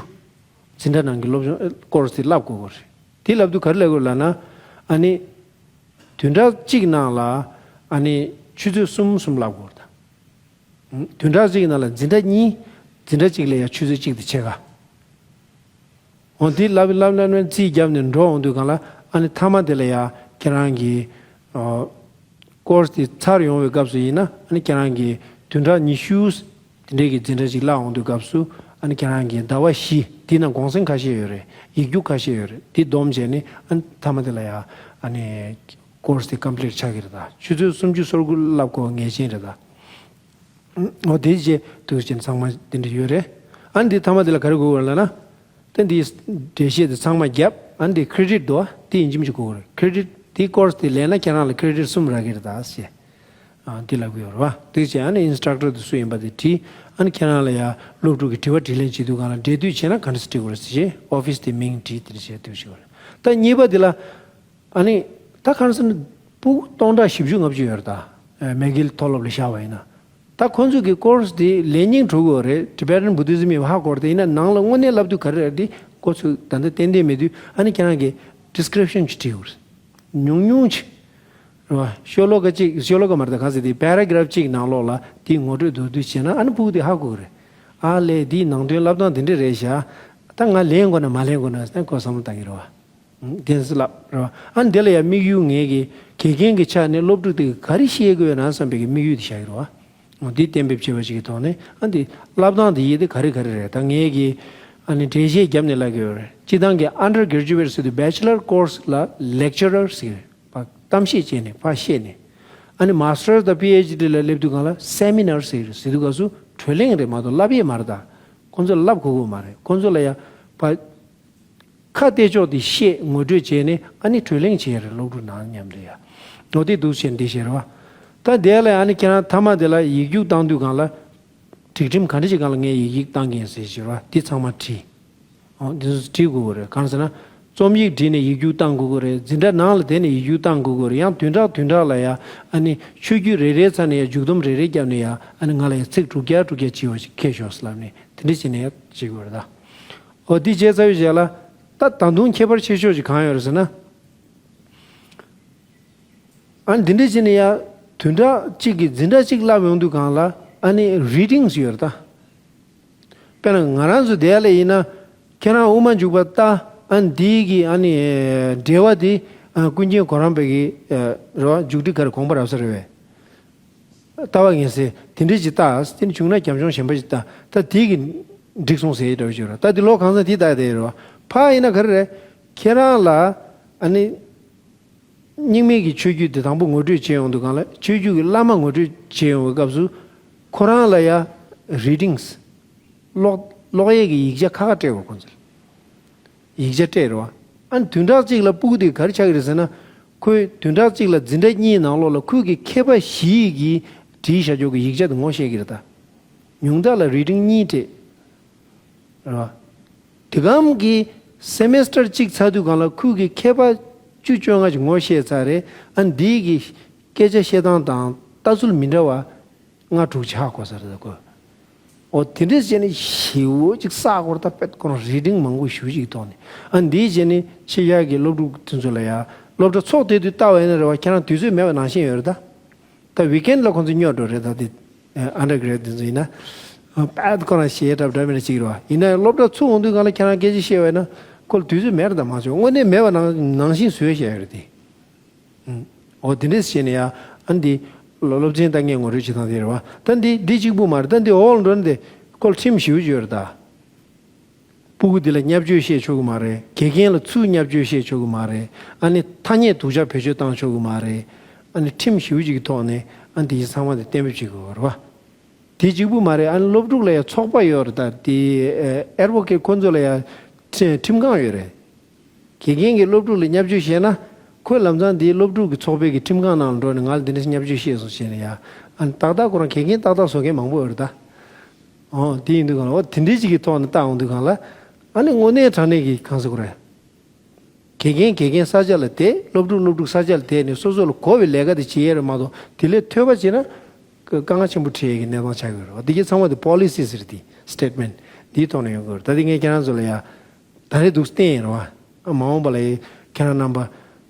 འཛིན་གྲྭ་ནང་གི་སློབ་སྦྱོང་ཀོར་སི་དེ་བསླབ་དགོས་ཀྱི་རེད། དེ་བསླབ་དུས་ག་རེ་ལབ་དགོས་ལབ་ན། ཨ་ནི་བདུན་ཕྲག་གཅིག་ནང་ལ་ཨ་ནི་ཆུ་ཚོད་གསུམ་གསུམ་བསླབ་དགོས་རེད་ད། བདུན་ཕྲག་གཅིག་ནང་ལ་འཛིན་གྲྭ་གཉིས། འཛིན་གྲྭ་གཅིག་ལ་ཡང་ཆུ་ཚོད་གཅིག་དང་ཕྱེད་ཀ། འོ་དེ་ལབ་ལབ་ལབ་ནས་རྩིས་བརྒྱབ་ནས་འགྲོ་འོང་དུས་སྒང་ལ་ཨ་ནི་མཐའ་མ་དེ་ལ་ཡང་ཁྱེད་རང་གི་ཨ་ཀོར་སི་དེ་ཚར་ཡོང་བའི་སྐབས་སུ་ཡིན་ན་ཨ་ནི་ཁྱེད་རང་གི་བདུན་ཕྲག་ཉི་ཤུ་དེ་འདྲའི་གི་འཛིན་གྲྭ་ཅིག་བསླབ་འོང་དུས་སྐབས་སུ་ཨ་ནི་ཁྱེད་རང་གི་ཟླ་བ་བཞི་དེ་ནང་གུང་སེང་ཁ་ཤས་ཡོད་རེད། ཡིག་རྒྱུགས་ཁ་ཤས་ཡོད་རེད། དེ་བསྡོམས་བྱས་ནས་ཨ་ནི་མཐའ་མ་དེ་ལ་ཡང་ཨ་ནི་ཀོར་སི་དེ་ཀམ་པི་ལིཊ་ཆགས་ཀྱི་རེད་ད། ཆུ་ཚོད་སུམ་ཅུ་སོ་དགུ་བསླབ་དགོས་ངེས་ཅན་རེད་ད། འོ་དེ་རྗེས་དུས་ཆེན་ཚང་མ་དེ་འདྲ་ཡོད་རེད། ཨ་ནི་འདི་མཐའ་མ་དེ་ལ་ག་རེ་དགོས་ཀྱི་རེད་ལབ་ན། ད་འདི་འགྲེལ་བཤད་དེ་ཚང་མ་བརྒྱབ། ཨ་ནི་འདི་ཁེ་རེ་ཌིཊ་འདུག་ཨ། དེ་ཡིན་གཅིག་མིན་གཅིག་དགོས་ཀྱི་རེད། ཁེ་རེ་ཌིཊ་དེ་ཀོར་སི་དེ་ལེན་ན་ཁྱེད་རང་ལ་ཁེ་རེ་ཌིཊ་གསུམ་རག་གི་རེད་ད་ཟེར། ཨ་འདི་ལབ་ཀྱི་ཡོད་རེད་བ། དེ་བྱས་ཨ་ནི་ཨིན་སི་ཊག་ཊར་དེ་སུ་ཡིན་པ་དེ་དྲིས། ཨ་ནི་ཁྱེད་རང་ལ་ཡ་སློབ་ཕྲུག་གི་དྲི་བ་དྲིས་ལན་བྱེད་དུས་སྒང་ལ་འབྲེལ་མཐུད་བྱས་ན་ག་འདྲ་སེ་འགྲིག་གི་རེད་ཟེར་བྱས་ཨོ་ཕི་སི་དེ་མིང་བྲིས། དེ་འདྲ་བྱས་འདུག་ཞུ་བ་རེད། ད་གཉིས་པ་དེ་ལ། ཨ་ནི་ད་ག་རེ་ཟེར་ན་ཕྲུ་གུ་སྟོང་ཕྲག་བཞི་བཅུ་ལྔ་བཅུ་ཡོད་རེད་ད། མེག་གྷིལ་མཐོ་སློབ་ལ་བཞག་པ་ཡིན་ན། ད་ཁོང་ཚོས་ཀྱི་ཀོར་སི་དེ་ལེན་སྙིང་བྲོ་གི་ཡོད་རེད། Tibetan Buddhism ཡིན་པ་ཧ་གོ་རེད་དེ། ཡིན་ན་ནང་ལ་དངོས་གནས་བསླབ་དུས་ག་རེ་རེད་དེ་ཁོ་ཚོས་ད་ལྟ་ཏན་ཏན་མེད་དུས་ཨ་ནི་ཁྱེད་རང་གིས་ཌི་སི་ཀི་རིབ་ཤན་ཅིག་བྲིས་དགོས་རེད། ཉུང་ཉུང་ཅིག་རེད་བ། ཤོ་ལོ་ཀ་གཅིག་ཤོ་ལོ་ཀ་མ་རེད་ད། ག་ཟེར་དེ་པེ་ར་གྷི་རབ་གཅིག་ནང་ལོགས་ལ་དེ་ངོ་སྤྲོད་མདོར་བསྡུས་བྱས་ན་ཨ་ནི་ཕྲུ་གུ་དེ་ཧ་གོ་གི་རེད། ཨ་ལས་དེའི་ནང་དོན་བསླབ་སྟངས་དེ་འདྲ་རེད་ཤག་ད་ང་ལེན་དགོས་ན་མ་ལེན་དགོས་ན་ཟེར་ན་ཁོ་བསམ་བློ་བཏང་གི་རེད་བ། དེ་ཚོ་ལབ་རེད་བ། ཨ་ནི་དེ་ལ་ཡང་དམིགས་ཡུལ་ངེད་ཀྱི་དགེ་རྒན་གྱི་ཆ་ནས་སློབ་ཕྲུག་དེ་ག་རེ་ཤེས་དགོས་ན་བསམ་པའི་གི་དམིགས་ཡུལ་དེ་བཞག་གི་རེད་བ། འོ་འདི་གཏན་འབེབས་བྱས་པ་ཞིག་གི་ཐོག་ནས་ཨ་འདི་བསླབ་སྟངས་དེ་ཡིན་དེ་ག་རེ་ག་རེ་རེད། ད་ངེད་ཀྱི་ཨ་ནི་འགྲེལ་བཤད་བརྒྱབ་ནས་ལབ་ཀྱི་ཡོད་རེད། སྤྱིར་བཏང་གི་ཨན་ཌར་གྷེ་རེ་ཇུ་ཨེཊ་ཟེར་དུས་བྷེ་ཆེ་ལར་ཀོར་སི་ལ་ལེག་ཅར་ར་ཟེར་གི་རེད། ཕར་གཏམ་བཤད་བྱས་ནས་ཕར་བཤད་ནས། ཨ་ནི་མ་སི་ཊར་དང་པི་ཨེཆ་ཌི་ལ་སླེབས་དུས་སྒང་ལ་སེ་མི་ནར་ཟེར་གི་རེད། ཟེར་དུས་སྐབས་སུ་གྲོས་གླེང་རེད་མ་གཏོགས་བསླབ་ཡས་མ་རེད་ད། ཁོང་ཚོ་ལ་བསླབ་དགོས་ཀྱི་མ་རེད། ཁོང་ཚོ་ལ་ཡང་ཕར་ཁ་གཏད་ཕྱོགས་དེ་བཤད་ངོ་སྤྲོད་བྱས་ནས་ཨ་ནི་གྲོས་གླེང་བྱས་རེད། སློབ་ཕྲུག་ནང་མཉམ་དུ་ཡ། འོ་དེ་འདུག་བྱས་འདི་བཤད་རེད་བ། ད་དེ་ལ་ཨ་ནི་ཁྱེད་རང་མཐའ་མ་དེ་ལ་ཡིག་རྒྱུགས་བཏང་དུས་སྒང་ལ། སྒྲིག་ཁྲིམས་ག་འདྲ་ཞིག་སྒང་ལ་ངས་ཡིག་ཡིག་བཏང་གི་ཡིན་ཟེར་ཞུ་བ་འདི་ཚང་མ་བྲིས། འོ་འདི་ཚོ་བྲིས་དགོས་ཀྱི་རེད། གང་ཟེར་ན། རྩོམ་ཡིག་བྲིས་ནས་ཡིག་རྒྱུགས་བཏང་དགོས་ཀྱི་རེད། འཛིན་གྲྭ་ནང་ལ་བསྡད་ནས་ཡིག་རྒྱུགས་བཏང་དགོས་ཀྱི་རེད། ཡང་བདུན་ཕྲག་བདུན་ཕྲག་ལ་ཡ་ཨ་ནི་ཆོས་བརྒྱུད་རེ་རེའི་ས་ནས་ཡ་མཇུག་བསྡོམས་རེ་རེ་བརྒྱབ་ནས་ཡ་ཨ་ནི་ང་ལ་ཡ་ཚིག་དྲུག་བརྒྱ་དྲུག་བརྒྱ་བྲིས་པ་ཞིག་ཁྱེར་ཤོག་ཟེར་ལབ་ནས་དེ་འདྲ་བྱས་ནས་ཡ་བྱེད་དགོས་རེད་ད། འོ་འདི་བྱས་ཚར་བའི་རྗེས་ལ་ད་ད་དུང་ཁྱད་པར་ཆེ་ཤོས་ཅིག་གང་ཡོད་རེད་ཟེར་ན། ཨ་ནི་འདི་འདྲ་བྱས་ནས་ཡ་བདུན་ཕྲག་གཅིག་གི་འཛིན་གྲྭ་གཅིག་བསླབ་ཡོང་དུས་སྒང་ལ་ཨ་ནི་རི་ཌིང་ཡོད་རེད་ད། དཔེར་ན་ང་རང་ཚོ་དེ་ལ་ཡིན་ན་ཁྱེད་རང་དབུ་མ་འཇུག་པ་ལྟ། ཨ་ནི་འདི་གི་ཨ་ནི་འགྲེལ་བ་འདི་ཨ་ཀུན་མཁྱེན་གོ་རམས་པའི་གི་ཨ་རེད་བ། མཇུག་སྒྲིལ་ག་རེ་དགོངས་པ་རབ་གསལ་རེད་བས། ལྟ་བ་ངེས་ཟེར་དེ་འདྲ་ཅིག་ལྟ། དེ་ནི་བྱུང་ན་རྒྱབ་ལྗོངས་གཞན་པ་ཅིག་ལྟ། ད་དེ་གི་འགྲིག་སོང་ཟེར་ཡི་འདྲ་བོ་ཅིག་རེད། ད་དེ་ལོ་གང་ཚང་དེ་ལྟ་ཡི་དེ་རེད་བ། ཕ་ཡིན་ན་ག་རེ་རེད། ཁྱེད་རང་ལ་ཨ་ནི། རྙིང་མའི་གི་ཆོས་བརྒྱུད་དེ་དང་པོ་ངོ་སྤྲོད་བྱས་ཡོང་དུས་སྒང་ལ་ཆོས་བརྒྱུད་ཀྱི་བླ་མ་ངོ་སྤྲོད་བྱས་ཡོང་བའི་སྐབས་སུ་ཁོ་རང་ལ་ཡ་རི་ཌིང་སི་ཀློག་ཀློག་ཡས་ཀྱི་ཡིག་ཆ་ཁ་ཁ་སྤྲད་དགོས། ཁོང་ཚོར་ཡིག་ཆ་སྤྲད་རེད་བ། ཨ་ནི་བདུན་ཕྲག་གཅིག་ལ་སྤུ་གུ་དེ་ག་རེ་ཆགས་ཀྱི་རེད་ཟེར་ན། ཁོས་བདུན་ཕྲག་གཅིག་ལ་འཛིན་གྲྭ་གཉིས་ནང་ལོགས་ལ་ཁོས་ཀྱི་མཁས་པ་བཞི་གིས་བྲིས་བཞག་ཆོག་གི་ཡིག་ཆ་དེ་ངོ་ཤེས་ཀྱི་རེད་ད། ཉུང་མཐའ་ལ་རི་ཌིང་གཉིས་སྤྲད། རེད་བ། དེ་གམ་གྱི་སེ་མེ་སི་ཊར་གཅིག་ཚར་དུས་སྒང་ལ་ཁོས་ཀྱི་མཁས་པ་ བཅུ་བཅོ་ལྔ་ཅིག་ངོ་ཤེས་ཚར་རེད། ཨ་འདིའི་གི་སྐད་ཆ་བཤད་སྟངས་དང་ལྟ་ཚུལ་མི་འདྲ་བ་ལྔ་དྲུག་ཆགས་དགོས་ས་རེད་ད་ཁོ། འོ་དེ་འདྲས་བྱས་ནས་ཞེ་པོ་ཅིག་བསགས་སྐོར་ད་དཔེ་ཁོ་རང་རི་ཌིང་མང་པོ་ཞེ་པོ་ཅིག་ཐོག་ནས། ཨ་འདིའི་རྗེས་ནས་ཕྱི་རྒྱལ་གྱི་སློབ་ཕྲུག་དེ་ཚོ་ལ་ཡ་སློབ་གྲྭ་ཚོགས་དེ་དུས་ལྟ་བ་ཡིན་ན་རེད་བ། ཁྱེད་རང་དུས་ཚོད་མེད་པ་ནང་བཞིན་ཡོད་རེད་ད། ད་ཝིག་ཨེན་ལ་ཁོང་ཚོ་སྙོར་འགྲོ་རེད་ད། དེ་ཨན་ཌར་གྷ་རེཌ་དེ་ཚོ་ཡིན་ན་ཨ་དཔེ་ཁོ་རང་ཞེ་དྲག་འདྲ་མི་འདྲ་ཅིག་རེད་བ། ཡིན་ན་ཡང་སློབ་གྲྭ་ཚུགས་འོང་དུས་སྒང་ལ་ཁྱེད་རང་སྐད་ཆ་བཤད་པ་ཡིན་ན་ཁོ་ལ་དུས་ཚོད་མེད་རེད་ད། མ་བྱུང་དངོས་གནས་མེད་པ་ནང་ནང་བཞིན་བཟོས་བཞག་ཡོད་རེད་དེ། ཨུམ། འོ་དེ་འདྲས་བྱས་ནས་ཡ་ཨ་འདི་སློབ་ཚན་ལྟ་མཁན་ངོ་སྤྲོད་བྱེད་སྟངས་དེ་རེད་བ། ད་འདི་འདི་གཅིག་པུ་མ་རེད། ད་འདི་འོག་ལ་འགྲོ་ན་དེ་ཁོ་ལ་ཁྲིམས་ཞེ་པོ་ཅིག་ཡོད་རེད་ད། སྤུ་གུ་འདི་ལ་བརྙས་བཅོས་བཤད་ཆོག་གི་མ་རེད། དགེ་རྒན་ལ་ཚུར་བརྙས་བཅོས་བཤད་ཆོག་གི་མ་རེད། ཨ་ནི་ཐ་སྙད་སྡུག་ཅག་བེད་སྤྱོད་བཏང་ཆོག་གི་མ་རེད། ཨ་ནི་ཁྲིམས་ཞེ་པོ་ཅིག་གི་ཐོག་ནས་ཨ་འདི་ཚང་མ་དེ་གཏན་འབེབས་བྱེད་དགོས་རེད་བ། དེ་གཅིག་པུ་མ་རེད། ཨ་ནི་སློབ་ཕྲུག་ལ་ཡང་ཚོགས་པ་ཡོད་རེད་ད། དེ་ཨེ་ཨེ་ཌི་བྷོ་ཀེ་ཊི་ཁོ་ཚོ་ལ་ཡང་ཁྲི་ཁྲིམས་ཁང་ཡོད་རེད། དགེ་རྒན་གྱིས་སློབ་ཕྲུག་ལ་བརྙས་བཅོས་བྱས་ན་ཁོས་ལམ་སང་དེའི་སློབ་ཕྲུག་གི་ཚོགས་པའི་གི་ཁྲིམས་ཁང་ནང་ལ་འགྲོ་ནས་ང་ལ་འདི་འདྲ་བརྙས་བཅོས་བཤད་སོང་ཟེར་ནས་ཡ། ཨ་ནི་ཏག་ཏག་ཁོ་རང་དགེ་རྒན་ཏག་ཏག་བཟོ་མཁན་མང་པོ་ཡོད་རེད་ད། འོ་དེ་ཡིན་དུས་གང་ལ་འོ་དེ་འདྲའི་ཅིག་གི་ཐོག་ནས་བལྟ་འོང་དུས་གང་ལ། ཨ་ནི་དངོས་གནས་དྲང་གནས་ཀྱི་གང་ཟེར་དགོས་རེད། དགེ་རྒན་དགེ་རྒན་ས་ཆ་ལ་བསྡད། སློབ་ཕྲུག་སློབ་ཕྲུག་ས་ཆ་ལ་བསྡད་ནས་སོ་སོ་ལ་དགོས་པའི་ལས་ཀ་དེ་བྱེད་ཡས་རེད་མ་གཏོགས་དེ་ལས་ཐོས་པ་བྱས་ན་དཀའ་ངལ་ཆེན་པོ་འཕྲད་ཡས་ཀྱི་གནས་སྟངས་ཆགས་ཀྱི་ཡོད་རེད་བ། དེ་གྱི་ཚང་མ་དེ་པོ་ལི་སི་ཟེར་དེ་སི་ཊེ་ཊི་མེན་ཊི་འདིའི་ཐོག་ནས་ཡོང་གི་ཡོད་རེད། ད་དེ་ངས་ཁྱེད་རང་ཚོ་ལ་ཡ་ད་རེས་འདུག་བསྟན་ཡིན་རེད་བ། ཨ་མ་འོངས་པ་ལ་ཡ་ཁྱེད་རང་རྣམ་པ་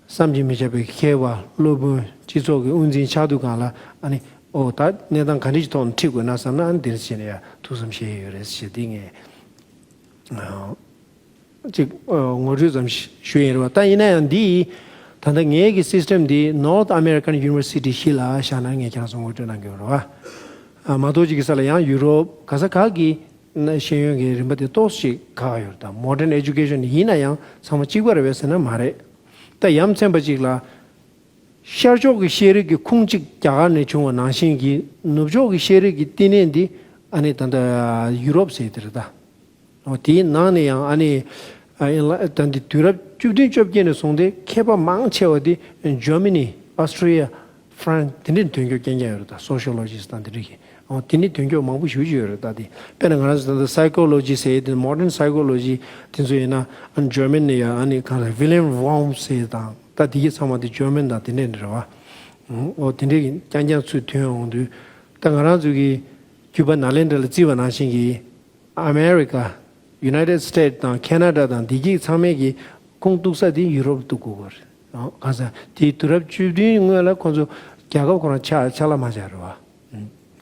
བསམ་གྱིས་མི་ཁྱབ་པའི་མཁས་པ་སློབ་དཔོན་སྤྱི་ཚོགས་ཀྱི་དབུ་འཛིན་ཆགས་དུས་གང་ལ་ཨ་ནི་ཨོ་ད་གནས་སྟངས་ག་འདྲ་ཞིག་ཐོག་ནས་ཁྲིད་དགོས་ན་བསམ་ན་ཨ་ནི་འདིར་བྱས་ནས་ཡ་ཐུགས་བསམ་བཞེས་ཡས་ཡོད་རེད་ཞེས་འདི་ངས་ཨ་ཅིག་ཨ་ངོ་སྤྲོད་ཙམ་ཞུ་ཡིན་རེད་བ། ད་ཡིན་ན་ཡང་འདི་ད་ལྟ་ངའི་གི་སི་སི་ཊེམ་འདི་North American University བཞི་ལ་བཞག་ན་ངས་ཁྱེད་རང་ཚོ་ངོ་སྤྲོད་གནང་གི་ཡོད་རེད་བ། ཨ་མ་གཏོགས་ཅིག་གི་ས་ལ་ཡང་ཡུ་རོབ་ག་ས་ག་གི་ན་ཤེས་ཡོན་གྱི་རིམ་པ་དེ་ཏོག་ཙམ་ཁག་ཡོད་རེད། ད་Modern Education ཡིན་ན་ཡང་ཚང་མ་གཅིག་པ་རེད་བས་ཟེར་ན་མ་རེད། ད་ཡ་མཚན་པ་ཅིག་ལ་ཤར་ཕྱོགས་ཀྱི་ཤེས་རིག་གི་ཁུངས་གཅིག་རྒྱ་གར་ནས་བྱུང་བ་ནང་བཞིན་གྱི་ནུབ་ཕྱོགས་ཀྱི་ཤེས་རིག་གི་བསྟི་གནས་འདི་ཨ་ནི་ད་ལྟ་ཡུ་རོབ་ཟེར་དེ་རེད་ད། འོ་དེའི་ནང་ནས་ཡང་ཨ་ནི་ཨ་ཡིན་ལ་ད་འདི་དུས་རབས་བཅུ་བདུན་བཅོ་བརྒྱད་ནས་བཟུང་སྟེ་མཁས་པ་མང་ཆེ་བ་དེ་ཇར་མ་ནི། ཨོ་སི་ཊྲི་ཡ། ཧྥ་རན་སི། དེ་འདྲའི་དོན་འཁྱོལ་རྐྱང་རྐྱང་ཡོད་རེད་ད། སོ་ཤི་ཡོ་ལོ་ཇི་སི་དང་དེ་འདྲ་གི། འོ་དེ་ནི་དོན་འཁྱོལ་མང་པོ་ཞེ་པོ་ཅིག་ཡོད་རེད་ད། དེ་དཔེར་ན་ང་རང་ཚོ་ད་ལྟ་སའི་ཀོ་ལོ་ཇི་ཟེར་ཡས་དེ། མོ་ཌན་སའི་ཀོ་ལོ་ཇི་དེ་ཚོ་ཡིན་ན་ཨ་ནི་ཇར་མ་ནི་ནས་ཡ་ཨ་ནི་གང་ལ་ཝི་ལིམ་ཝོམ་ཟེར་ཡས་དང་ད་དེ་གི་ཚང་མ་དེ་ཇར་མན་དང་དེ་འདྲ་འདྲ་བ། འོ་དེ་འདྲ་གི་རྐྱང་རྐྱང་ཚུར་ཐོན་འོང་དུས་ད་ང་རང་ཚོ་གི་རྒྱུད་པ་ནཱ་ལེནྡྲ་ལ་བརྩིས་པ་ནང་བཞིན་གྱི། ཨ་མེ་རི་ཀ། ཡུ་ནའི་ཊེཌ་སི་ཊེཊ་དང་ཁེ་ན་ཌ་དང་འདི་གི་ཚང་མའི་གི་ཁུངས་གཏུགས་ས་དེ་ཡུ་རོབ་གཏུགས་དགོས་པ་རེད། གང་ཟེར་དེའི་དུས་རབས་བཅུ་བདུན་སྔོན་ལ་ཁོང་ཚོ་རྒྱལ་ཁབ་ཁོ་རང་ཆགས་ཆགས་ལ་མ་ཆགས་རེད་བ།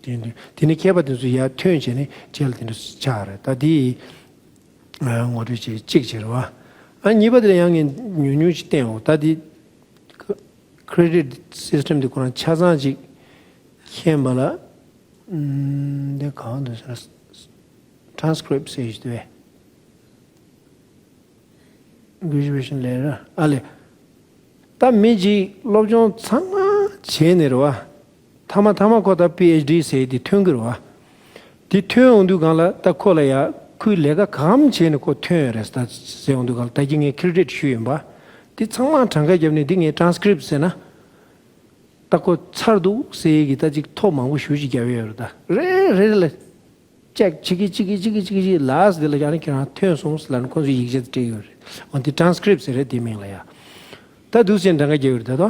དེ་དེ་ནས་མཁས་པ་དེ་ཚོ་ཡར་ཐོན་བྱས་ནས་རྗེས་ལ་དེ་འདྲ་ཆགས་རེད། ད་དེ་ངོ་སྤྲོད་བྱེད་གཅིག་བྱེད་རེད་བ། ཨ་གཉིས་པ་དེ་ལ་ཡང་ངས་ཉུང་ཉུང་ཅིག་བསྟན་འོང་། ད་དེ་ཁི་རེ་ཌིཊ་སི་སི་ཊེམ་དེ་ཁོ་རང་ཆ་ཚང་ཅིག་མཁྱེན་པ་ལ། ཨམ། འདི་གང་འདུག་ཟེར་ན། transcript ཟེར་ཞིག་འདུག་བས། graduation letter ཨ་ལས། ད་མི་གཅིག་སློབ་སྦྱོང་ཚང་མ་བྱས་ནས་རེད་བ། ཐ་མ་ཐ་མ་ཁོ་ད་པི་ཨེཆ་ཌི་ཟེར་དེ་ཐོན་གི་རེད་བ། དེ་ཐོན་འོང་དུས་གང་ལ་ད་ཁོ་ལ་ཡ་ཁོའི་ལས་ཀ་གང་བྱས་ནས་ཁོ་ཐོན་ཡོད་རེད་ད་ཟེར་འོང་དུས་གང་ལ་ད་གིན་ངས་ཁི་རེ་ཌིཊ་ཞུས་ཡིན་པ། དེ་ཚང་མ་གྲངས་ཀ་བརྒྱབ་ནས་འདི་ངས་transcript ཟེར་ན། ད་ཁོ་ཚར་འདུག་ཟེར་གི་ད་ཅིག་ཐོ་མང་པོ་ཞེ་པོ་ཅིག་བརྒྱབ་ཡོད་རེད་ད། རེ་རེ་ལ་ཅེག་བྱེད་ཀྱི་བྱེད་ཀྱི་བྱེད་ཀྱི་བྱེད་ཀྱི་ལཱས་དེ་ལ་ཡང་ནི་ཁྱེད་རང་ཐོན་སོང་ཟེར་ལ་ནི་ཁོ་ཚོས་ཡིག་ཆ་དེ་སྤྲད་ཡོད་རེད། འོ་འདི་transcript ཟེར་རེད་དེ་མིང་ལ་ཡ། ད་འདུག་ཟེར་གྲངས་ཀ་བརྒྱབ་ཡོད་རེད་ད་དོ།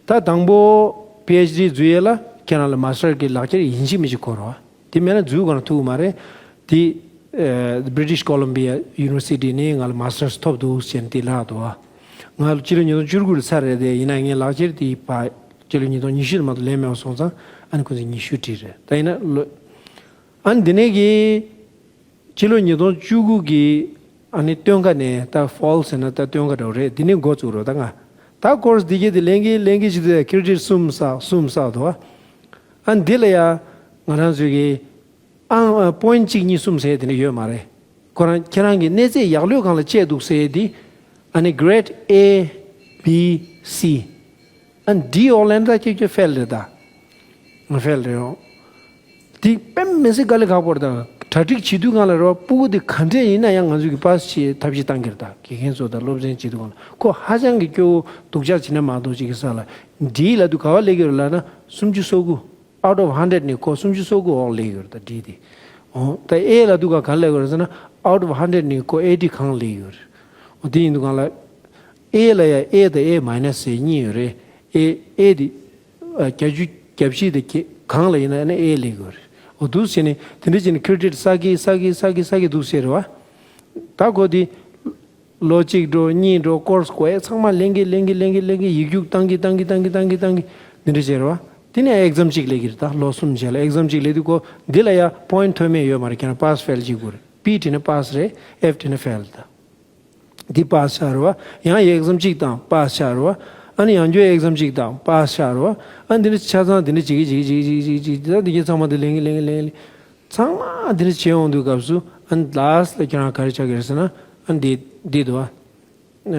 ད་དང་པོ་པི་ཨེཆ་ཌི་འཛུལ་ཡས་ལ་ཁྱེད་རང་ལ་མ་སི་ཊར་གྱི་ལག་ཁྱེར་ཡིན་གཅིག་མིན་གཅིག་དགོས་རེད་བ། དེ་མེད་ན་འཛུལ་ག་རང་ཐུབ་ཀྱི་མ་རེད། དེ་ཨ་British Columbia University ནས་ང་ལ་མ་སི་ཊར་ཐོབ་འདུག་ཟེར་ནས་དེ་ལབ་འདུག་བ། ང་ལ་སྤྱི་ལོ་ཉིས་སྟོང་བཅུ་དགུ་ལ་ཚར་རེད་དེ། ཡིན་ན་ངའི་ལག་ཁྱེར་དེ་ཕར་སྤྱི་ལོ་ཉིས་སྟོང་ཉི་ཤུ་ལ་མ་གཏོགས་ལེན་མེད་པ་སོང་ཙང་ཨ་ནི་ཁོ་ཚོས་ཉི་ཤུ་བྲིས་རེད། ད་ཡིན་ན་ལོ་ཨ་ནི་འདི་ནས་གི་སྤྱི་ལོ་ཉིས་སྟོང་བཅུ་དགུ་གི་ཨ་ནི་སྟོན་ཁ་ནས་ད་ཕོལ་ཟེར་ན་ད་སྟོན་ཁ་འདྲ་བོ་རེད། འདི་ནས་འགོ་བཙུགས་རོགས་ད་ང་ད་ཀོར་སི་འདི་གས་དེ་ལེན་གི་ལེན་གི་བྱེད་དུས་ཁི་རེ་ཌིཊ་གསུམ་བསགས་གསུམ་བསགས་འདུག་བ། ཨ་འདི་ལ་ཡ་ང་རང་ཚོས་གི་ཨང་པོ་ཡིན་ཊི་གཅིག་གཉིས་གསུམ་ཟེར་དེ་འདྲ་ཡོད་མ་རེད། ཁོ་རང་ཁྱེད་རང་གི་གནས་ཚད་ཡག་ལོས་སྒང་ལ་བཅད་འདུག་ཟེར་དེ། ཨ་ནི་grade A B C ཨ་ནི་D འོག་ལ་ཡིན་ད་ཁྱོད་ཁྱོད་ཕེལ་རེད་ད། ང་ཕེལ་རེད་ཡོང་། དེ་དཔེ་མི་སྲིད་དཀའ་ལས་ཁག་པོ་རེད་ད། གྲ་སྒྲིག་བྱེད་དུས་སྒང་ལ་རེད་བ། སྤུ་གུ་དེ་ག་འདྲས་ཡིན་ན་ཡང་ང་ཚོས་གི་པཱ་སི་བྱེད་ཐབས་ཤེས་བཏང་གི་རེད་ད། དགེ་རྒན་ཚོ་དང་སློབ་ཚན་བྱེད་དུས་སྒང་ལ་ཁོ་ཧ་ཅང་གི་སྐྱོ་བོ་སྡུག་ཅག་བྱེད་ན་མ་གཏོགས་ཅིག་གི་ས་ལ་D ལབ་དུས་ག་པར་སླེབས་ཀྱི་རེད་ལབ་ན་སུམ་ཅུ་སོ་དགུ། out of hundred ནས་ཁོ་སུམ་ཅུ་སོ་དགུ་འོག་སླེབས་ཡོད་རེད་ད་D དེ། འོ་ད་A ལབ་དུས་ག་ག་སླེབས་ཡོད་རེད་ཟེར་ན་out of hundred ནས་ཁོ་eighty གང་སླེབས་ཡོད་རེད། འོ་དེ་ཡིན་དུས་གང་ལ་ A ལ་ཡང་A་དང་A་minus་ཟེར་གཉིས་ཡོད་རེད། A A་དེ་ཨ་བརྒྱད་ཅུ་གྱ་བཞི་དེ་ག་གང་ལ་ཡིན་ན་ཨ་ནི་A་སླེབས་ཀྱི་ཡོད་རེད། འོ་འདུག་བྱས་ནས་དེ་འདྲ་བྱས་ནས་credit་བསགས་ཀྱི་བསགས་ཀྱི་བསགས་ཀྱི་བསགས་ཀྱི་འདུག་ཟེར་བ། ད་ཁོ་དེ་ལོ་གཅིག་འགྲོ་གཉིས་འགྲོ་course་དགོས་ཡས་ཚང་མ་ལེན་གྱི་ལེན་གྱི་ལེན་གྱི་ལེན་གྱི་ཡིག་རྒྱུགས་བཏང་གི་བཏང་གི་བཏང་གི་བཏང་གི་བཏང་གི་འདི་འདྲ་བྱས་རེད་བ། དེ་ནས་exam་གཅིག་སླེབས་ཀྱི་རེད། ད་ལོ་གསུམ་རྗེས་ལ་exam་གཅིག་སླེབས་དུས་ཁོ་འདི་ལ་ཡ་point་མཐོ་དམན་ཡོད་མ་རེད། ཁྱེད་རང་pass fail་གཅིག་དགོས་རེད། B་བྲིས་ན་pass་རེད། F་བྲིས་ན་fail་ད། འདི་pass་ཆགས་རེད་བ། ཡང་exam་གཅིག་བཏང་pass་ཆགས་རེད་བ། ཨ་ནི་ཡང་བསྐྱར་exam་གཅིག་བཏང་pass་ཆགས་རེད་བ། ཨ་འདི་འདྲ་ཆ་ཚང་འདི་འདྲ་བྱེད་ཀྱི་བྱེད་ཀྱི་བྱེད་ཀྱི་བྱེད་ཀྱི་བྱེད་ཀྱི་ད་འདི་གྱད་ཚང་མ་འདི་ལེན་གྱི་ལེན་གྱི་ལེན་གྱི་ལེན། ཚང་མ་འདི་འདྲ་བྱེད་ཡོང་དུས་སྐབས་སུ་ཨ་ནི་last་ལ་ཁྱེད་རང་ག་རེ་ཆགས་ཀྱི་རེད་ཟེར་ན་ཨ་ནི་འདི་འདི་འདུག་བ།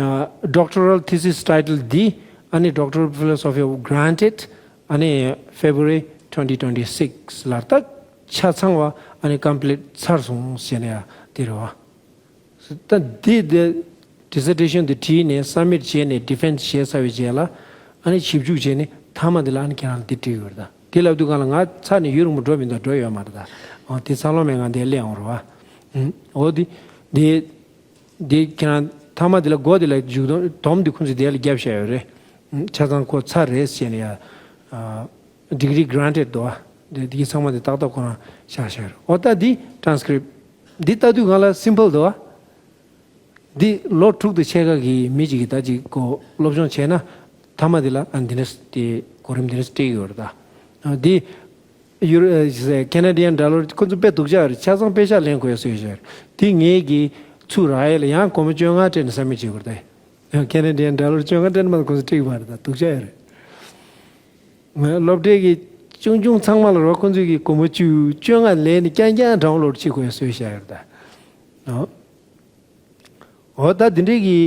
ཨ་doctoral thesis title་འདི་ཨ་ནི་Doctor of Philosophy of granted ཨ་ནི་February twenty twenty-six་ལ་ད་ཆ་ཚང་བ་ཨ་ནི་complete་ཚར་སོང་ཟེར་ནས་ཡ་འདི་རེད་བ། ད་འདི་འདི་dissertation་འདི་བྲིས་ནས་submit་བྱས་ནས་defense་བྱས་ཚར་བའི་རྗེས་ལ་ཨ་ནི་ཞིབ་འཇུག་བྱས་ནས་མཐའ་མ་འདི་ལ་ཨ་ནི་ཁྱེད་རང་ལ་འདི་བྲིས་ཡོད་རེད། ད་འདི་ལབ་དུས་སྒང་ལ་ང་ཚར་ནས་ཡུན་རིང་པོ་འགྲོ་མི་འདུག་འགྲོ་ཡོད་མ་རེད། ད་འོ་དེ་འཚར་ལོངས་མེད་ང་འདིར་སླེབས་ཡོང་རེད་བ། ཨུམ། འོ་དེ་དེ་དེ་ཁྱེད་རང་མཐའ་མ་དེ་ལ་མགོ་དེ་ལ་མཇུག་སྡོམ་སྡོམ་དེ་ཁོང་ཚོས་དེ་ལ་བརྒྱབ་བཞག་ཡོད་རེད། ཨུམ། ཆ་ཚང་ཁོ་ཚར་རེད་ཟེར་ནས་ཡ། ཨ། degree granted་འདུག་བ། འདི་འདི་ཚང་མ་འདི་ཏག་ཏག་ཁོ་རང་བཞག་བཞག་རེད། འོ་ད་འདི་transcript་འདི་ལྟ་དུས་སྒང་ལ་simple་འདུག་བ། འདི་ལོ་དྲུག་དང་ཕྱེད་ཀ་གི་མི་གཅིག་གིས་ད་ཅིག་གོ་སློབ་སྦྱོང་བྱས་ན་མཐའ་མ་འདི་ལ་ཨ་འདི་འདྲ་དེ་གོ་རིམ་འདི་འདྲ་སྤྲད་ཀྱི་ཡོད་རེད་ད། ཨ་འདི་ཡུ་རོ་ཨ་Canadian dollar་ཁོ་ཚོ་དཔེ་སྡུག་ཅག་རེད། ཆ་ཚང་པེ་ཤག་ལེན་དགོས་སྲོལ་ཞིག་རེད། འདི་ངེད་ཀྱིས་ཚུར་རག་ཡས་ལ་ཡང་སྒོར་མོ་བཅོ་ལྔ་སྤྲད་ནས་submit་བྱེད་དགོས་རེད་ད། Canadian dollar་བཅོ་ལྔ་སྤྲད་ན་མ་གཏོགས་ཁོ་ཚོ་སྤྲད་ཀྱི་མ་རེད་ད། སྡུག་ཅག་ཡོད་རེད། ང་སློབ་གྲྭའི་གི་ཆུང་ཆུང་ཚང་མ་ལ་རོགས་ཁོང་ཚོས་ཀྱི་སྒོར་མོ་བཅུ་བཅོ་ལྔ་ལེན་ནས་རྐྱང་རྐྱང་download་བྱེད་དགོས་སྲོལ་ཞིག་ཡོད་རེད་ད། ཨོ། འོ་ད་འདི་འདྲའི་གི་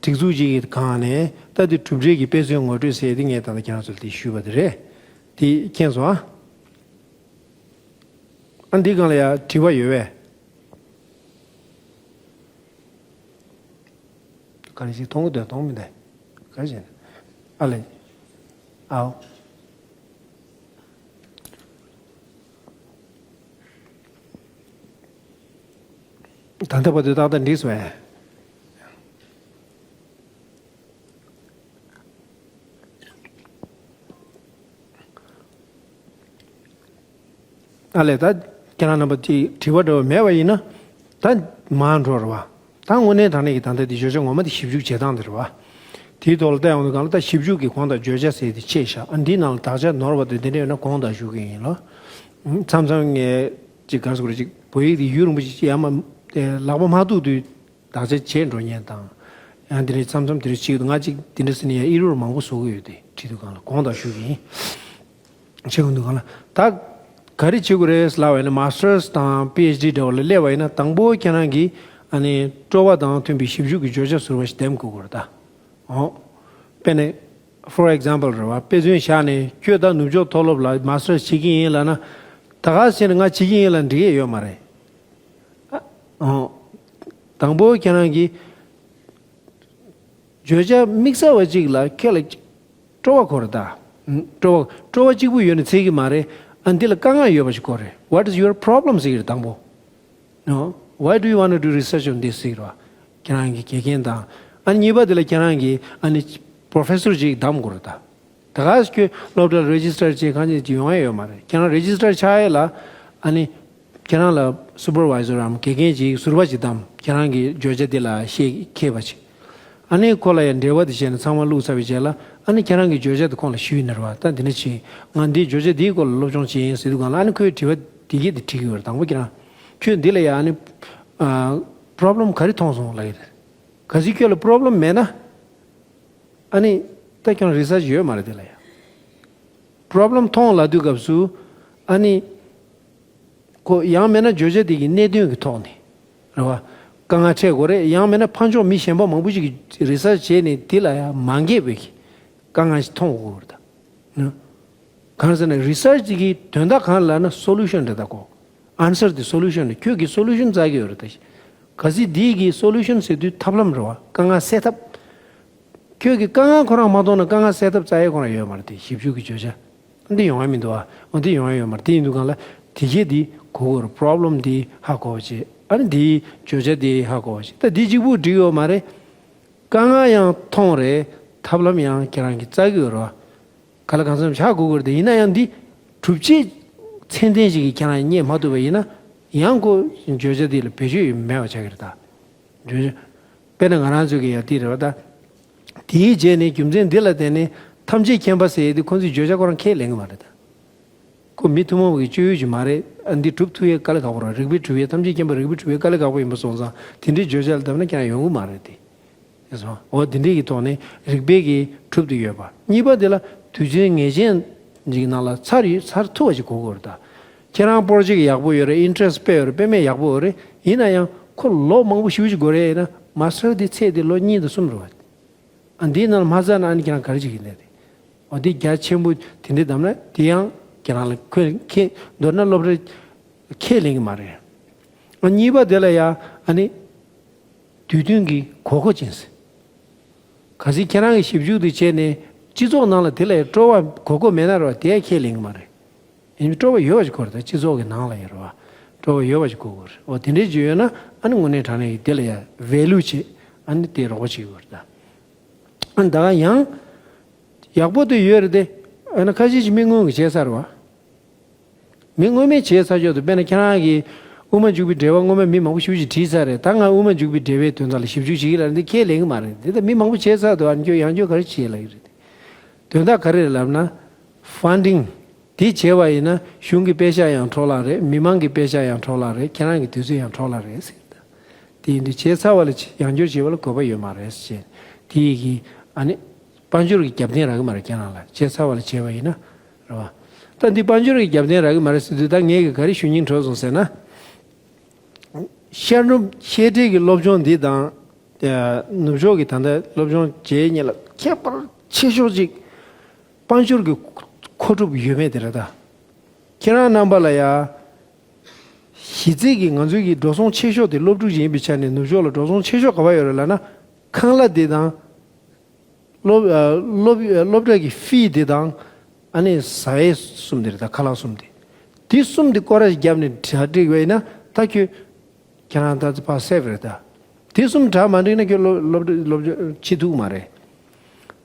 སྒྲིག་འཛུགས་ཅིག་གི་སྒང་ནས་ད་འདི་གྲུབ་འབྲས་ཀྱི་དཔེ་མཚོན་ངོ་སྤྲོད་ཟེར་ཡས་དེ་ངས་ད་ལྟ་ཁྱེད་རང་ཚོར་འདི་ཞུས་པ་དེ་རེད། དེ་མཁྱེན་སོང་ཨ། ཨ་འདི་སྒང་ལ་ཡ་དྲི་བ་ཡོད་པས། ག་རེ་ཞིག་མཐོང་གི་འདུག་མཐོང་མི་འདུག་ག་རེ་བྱས་ནས། ཨ་ལས། ཨའོ། ད་ལྟ་བར་དུ་ཏག་ཏག་འགྲིག་སོང་ངས། ཨ་ལས་ད་ཁྱེད་རང་རྣམ་པ་ཅིག་དྲི་བ་འདྲ་བ་མེད་པ་ཡིན་ན་ད་མར་འགྲོ་རེད་བ། ད་དངོས་གནས་དྲང་གནས་ཀྱི་ད་ལྟ་འདི་བརྗོད་བྱ་ངོ་མ་དེ་ཞིབ་འཇུག་བྱེད་སྟངས་དེ་རེད་བ། དེའི་ཐོག་ལ་བལྟ་ཡོང་དུས་སྒང་ལ་ད་ཞིབ་འཇུག་གི་གོང་དང་བརྗོད་བྱ་ཟེར་དེ་ཆད་བཞག་ཨ་འདིའི་ནང་ལ་དག་ཆ་ནོར་བ་དེ་དེ་འདྲ་ཡོད་ན་གོང་དུ་ཞུ་གི་ཡིན་ལ། མཚམས་མཚམས་ངས་ཅིག་ག་རེ་ཟེར་དགོས་རེད། ཅིག་བོད་ཡིག་དེ་ཡུན་རིང་པོ་ཞིག་ཡར་མར་ལག་པ་མ་ཐུག་དུས། དག་ཆ་བྱེད་འགྲོ་མཁན་དང་། ཡང་དེ་རིང་མཚམས་མཚམས་དེ་རིང་བྱེད་དུས་ང་གཅིག་དེ་འདྲ་ཟེར་ནས་ཡང་ཨི་རོར་མང་པོ་བཟོ་གི་ཡོད་དེ་བྲིས་དུས་སྒང་ལ་དགོངས་དག་ཞུ་གི་ཡིན། བྱེད་དགོས་འདུག་གང་ལ་ད། ག་རེ་བྱེད་དགོས་རེད་ལབ་པ་ཡིན་ན་masters་དང་PhD་འདྲ་བོ་ལ་སླེབས་པ་ཡིན་ན་དང་པོ་ཁྱེད་རང་གིས་ཨ་ནི་སྤྲོ་བ་དང་མཐུན་པའི་ཞིབ་འཇུག་གི་བརྗོད་བྱ་ཟུར་པ་ཞིག་འདེམས་དགོས་ཀྱི་རེད་ད། འོ། དཔེར་ན། for example་རེད་བ། དཔེ་མཚོན་བཞག་ནས་ཁྱོད་ད་ནུབ་ཕྱོགས་མཐོ་སློབ་ལ་masters་བྱེད་ཀྱི་ཡིན་ལབ་ན། ད་ག་ཟེར་ནས་ང་བྱེད་ཀྱི་ཡིན་ལབ་འགྲིག་ཡས་ཡོད་མ་རེད། ཨ། འོ། དང་པོ་ཁྱེད་རང་གིས་བརྗོད་བྱ་དམིགས་བསལ་བ་གཅིག་ལ་ཁྱེད་ལ་སྤྲོ་བ་དགོས་རེད་ད། ཨ། སྤྲོ་བ་སྤྲོ་བ་གཅིག་པུ་ཡོད་ན་ཚད་ཀྱི་མ་རེད། ཨ་འདི་ལ་དཀའ་ངལ་ཡོད་པ་ཞིག་དགོས་རེད། What is your problem་ཟེར་གྱི་རེད་དང་པོ། No. Why do you want to do research on this ཟེར་གྱི་རེད་བ། ཁྱེད་རང་གི་དགེ་རྒན་དང་། ཨ་ནི་གཉིས་པ་དེ་ལ་ཁྱེད་རང་གིས་ཨ་ནི་professor་ཅིག་གདམ་དགོས་རེད་ད། ད་ག་ཁྱོད་སློབ་གྲྭར་register་བྱེད་གང་བྱེད་ཡོང་ཡ་ཡོད་མ་རེད། ཁྱེད་རང་register་ཆགས་ཡས་ལ་ཨ་ནི་ཁྱེད་རང་ལ་supervisor་རམ་དགེ་རྒན་ཅིག་ཟུར་པ་ཅིག་གདམ། ཁྱེད་རང་གི་བརྗོད་བྱ་འདི་ལ་ཤེས་མཁས་པ་ཅིག་ཨ་ནི་ཁོ་ལ་ཡང་འབྲེལ་བ་དེ་བྱས་ནས་ཚང་མ་བླུགས་ཚར་བའི་རྗེས་ལ་ཨ་ནི་ཁྱེད་རང་གི་བརྗོད་བྱ་དེ་ཁོང་ལ་ཞུས་ཡིན་ན་རེད་བ། ད་འདི་འདྲ་བྱས་ང་འདིའི་བརྗོད་བྱ་འདིའི་སྐོར་ལ་སློབ་སྦྱོང་བྱས་ཡིན་ཟེར་དུས་སྒང་ལ་ཨ་ནི་ཁོས་དྲི་བ་དེ་གས་དེ་དྲི་གི་ཡོད་རེད། དང་པོ་ཁྱེད་རང་ཁྱོད་འདི་ལ་ཡང་ཨ་ནི་problem་ག་རེ་མཐོང་སོང་ལབ་ཡོད་རེད། གལ་སྲིད་ཁྱོད་ལ་problem་མེད་ན། ཨ་ནི། ད་ཁྱོད་རང་research་ཡོད་མ་རེད་དེ་ལ་ཡ། problem་མཐོང་ལབ་དུས་སྐབས་སུ། ཨ་ནི། ཁོ་ཡང་མེད་ན་བརྗོད་བྱ་དེ་གི་གནད་དོན་གྱི་ཐོག་ནས། རེད་བ། དཀའ་ངལ་འཕྲད་དགོས་རེད། ཡང་མེད་ན་ཕར་ཕྱོགས་མི་གཞན་པ་མང་པོ་ཞིག་གིས་research་བྱས་ནས་དེ་ལ་ཡ་མ་འགལ་བའི་གི་དཀའ་ངལ་ཞིག་མཐོང་དགོས་རེད་ད། གང་ཟེར་ན་research་གི་དོན་དག་གང་ལབ་ན་solution་རེད་ད་གོ། answer་དེ་solution་རེད། ཁྱོད་ཀྱིས་solution་བཙལ་གྱི་ཡོད་རེད་ད། གལ་སྲིད་འདི་གི་solution་ཟེར་དུས་ཐབས་ལམ་རེད་བ། དཀའ་ངལ་སེལ་ཐབས། ཁྱོད་ཀྱིས་དཀའ་ངལ་ཁོ་རང་མ་མཐོང་ན་དཀའ་ངལ་སེལ་ཐབས་བཙལ་ཡས་ཁོ་རང་ཡོད་མ་རེད་དེ་ཞིབ་འཇུག་གི་བརྗོད་བྱ། འདི་ཡོང་ཡ་མི་འདུག་ཨ། འོ་འདི་ཡོང་ཡ་ཡོད་མ་རེད། དེ་ཡིན་དུས་གང་ལ་དེ་གས་འདི་གོ་དགོས་རེད། problem་འདི་ཧ་གོ་བ་བྱེད། ཨ་ནི་འདིའི་བརྗོད་བྱ་འདི་ཧ་གོ་བ་བྱེད། ད་འདི་གཅིག་པུ་འགྲིག་ཡོད་མ་རེད། དཀའ་ངལ་ཡང་མཐོང་རེད། ཐབས་ལམ་ཡང་ཁྱེད་རང་གིས་བཙལ་གི་ཡོད་རེད་བ། ག་ལ་གང་འཚམ་བྱ་དགོས་ཀྱི་རེད་དེ། ཡིན་ན་ཡང་འདི་གྲུབ་ཆའི་ཚད་ལྡན་ཞིག་གིས་ཁྱེད་རང་རྙེད་མ་ཐུབ་པ་ཡིན་ན། ཡང་ཁོ་བརྗོད་བྱ་འདི་ལ་བེད་སྤྱོད་མེད་པ་ཆགས་ཀྱི་རེད་ད། བརྗོད་བྱ། དཔེར་ན་ང་རང་ཚོ་གི་ཡ་འདི་རེད་བ་ད། དེའི་རྗེས་ནས་རྒྱུ་མཚན་འདི་ལ་བརྟེན་ནས་ཐམས་ཅད་མཁྱེན་པ་ཟེར་ཡས་དེ་ཁོང་ཚོས་བརྗོད་བྱ་ཁོ་རང་ཁས་ལེན་གི་མ་རེད་ད། ཁོ་མི་ཐུན་མོང་གི་སྤྱོད་ཡུལ་ཅིག་མ་རེད། ཨ་འདི་གྲུབ་ཐུབ་ཡས་དཀའ་ལས་ཁག་པོ་རེད། རིགས་པས་གྲུབ་ཡས་ཐམས་ཅད་མཁྱེན་པ་རིགས་པས་གྲུབ་ཡས་དཀའ་ལས་ཁག་པོ་ཡིན་པ་སོང་ཙང་དེ་འདྲའི་བརྗོད་བྱ་ལ་བརྟེན་ན་ཁྱེད་རང་ཡོང་གི་མ་རེད་དེ། ཡིན་སོང་འོ་དེ་འདྲའི་གི་ཐོག་ནས་རིགས་པས་གི་གྲུབ་ཏུ་ཡོད་པ། གཉིས་པ་དེ་ལ་དུས་ཚོད་ངེས་ཅན་ཅིག་ནང་ལ་ཚར་ཡོད་ཚར་ཐུབ་པ་ཞིག་དགོས་ཀྱི་རེད་ད། ཁྱེད་རང་པོར་ཅིག་ཡག་པོ་ཡོད་རེད། ཨིན་ཊི་རེ་སི་དཔེ་ཡོད་རེད། དཔེ་མེད་ཡག་པོ་ཡོད་རེད། ཡིན་ན་ཡང་ཁོ་ལོ་མང་པོ་ཞེ་པོ་ཅིག་འགོར་ཡས་ཡིན་ན་མ་སི་ཊར་དེ་ཚད་དེ་ལོ་གཉིས་དང་གསུམ་རེད་བ། ཨ་འདིའི་ནང་ལ་མ་བཙལ་ན་ཨ་ནི་ཁྱེད་རང་ག་རེ་བྱེད་ཀྱི་འདུག་དེ། འོ་འདི་རྒྱ་ཆེན་པོ་དེ་འདྲའི་བདམས་ན་དེ་ཡང་ཁྱེད་རང་ལ་ཁོས་ཁྱེད་མདོར་ན་སློབ་གྲྭ་ཁས་ལེན་གྱི་མ་རེད། ཨ་གཉིས་པ་དེ་ལ་ཡ་ཨ་ནི་དུས་མཐུན་གྱི་དགོས་མཁོ་ཅན་ཟེར། གལ་སྲིད་ཁྱེད་རང་གིས་ཞིབ་འཇུག་དེ་བྱས་ནས་སྤྱི་ཚོགས་ནང་ལ་དེ་ལ་ཡ་སྤྲོ་བ་དགོས་མཁོ་མེད་ན་རེད་བ། དེ་ཡ་ཁས་ལེན་གྱི་མ་རེད། ཡིན་ནའི་སྤྲོ་བ་ཡོད་པ་ཞིག་དགོས་རེད་ད། སྤྱི་ཚོགས་ཀྱི་ནང་ལ་ཡོད་རེད་བ། སྤྲོ་བ་ཡོད་པ་ཞིག་དགོས་ཀྱི་རེད། འོ་དེ་འདྲའི་ཅིག་ཡོད་ན་ཨ་ནི་དངོས་གནས་དྲང་གནས་ཀྱི་དེ་ལ་ཡ་ཝེ་ལུ་བྱེད། ཨ་ནི་དེ་རོགས་པ་བྱེད་ཀྱི་ཡོད་རེད་ད། ཨ་ནི་ད་ག་ཡང་ཡག་པོ་དེ་ཡོད་རེད་དེ། ཨ་ནི་ཁ་ཤས་ཤིག་མི་མངོན་གྱི་བྱས་ཚར་བ། མི་མངོན་མེད་བྱས་ཚར་ཆོག་ཏུ་དཔེར་ན་ཁྱེད་རང་གིས་དབུ་མ་འཇུག་པའི་འགྲེལ་པ་སྔོན་མ་མི་མང་པོ་ཞེ་པོ་ཅིག་བྲིས་ཚར་རེད། ད་ང་དབུ་མ་འཇུག་པའི་འགྲེལ་པའི་དོན་དག་ལ་ཞིབ་འཇུག་བྱེད་ཀྱི་ལ་འདི་ཁས་ལེན་གྱི་མ་རེད། འདི་ལྟ་མི་མང་པོ་བྱས་ཚར་འདུག་ཨ་ནི་ཁྱོད་ཡང་ཁྱོད་ག་རེ་བྱེད་ལ་ཡོད་རེད། དོན་དག་ག་རེ་རེད་ལབ་ན། ཕན་ཌིང་། འདི་བྱས་པ་ཡིན་ན་གཞུང་གི་པེ་ཤག་ཡང་འཕྲོ་བརླག་རེད། མི་མང་གི་པེ་ཤག་ཡང་འཕྲོ་བརླག་རེད། ཁྱེད་རང་གི་དུས་ཚོད་ཡང་འཕྲོ་བརླག་རེད་ཟེར། དེ་ཡིན་དུས་བྱས་ཚར་བ་ལ་ཡང་བསྐྱར་བྱེད་པ་ལ་དགོས་པ་ཡོད་མ་རེད་ཟེར། དེ་ཡི་གི་ཨ་ནི་དཔལ་འབྱོར་གྱི་རྒྱབ་རྟེན་རག་གི་མ་རེད་ཁྱེད་རང་ལ། བྱས་ཚར་བ་ལ་བྱས་པ་ཡིན་ན་རེད་བ། ད་འདི་དཔལ་འབྱོར་གྱི་རྒྱབ་རྟེན་རག་གི་མ་རེད་ཟེར་དུས་ད་ངས་གི་ག་རེ་ཞུ་སྙིང་བྲོ་སོང་ཟེར་ན། ཤར་ནུབ་བཤད་ཁྲིད་ཀྱི་སློབ་སྦྱོང་འདི་དང་། ཨ་ནུབ་ཕྱོགས་ཀྱི་ད་ལྟ་སློབ་སྦྱོང་བྱེད་མཁན་ལ་ཁྱད་པར་ཆེ་ཤོས་ཅིག་དཔལ་འབྱོར་གྱི་མཁོ་སྒྲུབ་ཡོད་མེད་དེ་རེད་ད། ཁྱེད་རང་རྣམ་པ་ལ་ཡ། གཞི་རྩའི་གི་ང་ཚོའི་གི་འགྲོ་སོང་ཆེ་ཤོས་དེ་སློབ་ཕྲུག་ཅིག་ཡིན་པའི་ཆ་ནས་ནུབ་ཕྱོགས་ལ་འགྲོ་སོང་ཆེ་ཤོས་ག་པར་ཡོད་རེད་ལབ་ན། ཁང་གླ་དེ་དང་། སློབ་ཨ་སློབ་སློབ་གྲྭ་གི་ཕི་དེ་དང་། ཨ་ནི་ཟ་ཡས་གསུམ་དེ་རེད་ད། ཁ་ལག་གསུམ་དེ། དེ་གསུམ་དེ་སྐོར་ར་ཞིག་བརྒྱབ་ནས་གྲ་སྒྲིག་པ་ཡིན་ན་ད་ཁྱོད། ཁྱེད་རང་ད་ཕར་སེབ་རེད་ད། དེ་གསུམ་གྲ་མ་འགྲིག་ན་ཁྱོད་སློབ་སློབ་སློབ་སྦྱོང་བྱེད་ཐུབ་ཀྱི་མ་རེད།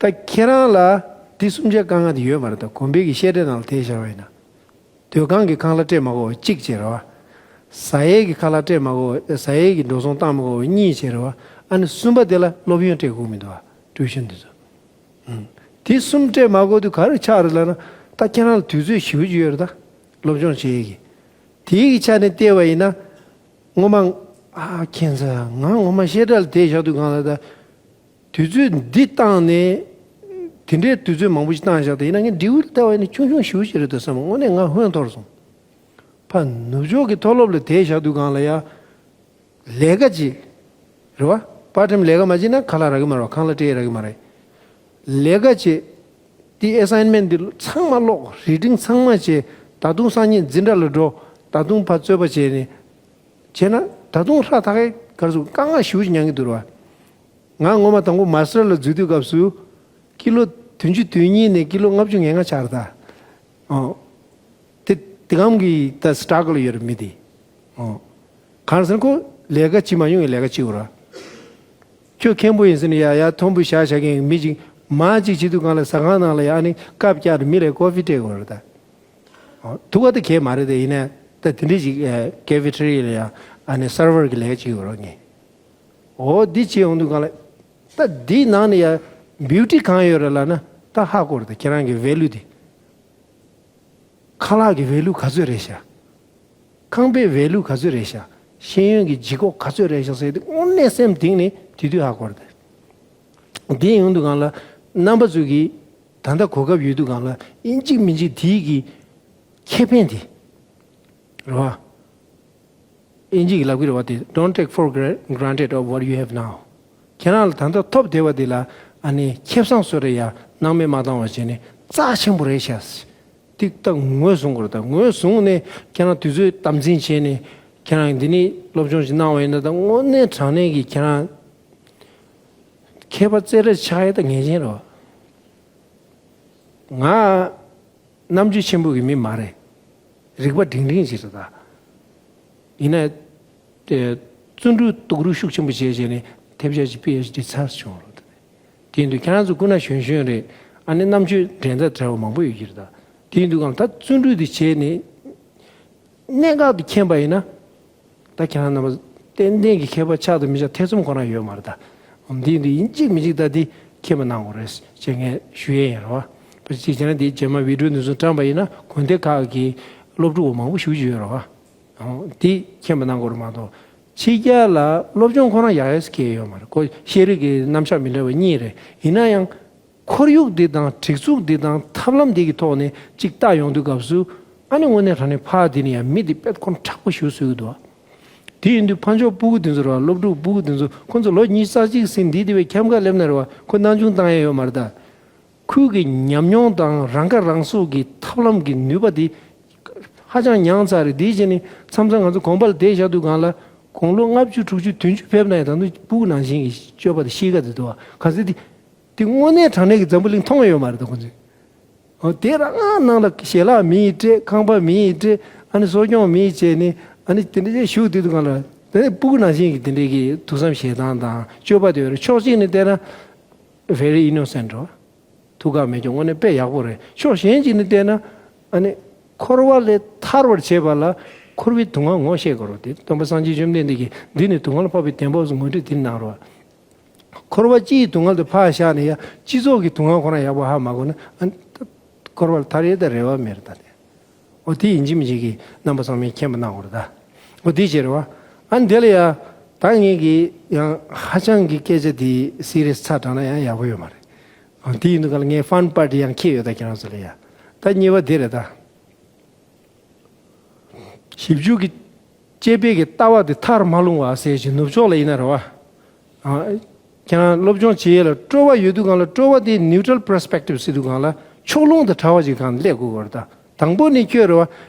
ད་ཁྱེད་རང་ལ་དེ་གསུམ་ཆ་དཀའ་ངལ་དེ་ཡོད་མ་རེད་ད། དགོན་པའི་གི་བཤད་གྲྭའི་ནང་ལ་དེ་བཞག་པ་ཡིན་ན། སྡོད་ཁང་གི་ཁང་གླ་སྤྲད་མ་དགོས་པ་གཅིག་བྱས་རེད་བ། ཟ་ཡས་ཀྱི་ཁང་གླ་སྤྲད་མ་དགོས་པ། ཟ་ཡས་ཀྱི་འགྲོ་སོང་བཏང་མ་དགོས་པ་གཉིས་བྱས་རེད་བ། ཨ་ནི་གསུམ་པ་དེ་ལ་སློབ་ཡོན་སྤྲད་དགོས་མི་འདུག་བ། ཊུའི་ཤན་དེ་ཚོ། ཨུམ། དེ་གསུམ་སྤྲད་མ་དགོས་དུས་ག་རེ་ཆགས་རེད་ལབ་ན། ད་ཁྱེད་རང་ལ་དུས་ཚོད་ཞེ་པོ་ཅིག་ཡོད་རེད་ད། སློབ་སྦྱོང་བྱེད་ཡས་ཀྱི། དེའི་གི་ཆ་ནས་བལྟས་པ་ཡིན་ན། ངོ་མ། ཨ་ཁྱེད་ཚོ་ང་ངོ་མ་བཤད་གྲྭ་ལ་བསྡད་བཞག་དུས་སྒང་ལ་ད། དུས་ཚོད་འདི་བཏང་ནས། དེ་འདྲའི་དུས་ཚོད་མང་པོ་ཞིག་བཏང་བཞག་ད་ཡིན་ན་ངས་འབྲས་བུ་ལ་བལྟ་བ་ཡིན་ན་ཆུང་ཆུང་ཞེ་པོ་ཞིག་རེད་འདུག་བསམ། དངོས་གནས་ང་ཧོན་འཐོར་སོང་། ཕ་ནུབ་ཕྱོགས་ཀྱི་མཐོ་སློབ་ལ་བསྡད་བཞག་དུས་སྒང་ལ་ཡ། ལས་ཀ་བྱེད། རེད་བ། པར་ཊེམ་ལས་ཀ་མ་བྱེད་ན་ཁ་ལག་རག་གི་མ་རེད་བ། ཁང་གླ་སྤྲད་རག་གི་མ་རེད། ལས་ཀ་བྱེད། དེ་ཨེ་སའིན་མེན་ཊི་འདི་ཚང་མ་ཀློག་རི་ཌིང་ཚང་མ་བྱེད། ད་དུང་སང་ཉིན་འཛིན་གྲྭ་ལ་འགྲོ། ད་དུང་ཕར་རྩོད་པ་བྱས་ནས། བྱས་ན་ད་དུང་ཧྲ་ཐག་གི་གར་སོང་། དཀའ་ངལ་ཞེ་པོ་ཅིག་མྱངས་ཀྱི་འདུག་རེད་བ། ང་ངོ་མ་དང་པོ་མ་སི་ཊར་ལ་འཛུལ་དུས་སྐབས་སུ། ཀི་ལོ་བདུན་ཅུ་དོན་གཉིས་ནས་ཀི་ལོ་ལྔ་བཅུ་ང་ལྔ་ཆགས་རེད་ད། ཨོ། དེ་དེ་གམ་གྱི་ད་སི་ཊྲག་གལ་ཡོད་རེད་མི་དེ། ཨོ། གང་ཟེར་ན་ཁོ་ལས་ཀ་བྱེད་མ་མྱོང་བའི་ལས་ཀ་བྱེད་དགོས་རེད། ཁྱོད་མཁན་པོ་ཡིན་ཟེར་ནས་ཡ་ཡ་མཐོན་པོ་བཞག་བཞག་མཁན་མི་ཅིག་མ་ཅིག་བྱེད་དུས་སྒང་ལ་ཟ་ཁང་ནང་ལ་ཡ་ཨ་ནི་ཀབ་བཀྱག་རེ་མི་ལ་ཀོ་ཕི་སྤྲད་དགོས་རེད་ད། ཨོ། ཐུག་པ་དེ་གས་མ་རེད་དེ། ཡིན་ནའི་ད་དེ་འདྲས་ཅིག་ཨེ་ཀེ་ཕི་ཊེ་རི་ཡ་ལ་ཡ་ཨ་ནི་སར་ཝར་གྱི་ལས་ཀ་བྱེད་དགོས་རེད་ངས། ཨོ་འདི་བྱེད་ཡོང་དུས་སྒང་ལ། ད་འདིའི་ནང་ནས་ཡ་བིའུ་ཊི་གང་ཡོད་རེད་ལབ་ན་ད་ཧ་གོ་རེད་ད། ཁྱེད་རང་གི་ཝེ་ལུ་དེ། ཁ་ལག་གི་ཝེ་ལུ་ག་ཚོད་རེད་ཤག་ཁང་པའི་ཝེ་ལུ་ག་ཚོད་རེད་ཤག་ཤེས་ཡོན་གྱི་ལྗིད་ཁོག་ག་ཚོད་རེད་ཤག་ཟེར་དུས་དངོས་གནས་སེམས་གཏིང་ནས་དེ་དུས་ཧ་གོ་རེད་ད། འདི་ཡོང་དུས་སྒང་ལ་རྣམ་པ་ཚོ་གིས་ད་ལྟ་གོ་སྐབས་ཡོད་དུས་སྒང་ལ་ཨིན་ཅིག་མིན་ཅིག་དེའི་གི་ཁེ་ཕན་དེ་རེད་བ། ཨིན་ཇི་གི་ལབ་ཀྱི་རེད་བ་དེ། Don't take for gra- granted of what you have now. ཁྱེད་རང་ལ་ད་ལྟ་ཐོབ་བསྡད་པ་དེ་ལ་ཨ་ནི་ཁེ་བཟང་བཟོ་རེ་ཡ་སྣང་མེད་མ་བཏང་བ་བྱས་ནས་རྩ་ཆེན་པོ་རེད་ཤག་ཏིག་ཏག་ངོས་བཟུང་དགོས་རེད་ད། ངོས་བཟུང་ནས་ཁྱེད་རང་དུས་ཚོད་དམ་འཛིན་བྱས་ནས་ཁྱེད་རང་འདི་ནས་སློབ་སྦྱོང་ཞིག་གནང་བ་ཡིན་ན་ད་དངོས་གནས་དྲང་གནས་ཀྱི་ཁྱེད་རང་མཁས་པ་རྩེ་གྲས་ཆགས་ཡས་ད་ངེས་ཅན་རེད་བ། ང་རྣམ་དཔྱོད་ཆེན་པོ་གི་མི་མ་རེད། རིག་པ་འབྲིང་འབྲིང་ཞིག་རེད་ད། ཡིན་ན། དེ་བརྩོན་འགྲུས་རྡོག་རོལ་ཤུགས་ཆེན་པོ་བྱས་བྱས་ནས་ཐེབས་ཆག་ཅིག་པི་ཨེཆ་ཌི་ཚར་བྱུང་རེད་ དེ་ཡིན་དུས་ཁྱེད་རང་ཚོ་སྐུ་ན་གཞོན་གཞོན་རེད། ཨ་ནི་རྣམ་དཔྱོད་འགྲན་ཟླ་བྲལ་བ་མང་པོ་ཡོད་ཀྱི་རེད་ད། དེ་ཡིན་དུས་གང་ལ་ད་བརྩོན་འགྲུས་དེ་བྱས་ནས། གནད་འགག་དེ་མཁྱེན་པ་ཡིན་ན། ད་ཁྱེད་རང་རྣམ་པ་ཏན་ཏན་གྱི་མཁས་པ་ཆགས་དང་མི་ཆགས་ཐེ་ཚོམ་ཁོ་རང་ཡོད་མ་རེད་ད། འདི་འདི་ཡིན་གཅིག་མིན་གཅིག་ད་འདི་མཁྱེན་པ་གནང་དགོས་རེད་ཅེས་ངས་ཞུ་ཡས་ཡིན་རེད་བ། ཕལ་ཆེར་ཁྱེད་རང་འདི་རྗེས་མ་བི་ཌིའོ་འདི་ཚོ་བཀྲམ་པ་ཡིན་ན་དགོན་སྡེ་ཁག་གི་སློབ་ཕྲུག་མང་པོ་ཞེ་པོ་ཅིག་ཡོད་རེད་བ། འདི་མཁྱེན་པ་གནང་དགོས་རེད་མ་གཏོགས། ཕྱི་རྒྱལ་ལ་སློབ་སྦྱོང་ཁོ་རང་ཡག་ཡག་སྐྱེས་ཡོད་མ་རེད། ཁོ་ཤེས་རིག་གི་རྣམ་གཞག་མི་འདྲ་བ་གཉིས་རེད། ཡིན་ན་ཡང་། ཁོར་ཡུག་འདི་དང་སྒྲིག་འཛུགས་འདི་དང་ཐབས་ལམ་འདི་གི་ཐོག་ནས་གཅིག་བལྟ་ཡོང་དུས་སྐབས་སུ། ཨ་ནི་དངོས་གནས་དྲང་གནས་ཕར་འདི་ནས་ཡང་མི་འདི་དཔེ་ཁོ་ན་མཁྲེགས་པོ་ཞེ་པོ་བཟོ་གི་འདུག། དེ་ཡིན་དུས་ཕར་ཕྱོགས་སྤུ་གུ་འདི་ཚོ་རེད་བ། སློབ་ཕྲུག་སྤུ་གུ་འདི་ཚོ་ཁོ་ཚོ་ལོ་ཉི་ཤུ་རྩ་གཅིག་ཟིན་འདི་དེ་བས་འཁྱམ་ག་སླེབས་ན་རེད་བ། ཁོ་སྣང་ཆུང་བཏང་ཡས་ཡོད་མ་རེད་ད། ཁོའི་གི་ཉམས་མྱོང་དང་རང་ཁ་རང་གསོ་གི་ཐབས་ལམ་གི་ནུས་པ་འདི་ཧ་ཅང་ཉུང་ཙག་རེད། དེའི་རྗེས་ནས་མཚམས་མཚམས་ང་ཚོ་དགོན་པ་ལ་བསྡད་བཞག་དུས་སྒང་ལ་དགུང་ལོ་ལྔ་བཅུ་དྲུག་ཅུ་བདུན་ཅུ་ཕེབས་ན་ཡང་ད་དུང་སྤུ་གུ་ནང་བཞིན་གྱི་སྤྱོད་པ་དང་གཤིས་ཀ་དེ་འདུག་བ། ག་ཚོད་དེ། དེ་དངོས་གནས་དྲང་གནས་ཀྱི་འཛམ་བུ་གླིང་མཐོང་ཡོད་མ་རེད་ད་ཁོང་ཚོས། འོ་དེ་རང་ནང་ལ་ཞལ་ལག་མི་ཡིས་སྤྲད། ཁང་པ་མི་ཡིས་སྤྲད། ཨ་ནི་གསོ་སྐྱོང་མི་ཡིས་བྱས་ནས། ཨ་ནི་དེ་འདྲ་ཞིག་བཞུགས་དུས་དུས་སྒང་ལ་དེ་ནས་སྤུ་གུ་ནང་བཞིན་གྱི་དེ་འདྲའི་གི་ཐུགས་བསམ་བཞེས་སྟངས་དང་སྤྱོད་པ་དེ་ཡོད་རེད། ཕྱོགས་གཅིག་ནས་བལྟས་ན་very innocent རེད། ཐུགས་ཁག་མེད་ཀྱང་དངོས་གནས་དཔེ་ཡག་པོ་རེད། ཕྱོགས་གཞན་གཅིག་ནས་བལྟས་ན། ཨ་ནི་འཁོར་བ་ལས་ཐར་བར་བྱེད་པ་ལ་འཁོར་བའི་སྡུག་བསྔལ་ངོ་ཤེས་དགོས་རེད་དེ། སྟོན་པ་སངས་རྒྱས་བཅོམ་ལྡན་འདས་ཀྱིས་འདི་ནི་སྡུག་བསྔལ་འཕགས་པའི་བདེན་པའོ་ཟེར་ངོ་སྤྲོད་འདི་གནང་རོགས། འཁོར་བ་སྤྱིའི་སྡུག་བསྔལ་དེ་ཕར་བཞག་ནས་ཡ་སྤྱི་ཚོགས་ཀྱི་སྡུག་བསྔལ་ཁོ་རང་ཡག་པོ་ཧ་མ་གོ་ན། ཨ་ནི་འཁོར་བ་ལས་ཐར་ཡས་ད་རེ་བ་མེད་རེད་ད་དེ། འོ་དེ་ཡིན་གཅིག་མིན་གཅིག་གིས་རྣམ་པ་ཚང་མས་མཁྱེན་པ་གནང་དགོས་རེད་ད། འོ་དེ་བྱས་རེད་བ། ཨ་ནི་དེ་ལ་ཡ་ད་ངེད་ཀྱིས་ཡང་ཧ་ཅང་གི་སྐད་ཆ་དེ་སི་རི་ཡས་ཚ་དྲགས་ན་ཡང་ཡག་པོ་ཡོད་མ་རེད། འོ་དེ་ཡིན་དུས་ག་ལ་ངས་ཕན་པར་དེ་ཡང་འཁྱེར་ཡོད་ད་ཁྱེད་རང་ཚོ་ལ་ཡ། ད་གཉིས་པ་དེ་རེད་ད། ཞིབ་འཇུག་གི་དཔྱད་པའི་གི་ལྟ་བ་དེ་མཐར་མ་ལྷུང་བ་ཟེར་ཞིང་ནུབ་ཕྱོགས་ལ་ཡིན་ན་རེད་བ། ཨ། ཁྱེད་རང་སློབ་སྦྱོང་བྱེད་ཡས་ལ་སྤྲོ་བ་ཡོད་དུས་སྒང་ལ། སྤྲོ་བ་དེ་neutral perspective ཟེར་དུས་སྒང་ལ་ཕྱོགས་ལྷུང་དང་བྲལ་བ་ཅིག་སྒང་ལ་སླེབས་དགོས་པ་རེད་ད། དང་པོ་ནས་ཁྱོད་རེད་བ།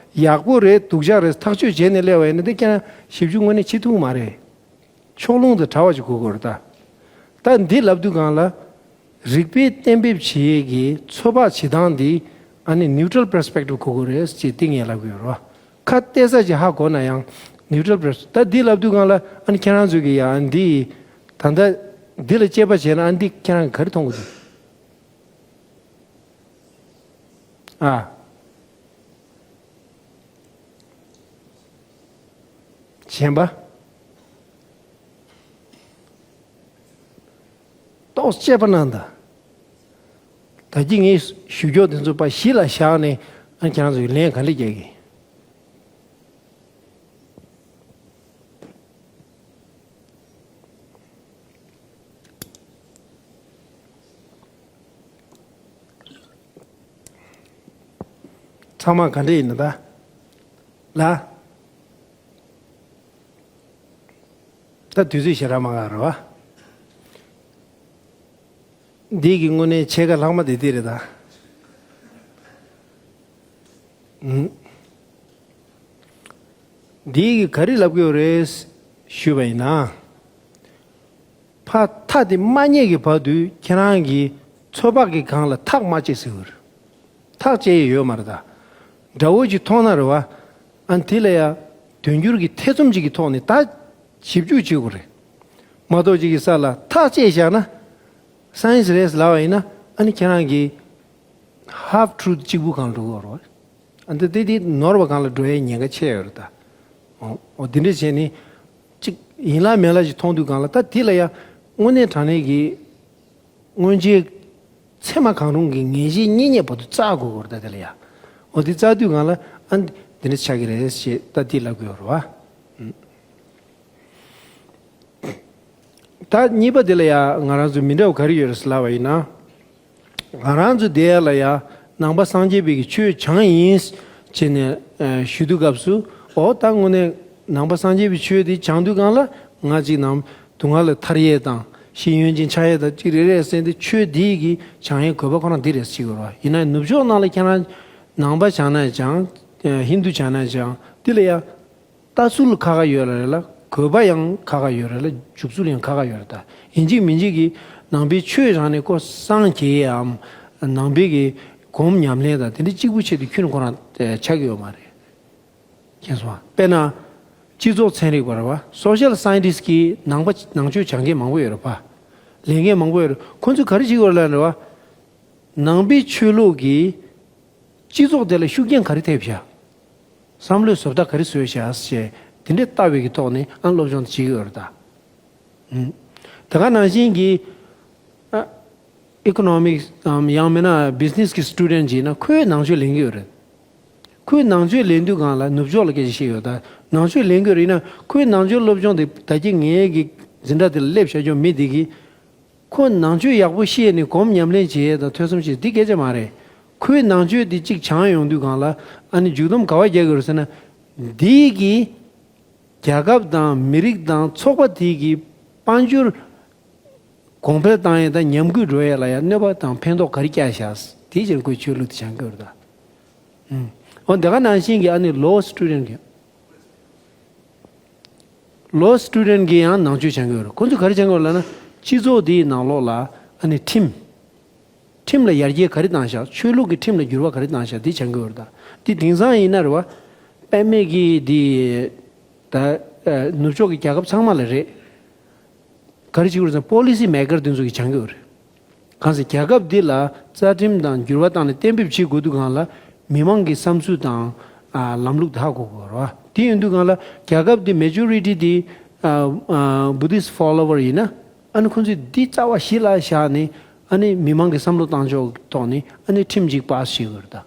ཡག་པོ་རེད། སྡུག་ཅག་རེད། ཐག་གཅོད་བྱས་ནས་སླེབས་པ་ཡིན་ན་དེ་ཁྱེད་རང་ཞིབ་འཇུག་དངོས་གནས་བྱེད་ཐུབ་མ་རེད། ཕྱོགས་ལྷུང་དང་བྲལ་བ་ཅིག་དགོས་དགོས་རེད་ད། ད་འདི་ལབ་དུས་སྒང་ལ། རིགས་པས་གཏན་འབེབས་བྱེད་ཡས་ཀྱི་ཚོད་དཔག་བྱེད་སྟངས་འདི་ཨ་ནི་neutral perspective དགོས་དགོས་རེད་ཅེས་འདི་ངས་ལབ་ཀྱི་ཡོད་རེད་བ། ཁ་གཏད་ས་ཅིག་ཧ་གོ་ན་ཡང་neutral perspective། ད་འདི་ལབ་དུས་སྒང་ལ་ཨ་ནི་ཁྱེད་རང་ཚོས་ཀྱི་ཡ་འདི་ད་ལྟ་འདི་ལ་དཔྱད་པ་བྱས་ན་ཨ་ནི་འདི་ཁྱེད་རང་གིས་ག་རེ་མཐོང་གི་འདུག་ཨ། གཞན་པ། ཏོག་ཙམ་དཔྱད་པ་གནང་དང་། ད་གིན་ངས་ཞུ་རྒྱུ་དེ་ཚོ་ཕར་གཞི་ལ་བཞག་ནས་ཨ་ཁྱེད་རང་ཚོ་གིས་ལན་ག་འདྲ་རྒྱག་གི། ཚང་མ་ག་འདྲ་ཡིན་ན་ད། ལ། ད་དུས་ཚོད་ཞེ་དྲག་མང་ག་རེད་བ། འདི་གི་དངོས་གནས་ཕྱེད་ཀ་ལྷག་མ་དེ་འདི་རེད་ད། ཨུམ། འདི་གི་ག་རེ་ལབ་ཀྱི་ཡོད་རེད་ཞུས་པ་ཡིན་ན། ཕར་མཐའ་དེ་མ་རྙེད་ཀྱི་བར་དུ་ཁྱེད་རང་གིས་ཚོད་དཔག་གི་སྒང་ལ་ཐག་མ་བཅད་ཟེར་གྱི་ཡོད་རེད། ཐག་བཅད་ཡས་ཡོད་མ་རེད་ད། འདྲ་བོ་ཅིག་མཐོང་ན་རེད་བ། ཨ་དེ་ལ་ཡ་དོན་འགྱུར་གྱི་ཐེ་ཚོམ་ཅིག་གི་ཐོག་ནས་ད་ཞིབ་འཇུག་བྱེད་དགོས་རེད། མ་གཏོགས་ཅིག་གི་ས་ལ་ཐག་བཅད་བཞག་ན། science རེད་ལབ་པ་ཡིན་ན་ཨ་ནི་ཁྱེད་རང་གིས་half truth གཅིག་པུ་སྒང་འགྲོ་གི་ཡོད་རེད་བ། ཨ་འདི་དེ་དེ་ནོར་བ་སྒང་ལ་འགྲོ་ཡའི་ཉེན་ཁ་ཆེ་ཡོད་རེད་ད། འོ་འོ་འདི་འདྲ་བྱས་ནས་གཅིག་ཡིན་ལ་མེད་ལ་ཞིག་མཐོང་དུས་སྒང་ལ་ད་དེ་ལ་ཡ་དངོས་གནས་དྲང་གནས་ཀྱི་སྔོན་ཆད་ཚད་མ་གང་རུང་གི་ངེས་ཤེས་རྙེད་རྙེད་བར་དུ་བཙལ་དགོས་ཀྱི་རེད་ད། དེ་ལ་ཡ་འོ་འདི་བཙལ་དུས་སྒང་ལ་ཨ་འདི་འདྲ་ཆགས་ཀྱི་རེད་ཞེས་ད་འདི་ལབ་དགོས་རེད་བ། ད་གཉིས་པ་དེ་ལ་ཡ་ང་རང་ཚོ་མི་འདྲ་བ་ག་རེ་ཡོད་རེད་ཟེར་ལབ་པ་ཡིན་ན། ང་རང་ཚོ་དེ་ཡ་ལ་ཡ་ནང་པ་སངས་རྒྱས་པའི་གི་ཆོས་བྱང་ཡིན་བྱས་ནས་ཨ་ཞུ་དུས་སྐབས་སུ། འོ་ད་དངོས་གནས་ནང་པ་སངས་རྒྱས་པའི་ཆོས་དེ་བྱང་དུས་སྒང་ལ་ང་གཅིག་ནང་སྡུག་བསྔལ་ལས་ཐར་ཡས་དང་ཤེས་ཡོན་ཅན་ཆགས་ཡས་དང་གཅིག་རེད་རེད་ཟེར་ཏེ། ཆོས་འདི་གི་བྱང་ཡས་དགོས་པ་ཁོ་རང་འདི་རེད་ཟེར་གྱི་ཡོད་རེད་བ། ཡིན་ན་ནུབ་ཕྱོགས་ནང་ལ་ཁྱེད་རང་ནང་པ་བྱང་ན་བྱང་ཧིན་དུ་བྱང་ན་བྱང་དེ་ལ་ཡ། ལྟ་ཚུལ་ཁག་ཁག་ཡོད་རེད་ལ། དགོས་པ་ཡང་ཁག་ཁག་ཡོད་རེད་ལ། འཇུག་ཚུལ་ཡང་ཁག་ཁག་ཡོད་རེད་ད། ཡིན་གཅིག་མིན་གཅིག་གིས་ནང་པའི་ཆོས་རང་ནས་ཁོ་སངས་རྒྱས་ཡའམ། ནང་པའི་གི་སྒོམ་ཉམས་ལེན་དང་དེ་འདྲ་གཅིག་པུ་ཆེད་དུ་ཁྱོན་ཁོ་རང་ཆགས་ཀྱི་ཡོད་མ་རེད། མཁྱེན་སོང་ཨ། དཔེར་ན། སྤྱི་ཚོགས་ཚན་རིག་པ་རེད་བ། social scientist གིས་ནང་པ་ནང་ཆོས་སྦྱང་མཁན་མང་པོ་ཡོད་རེད་པ། ལས་འགན་མང་པོ་ཡོད་རེད། ཁོ་ཚོས་ག་རེ་བྱེད་དགོས་རེད་ལབ་ན་རེད་བ། ནང་པའི་ཆོས་ལུགས་ཀྱིས་སྤྱི་ཚོགས་དེ་ལ་ཤུགས་རྐྱེན་ག་རེ་ཐེབས་བཞག་བསམ་བློའི་བཟོ་ལྟ་ག་རེ་བཟོས་བཞག་ཅེས་དེ་འདྲའི་ལྟ་བའི་གི་ཐོག་ནས་ཨ་སློབ་སྦྱོང་དེ་བྱེད་ཀྱི་ཡོད་རེད་ད། ཨུམ། དེ་ག་ནང་བཞིན་གྱི་ཨ་ཨི་ཀོ་ནོ་མིག་སམ་ཡང་མིན་ན་བི་ཛི་ནེ་སི་གི་སི་ཊུ་ཌེན་ཅིག་ཡིན་ན་ཁོས་ནང་ཆོས་ལེན་གྱི་ཡོད་རེད། ཁོས་ནང་ཆོས་ལེན་དུས་སྒང་ལ་ནུབ་ཕྱོགས་ལ་སྐད་ཆ་བཤད་ཡོད་ད། ནང་ཆོས་ལེན་གྱི་ཡོད་རེད། ཡིན་ན་ཁོས་ནང་ཆོས་སློབ་སྦྱོང་དེ་ད་གིན་ངའི་གི་འཛིན་གྲྭ་དེ་ལ་སླེབས་བཞག་རྒྱུ་མི་དེ་གིས་ཁོ་ནང་ཆོས་ཡག་པོ་ཤེས་ནས་སྒོམ་ཉམས་ལེན་བྱེད་ཡས་དང་ཐོས་བསམ་བྱེད་འདི་སྐད་ཆ་མ་རེད། ཁོས་ནང་ཆོས་འདི་གཅིག་སྦྱངས་ཡོང་དུས་སྒང་ལ་ཨ་ནི་མཇུག་སྡོམ་ག་བ་རྒྱག་གི་རེད་ཟེར་ན། འདིས་གིས་རྒྱལ་ཁབ་དང་མི་རིགས་དང་ཚོགས་པ་དེ་གི་དཔལ་འབྱོར་གོང་འཕེལ་བཏང་ཡས་དང་ཉམས་རྒུད་འགྲོ་ཡས་ལ་ཡང་གནོད་པ་དང་ཕན་ཐོགས་ག་རེ་བསྐྱལ་བཞག་དེའི་ཕྱིར་ཁོས་ཆོས་ལུགས་དེ་སྦྱང་གི་ཡོད་རེད་ད། ཨུམ། འོ་དེ་ག་ནང་བཞིན་གྱི་ཨ་ནི་ལོ་སི་ཊུ་ཌེན་གི་ལོ་སི་ཊུ་ཌེན་གི་ཡང་ནང་ཆོས་སྦྱང་གི་ཡོད་རེད། ཁོ་ཚོས་ག་རེ་སྦྱང་གི་ཡོད་ལབ་ན། སྤྱི་ཚོགས་འདིའི་ནང་ལོགས་ལ་ཨ་ནི་ཁྲིམས། ཁྲིམས་ལ་ཡར་རྒྱས་ག་རེ་བཏང་བཞག་ཆོས་ལུགས་ཀྱི་ཁྲིམས་ལ་འགྱུར་བ་ག་རེ་བཏང་བཞག་འདི་སྦྱང་གི་ཡོད་རེད་ད། འདི་དེང་སང་ཡིན་ན་རེད་བ། དཔེ་མེད་ཀྱི་འདི་ད་ནུབ་ཕྱོགས་ཀྱི་རྒྱལ་ཁབ་ཚང་མ་ལ་རེད། ག་རེ་བྱེད་དགོས་རེད་ཟེར་ན་པོ་ལི་སི་མེ་ཀར་དེ་ཚོ་གིས་སྦྱང་གི་ཡོད་རེད། གང་ཟེར་རྒྱལ་ཁབ་འདི་ལ་རྩ་ཁྲིམས་དང་འགྱུར་བ་བཏང་ནས་གཏན་འབེབས་བྱེད་དགོས་དུས་སྒང་ལ་མི་མང་གི་བསམ་ཚུལ་དང་ཨ་ལམ་ལུགས་དེ་ཧ་གོ་དགོས་རེད་བ། དེ་ཡིན་དུས་སྒང་ལ་རྒྱལ་ཁབ་འདི་མེ་ཇོ་རི་ཊི་འདི་ཨ་ཨ་བུ་དིསི་ཕོ་ལོ་ཝར་ཡིན་ན་ཨ་ནི་ཁོང་ཚོས་འདི་རྩ་བ་གཞི་ལ་བཞག་ནས་ཨ་ནི་མི་མང་གི་བསམ་བློ་བཏང་ཕྱོགས་ཐོག་ནས་ཨ་ནི་ཁྲིམས་ཅིག་པཱ་སི་བྱེད་དགོས་རེད་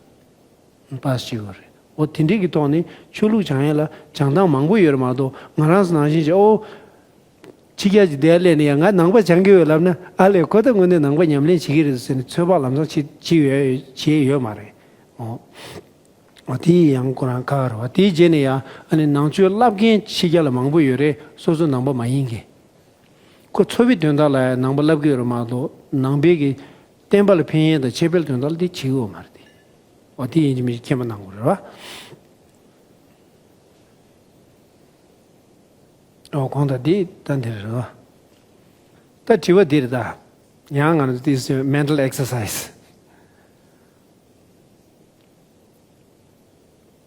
ད། པཱ་སི་བྱེད་དགོས་རེད། འོ་དེ་འདྲའི་གི་ཐོག་ནས་ཆོས་ལུགས་སྦྱང་ཡས་ལ་སྦྱང་སྟངས་མང་པོ་ཡོད་རེད་མ་གཏོགས་ང་རང་ཚོ་ནང་བཞིན་བྱས་ཨོ། ཕྱི་རྒྱལ་གྱི་དེར་སླེབས་ནས་ཡང་ང་ནང་པ་སྦྱང་གི་ཡོད་ལབ་ན་ཨ་ལས་ཁོ་ད་དངོས་གནས་ནང་པ་ཉམས་ལེན་བྱེད་ཀྱི་རེད་ཟེར་ནས་ཚོད་དཔག་ལམ་སང་བྱེད་བྱེད་ཡོད་བྱེད་ཡོད་མ་རེད། འོ། འོ་དེ་ཡང་ཁོ་རང་ཁག་རེད་བ། དེའི་རྗེས་ནས་ཡང་ཨ་ནི་ནང་ཆོས་བསླབ་མཁན་ཕྱི་རྒྱལ་ལ་མང་པོ་ཡོད་རེད། སོ་སོ་ནང་པ་མ་ཡིན་མཁན། ཁོ་འཚོ་བའི་དོན་དག་ལ་ནང་པ་བསླབ་ཀྱི་ཡོད་རེད་མ་གཏོགས་ནང་པའི་གི་བསྟན་པ་ལ་ཕན་ཡོན་དང་ཆེ་འཕེལ་དོན་དག་ལ་དེ་བྱེད་ཀྱི་ཡོད་མ་རེད་དེ། འོ་དེ་ཡིན་གཅིག་མིན་གཅིག་མཁྱེན་པ་གནང་དགོས་རེད་བ། འོ་གོང་དང་འདི་ད་འདི་རེད་བ། ད་དྲི་བ་འདི་རེད་ད། ཡང་ང་ཚོ་this mental exercise།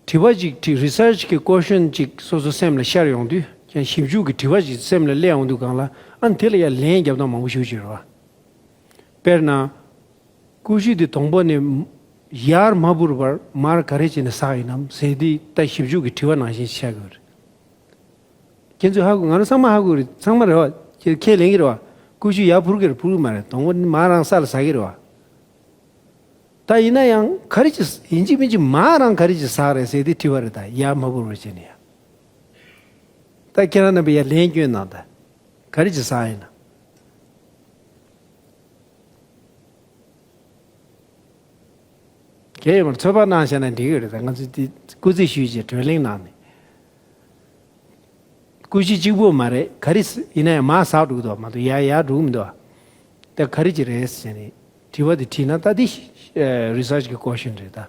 དྲི་བ་ཅིག་དྲི་research གི་question ཅིག་སོ་སོ་སེམས་ལ་ཤར་ཡོང་དུས་ཀྱང་ཞིབ་འཇུག་གི་དྲི་བ་ཅིག་སེམས་ལ་སླེབས་ཡོང་དུས་སྒང་ལ་ཨ་ནི་དེ་ལ་ཡང་ལན་རྒྱབ་སྟངས་མང་པོ་ཞིག་བྱེད་རོགས། དཔེར་ན། ཀུ་ཤུ་དེ་དང་པོ་ནས་ཡར་མ་འཕུར་བར་མར་ག་རེ་བྱས་ནས་ཟག་ཡིན་ནམ་ཟེར་དུས་ད་ཞིབ་འཇུག་གི་དྲི་བ་ནང་བཞིན་ཆགས་ཀྱི་ཡོད་རེད། ཁྱེད་ཚོས་ཧ་གོ། ང་རང་ཚང་མ་ཧ་གོ་རེད། ཚང་མ་རེད་བ། ཁྱེད་ཁས་ལེན་གྱི་རེད་བ། ཀུ་ཤུ་ཡར་འཕུར་གྱི་རེད། འཕུར་གྱི་མ་རེད། དང་པོ་ནི་མར་རང་ས་ལ་ཟག་གི་རེད་བ། ད་ཡིན་ན་ཡང་ག་རེ་ཅིག་ཡིན་གཅིག་མིན་གཅིག་མར་རང་ག་རེ་ཅིག་ཟག་རེད་ཟེར་དེ་དྲི་བ་རེད། ད་ཡར་མ་འཕུར་བར་བྱས་ནས་ཡང་། ད་ཁྱེད་རང་རྣམ་པས་ཡར་ལན་སྐྱོན་གནང་། ད་ག་རེ་ཅིག་ཟག་ཡིན་ན། གལ་ཡོད་མ་རེད། ཚོད་དཔག་གནང་བྱས་ན་འགྲིག་གི་རེད། ད་ང་ཚོས་དེ་སྐུ་རྩེད་ཞུས་བྱས་གྲོས་གླེང་གནང་ནས། ཀུ་ཤུ་གཅིག་པོ་མ་རེད། ག་རེ་ཡིན་ན་ཡང་མར་ཟག་འགྲོ་གི་འདུག་མ་གཏོགས་ཡར་ཡར་འགྲོ་གི་མི་འདུག་ད་ག་རེ་ཅིག་རེད་ཟེར་ནས་དྲི་བ་དེ་དྲིས་ན་ད་དེ་research གི་question རེད་ད།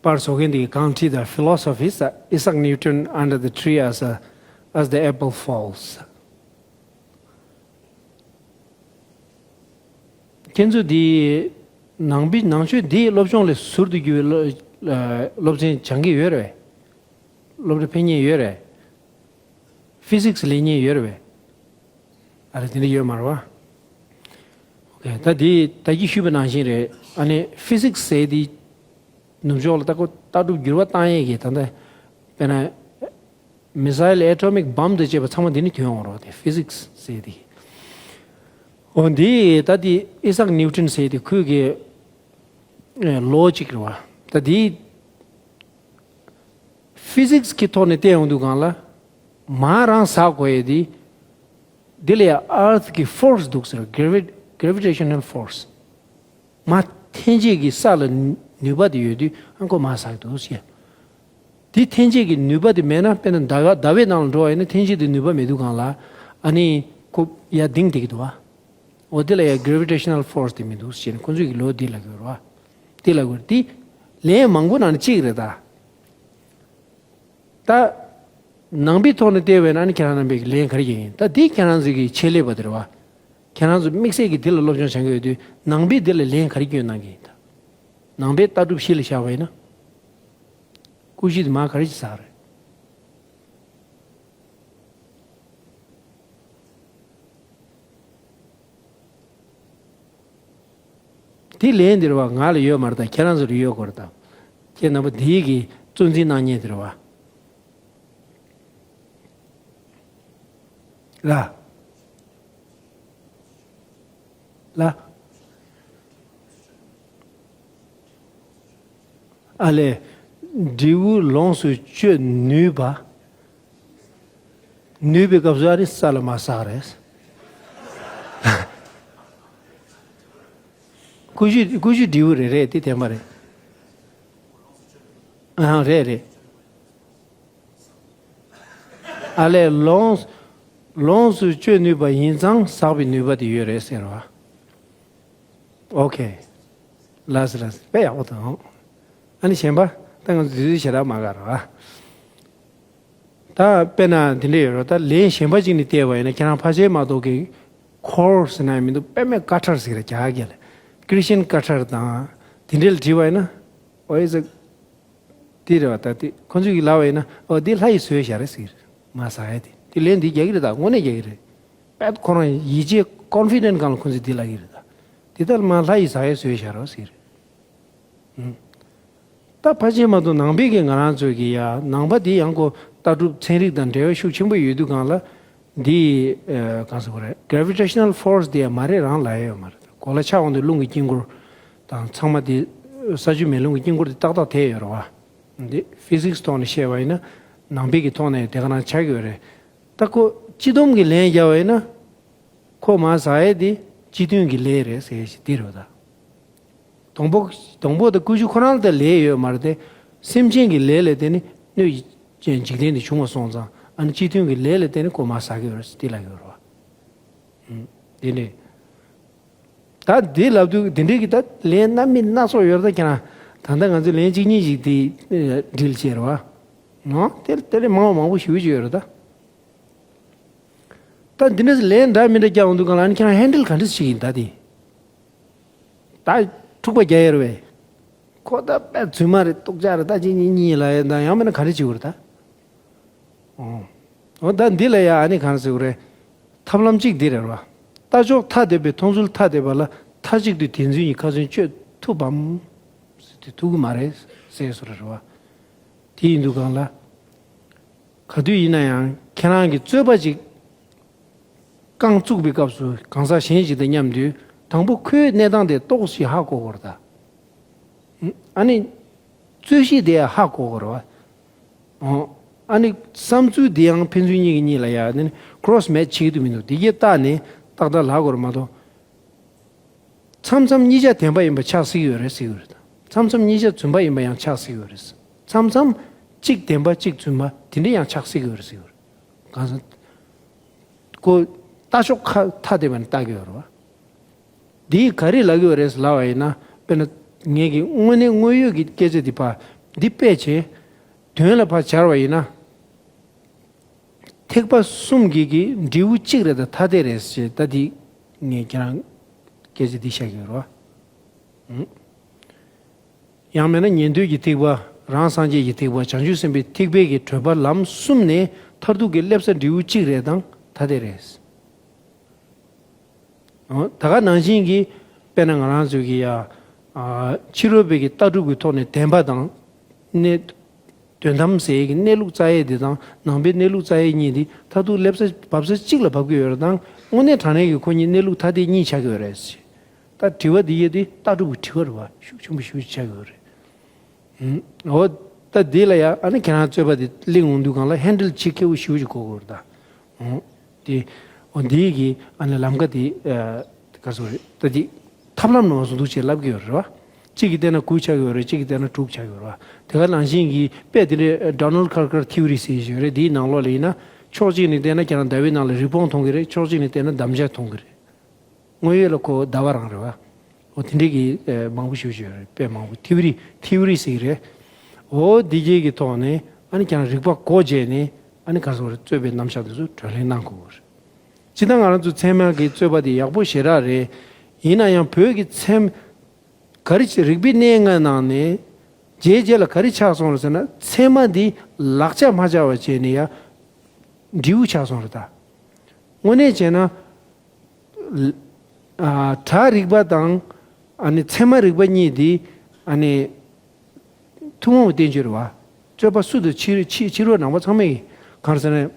པར་བཟོ་མཁན་དེ་གིས་གང་བྲིས་དང་philosophy Isaac Newton under the tree as a as the apple falls. ཁྱེད་ཚོ་དེ་ནང་པའི་ནང་ཆོས་འདིའི་སློབ་སྦྱོང་ལས་ཟུར་དུ་གྱུར་པའི་སློབ་སློབ་ཚན་སྦྱང་གི་ཡོད་རེད་པས། སློབ་གྲྭ་ཕེབས་མཁན་ཡོད་རེད། Physics ལེན་མཁན་ཡོད་རེད་པས། ཨ་རེ་དེ་འདྲ་ཡོད་མ་རེད་པ། ཨོ་ཁེ། ད་དེ་ད་གིན་ཞུས་པ་ནང་བཞིན་རེད། ཨ་ནི་ཕི་སིག་སི་ཟེར་དེ་ནུབ་ཕྱོགས་ལ་ལྟ་སྐོ་ལྟ་གྲུབ་འགྱུར་བ་བཏང་ཡས་ཀྱི་ད་ལྟ་དཔེར་ན་མི་སི་ཡལ་ཨེ་ཊོ་མིག་བམ་དང་བཅས་པ་ཚང་མ་འདི་ནས་ཐོན་ཡོང་རོགས་དེ་ཕི་སིག་སི་ཟེར་དེ། འོ་འདི་ད་དེ་ཨི་སག་ནིའུ་ཊོན་ཟེར་དེ་ཁོས་ཀྱི་ལོ་གཅིག་རེད་པ། ད་དེ་ཕི་སིག་སི་གི་ཐོག་ནས་བལྟས་ཡོང་དུས་སྒང་ལ་མར་རང་ཟག་དགོས་ཡས་དེ། འདི་ལ་ཡང་ཨར་ཐི་གི་ཕོར་སི་འདུག་ཟེར། གྷེ་རེ་བི་ཊེ་ཤ་ནལ་ཕོར་སི། མར་འཐེན་བྱེད་ཀྱི་ས་ལ་ནུས་པ་དེ་ཡོད་དུས་ཨ་ཁོ་མར་ཟག་འདུག་ཟེར། དེ་འཐེན་བྱེད་ཀྱི་ནུས་པ་དེ་མེད་ན། དཔེར་ན་ཟླ་བ་ཟླ་བའི་ནང་ལ་འགྲོ་བ་ཡིན་ན་འཐེན་བྱེད་དེ་ནུས་པ་མེད་དུས་སྒང་ལ་ཨ་ནི་ཁོ་ཡར་ལྡིང་བསྡད་ཀྱི་འདུག་པ། འོ་དེ་ལ་ཡང་གྷེ་རེ་བི་ཊེ་ཤ་ནལ་ཕོར་སི་དེ་མི་འདུག་ཟེར་ནས་ཁོ་ཚོས་ཀྱི་ལོ་འདི་ལབ་ཀྱི་ཡོད་རེད་པ། དེ་ལབ་ཀྱི་ཡོད་རེད། དེ་ལན་མང་པོ་ནང་ནས་གཅིག་རེད་ད། ད། ནང་པའི་ཐོག་ནས་བལྟས་པས་ན་ཨ་ནི་ཁྱེད་རང་རྣམ་པས་ལན་ག་རེ་རྒྱག་གི་ཡིན། ད་འདི་ཁྱེད་རང་ཚོ་གི་ཆེད་ལས་པ་དེ་རེད་པ། ཁྱེད་རང་ཚོ་དམིགས་བསལ་གྱིས་འདི་ལ་སློབ་སྦྱོང་བྱེད་ཀྱི་ཡོད་དུས་ནང་པས་འདི་ལ་ལན་ག་རེ་སྐྱོན་གནང་གི་ཡིན་ད། ནང་པའི་ལྟ་གྲུབ་གཞི་ལ་བཞག་པ་ཡིན་ན། ཀུ་ཤུ་དེ་མར་ག་རེ་ཅིག་ཟག་རེད། དེ་ལན་འདིར་བ་ང་ལ་ཡོད་མ་རེད་ད། ཁྱེད་རང་ཚོ་ལ་ཡོད་དགོས་རེད་ད། ཁྱེད་རྣམ་པ་དེའི་གི་གཙོ་འཛིན་གནང་མཁན་དེར་བ། ལ། ལ། ཨ་ལས། འབྲས་བུ་ལོངས་སུ་སྤྱོད་ནུས་པ། ནུས་པའི་སྐབས་སུ་ཨ་ནི་ས་ལ་མ་ཟག་རེད། ཀུ་ཤུ་ཀུ་ཤུ་འབྲས་བུ་རེད། རེད་དེ་བདེན་པ་རེད། ཨང་རེད་རེད། ཨ་ལས་ལོངས། ལོངས་སུ་སྤྱོད་ནུས་པ་ཡིན་ཙང་ཟག་པའི་ནུས་པ་དེ་ཡོད་རེད་ཟེར་བ། ཨོ་ཁེ། ལགས་སོ་ལགས་སོ། དཔེ་ཡག་པོ་དང་། ཨ་ནི་གཞན་པ། ད་ང་ཚོ་དུས་ཚོད་ཞེ་དྲག་མ་འགོར་བ། ད་དཔེར་ན་འདི་འདྲ་ཡོད་རེད། ད་ལན་གཞན་པ་ཅིག་ནས་བལྟས་པ་ཡིན་ན། ཁྱེད་རང་ཕལ་ཆེར་མ་གཏོགས་ཀྱི་ཁོར་ཟེར་ན་ཡང་མི་འདུག་དཔེ་མེད་ཀ་ཁྲར་ཟེར་རེད་རྒྱ་སྐད་ལ། ཀྲི་ཤན་ཀ་ཁྲར་དང་དེ་འདྲ་ལ་དྲིས་པ་ཡིན་ན། ཨོ་ཨེ་ཟེར། དེ་རེད་བ། ད་དེ་ཁོ་ཚོས་ཀྱི་ལབ་པ་ཡིན་ན། ཨོ་འདི་ལྷ་ཡིས་བཟོས་བཞག་རེད་ཟེར། མ་ཟ་ཡ་དེ། དེ་ལན་འདི་རྒྱག་གི་རེད། ད་དངོས་གནས་རྒྱག་གི་རེད། དཔེ་ཁོ་རང་ཡིད་ཆེས་ཀོན་ཕི་ཌེན་ཊི་སྒང་ལ་ཁོ་ཚོས་འདི་ལབ་ཀྱི་རེད་ད། དེ་ལྟར་མ་ལྷ་ཡིས་ཟ་ཡ་བཟོས་བཞག་རོགས་ཟེར། ད་ཕལ་ཆེར་མ་གཏོགས་ནང་པའི་གི་ང་རང་ཚོའི་གི་ཡ་ནང་པ་འདི་ཡང་ཁོ་ལྟ་གྲུབ་ཚན་རིག་དང་འབྲེལ་བ་ཤུགས་ཆེན་པོ་ཡོད་དུས་སྒང་ལ། འདི་ཨ་གང་ཟེར་དགོས་རེད། གྷ་རེ་ཝི་ཊེ་ཤ་ནལ་ཕོར་སི་འདི་ཡ་མ་རེད། རང་ལ་ཡ་ཡོད་མ་རེད། གོ་ལ་ཆགས་འོང་དུས་རླུང་གི་དཀྱིལ་འཁོར་དང་ཚང་མ་འདི་ས་ཆུ་མེ་རླུང་གི་དཀྱིལ་འཁོར་འདི་ཏག་ཏག་དེད་ཡོད་རེད་བ། འདི་ཕི་ཟིག་སི་ཐོག་ནས་བཤད་པ་ཡིན་ན། ནང་པའི་གི་ཐོག་ནས་དེ་ག་རང་ཆགས་ཀྱི་ཡོད་རེད། ད་ཁོ་སྤྱི་སྡོམ་གྱི་ལན་རྒྱབ་པ་ཡིན་ན། ཁོ་མ་ཟ་ཡས་དེ་སྤྱི་མཐུན་གྱི་ལས་རེད་ཟེར་ཞིག་འདི་རེད་ད། སྡོང་པོ། སྡོང་པོ་དང་ཀུ་ཤུ་ཁོ་རང་ལ་ལས་ཡོད་མ་རེད་དེ། སེམས་ཅན་གྱི་ལས་ལ་བརྟེན་ནས་གནོད་ཅན་འཇིག་རྟེན་དུ་བྱུང་བ་སོང་ཙང་། ཨ་ནི་སྤྱི་མཐུན་གྱི་ལས་ལ་བརྟེན་ནས་ཁོ་མ་ཟ་གི་ཡོད་རེད་ཟེར་འདི་ལབ་ཀྱི་ཡོད་རེད་བ། ཨུམ། དེ་འདྲས། ད་འདི་ལབ་དུས་འདི་འདྲས་ཀྱི་ད་ལན་སྣ་མིན་སྣ་ཚོགས་ཡོད་རེད་ད། ཁྱེད་རང་ད་ལྟ་ང་ཚོས་ལན་གཅིག་གཉིས་ཤིག་དེ་ཨེ་འདྲི་ལ་བྱས་རེད་བ། ཨོ་དེ་དེ་ལས་མང་བ་མང་པོ་ཞེ་པོ་ཅིག་ཡོད་རེད་ད། ད་འདི་འདྲས་ལན་འདྲ་མི་འདྲ་རྒྱག་འོང་དུས་སྒང་ལ། ཨ་ནི་ཁྱེད་རང་ཧེན་ཌལ་ག་འདྲས་ཞིག་ཡིན་ད་དེ། ད་འཁྲུག་པ་རྒྱག་ཡ་རེད་བས། ཁོ་ད་དཔེ་རྫུན་མ་རེད། སྟོག་ཆ་རེད། ད་གཅིག་གཉིས་གཉིས་ལ་ཡ་ད་ཡང་མིན་ན་ག་འདྲས་བྱེད་དགོས་རེད་ད། ཨོ། ཨོ་ད་འདི་ལ་ཡ་ཨ་ནི་གང་ཟེར་དགོས་རེད། ཐབས་ལམ་གཅིག་འདི་རེད་བ། ལྟ་ཕྱོགས་ཐ་དད་པའི་མཐོང་ཚུལ་ཐ་དད་པ་ལ་མཐའ་གཅིག་ཏུ་དེ་ཚོའི་གཉིས་ཁ་ཚོན་གཅོད་ཐུབ་བམ། ཟེར་དུས་ཐུབ་ཀྱི་མ་རེད་ཟེར་བཟོ་འདྲ་རེད་བ། དེ་ཡིན་དུས་སྒང་ལ། ག་དུས་ཡིན་ན་ཡང་ཁྱེད་རང་གི་རྩོད་པ་ཅིག་རྐང་བཙུགས་པའི་སྐབས་སུ་གང་ཟག་གཞན་ཞིག་དང་མཉམ་དུས། དང་པོ་ཁོའི་གནས་སྟངས་དེ་ཏོག་ཙམ་ཧ་གོ་དགོས་རེད་ད། ཨ་ནི། རྩོད་གཞི་དེ་ཧ་གོ་དགོས་རེད་བ། ཨོ། ཨ་ནི་བསམ་ཚུལ་དེ་ཡང་ཕན་ཚུན་གཉིས་ཀྱི་གཉིས་ལ་ཡ་ནི་ཀོ་རོ་སི་མེ་ཆི་བྱེད་ཀྱི་འདུག་མི་འདུག་དེ་གྱད་བལྟས་ནས་ཏག་ཏག་ལབ་དགོས་རེད་མ་གཏོགས། མཚམས་མཚམས་གཉིས་ཆ་བདེན་པ་ཡིན་པ་ཆགས་སྲིད་ཀྱི་ཡོད་རེད་ཟེར་གྱི་ཡོད་རེད། མཚམས་མཚམས་གཉིས་ཆ་རྫུན་པ་ཡིན་པ་ཡང་ཆགས་སྲིད་ཀྱི་ཡོད་རེད། མཚམས་མཚམས་གཅིག་བདེན་པ་གཅིག་རྫུན་པ་དེ་འདྲ་ཡང་ཆགས་སྲིད་ཀྱི་ཡོད་རེད་ཟེར་གྱི་ཡོད་རེད། གང་ཟེར། ཁོ་ལྟ་ཕྱོགས་ཁ་ཐ་དད་པ་ནས་ལྟ་གི་ཡོད་རེད་བ། འདིས་ག་རེ་ལབ་ཀྱི་ཡོད་རེད་ལབ་པ་ཡིན་ན། དཔེར་ན་ངས་ཀྱི་དངོས་གནས་དངོས་ཡོད་ཀྱི་སྐད་ཆ་འདི་ཕར་འདི་སྤེལ་བྱས། དོན་ལ་ཕར་སྦྱར་བ་ཡིན་ན། ཐེག་པ་གསུམ་གྱི་གི་འབྲས་བུ་གཅིག་རེད་དང་ཐ་དད་རེད་ཞེས། ད་འདི་ངས་ཁྱེད་རང་སྐད་ཆ་འདི་བཤད་ཀྱི་ཡོད་རེད་བ། ཡང་མིན་ན་ཉན་ཐོས་ཀྱི་ཐེག་པ། རང་སངས་རྒྱས་ཀྱི་ཐེག་པ། བྱང་ཆུབ་སེམས་དཔའི་ཐེག་པའི་གི་བགྲོད་པ་ལམ་གསུམ་ནས་མཐར་ཐུག་གི་སླེབས་ས་འབྲས་བུ་གཅིག་རེད་དང་ཐ་དད་རེད། ད་ག་ནང་བཞིན་གྱི། དཔེར་ན་ང་རང་ཚོའི་གི་ཡ། ཕྱི་རོལ་པའི་གི་ལྟ་གྲུབ་ཀྱི་ཐོག་ནས་བདེན་པ་དང་། གནས། དོན་དམ་ཟེར་ཡས་ཀྱི་གནས་ལུགས་རྩ་ཡས་འདི་དང་ནང་པའི་གནས་ལུགས་རྩ་ཡས་གཉིས་འདི་མཐར་ཐུག་སླེབས་ས་བབས་ས་གཅིག་ལ་བབས་ཀྱི་ཡོད་རེད་དང་། དངོས་གནས་དྲང་གནས་ཀྱི་ཁོ་གཉིས་གནས་ལུགས་ཐ་དད་གཉིས་ཆགས་ཀྱི་ཡོད་རེད། ད་དྲི་བ་འདི་ཡས་འདི་ལྟ་གྲུབ་ཀྱི་དྲི་བ་རེད་བ། ཤུགས་ཆེན་པོ་ཞེ་པོ་ཅིག་ཆགས་ཀྱི་ཡོད་རེད། ཨོ། ད་འདི་ལ་ཡ་ཨ་ནི་ཁྱེད་རང་རྩོད་པ་འདི་གླེང་འོང་དུས་སྒང་ལ་ཧེན་ཌལ་བྱེད་མཁས་པོ་ཞེ་པོ་ཅིག་དགོས་ཀྱི་ཡོད་རེད་ད། ཨོ། དེ། ཨོ་འདི་གི་ཨ་ནི་ལམ་ཀ་འདི། ཨ། ག་རེ་ཟེར་དགོས་རེད། ད་འདི་ཐབས་ལམ་ནང་བཟོ་འདུག་ཅེས་ལབ་ཀྱི་ཡོད་རེད་བ། གཅིག་གིས་བལྟས་ན་དགུ་ཆགས་ཀྱི་ཡོད་རེད། གཅིག་གིས་བལྟས་ན་དྲུག་ཆགས་ཀྱི་ཡོད་རེད་བ། དེ་ག་ནང་བཞིན་གྱི་དཔེ་དེ་འདྲའི་ཌོ་ནལ་ཁར་ཁར་ཐི་ཡོ་རི་ཟེར་ཞིག་ཡོད་རེད། འདིའི་ནང་ལོགས་ལ་ཡིན་ན། ཕྱོགས་གཅིག་ནས་བལྟས་ན་ཁྱེད་རང་ཟླ་བའི་ནང་ལ་རི་བོང་མཐོང་གི་རེད། ཕྱོགས་གཅིག་ནས་བལྟས་ན་འདམ་བྱ་མཐོང་གི་རེད། དངོས་ཡོད་ལ་ཁོ་ཟླ་བ་རང་རེད་བ། འོ་དེ་འདྲའི་གི་ཨེ་མང་པོ་ཞེ་པོ་ཅིག་ཡོད་རེད། དཔེ་མང་པོ་ཐི་ཡོ་རི་ཐི་ཡོ་རི་ཟེར་གི་རེད། འོ་འདི་གྱད་ཀྱི་ཐོག་ནས་ཨ་ནི་ཁྱེད་རང་རིག་པ་སྒོ་འབྱེད་ནས་ཨ་ནི་ག་རེ་ཟེར་དགོས་རེད། རྩོད་པའི་རྣམ་གཞག་འདི་ཚོ་གྲོས་གླེང་གནང་དགོས་རེད། སྤྱིར་བཏང་ང་རང་ཚོ་ཚད་མ་གི་རྩོད་པ་འདི་ཡག་པོ་ཞེ་དྲག་རེད། ཡིན་ན་ཡང་བོད་ཀྱི་ཚད་མ་ག་རེ་བྱས། རིག་པའི་གནས་ལྔ་ནང་ནས་རྗེས་རྗེས་ལ་ག་རེ་ཆགས་སོང་རེད་ཟེར་ན། ཚད་མ་འདི་ལག་ཆ་མ་ཆགས་པ་བྱས་ནས་ཡ་འབྲས་བུ་ཆགས་སོང་རེད་ད། དངོས་གནས་བྱས་ན། ཨ། གྲྭ་རིག་པ་དང་ ཨ་ནི་ཚད་མ་རིག་པ་གཉིས་འདི་ཨ་ནི་ཐུན་མོང་བའི་བསྟན་བཅོས་རེད་བ། རྩོད་པ་སུ་དང་ཕྱི་རོལ་ཕྱི་ཕྱི་རོལ་ནང་པ་ཚང་མས་གང་ཟེར་ན།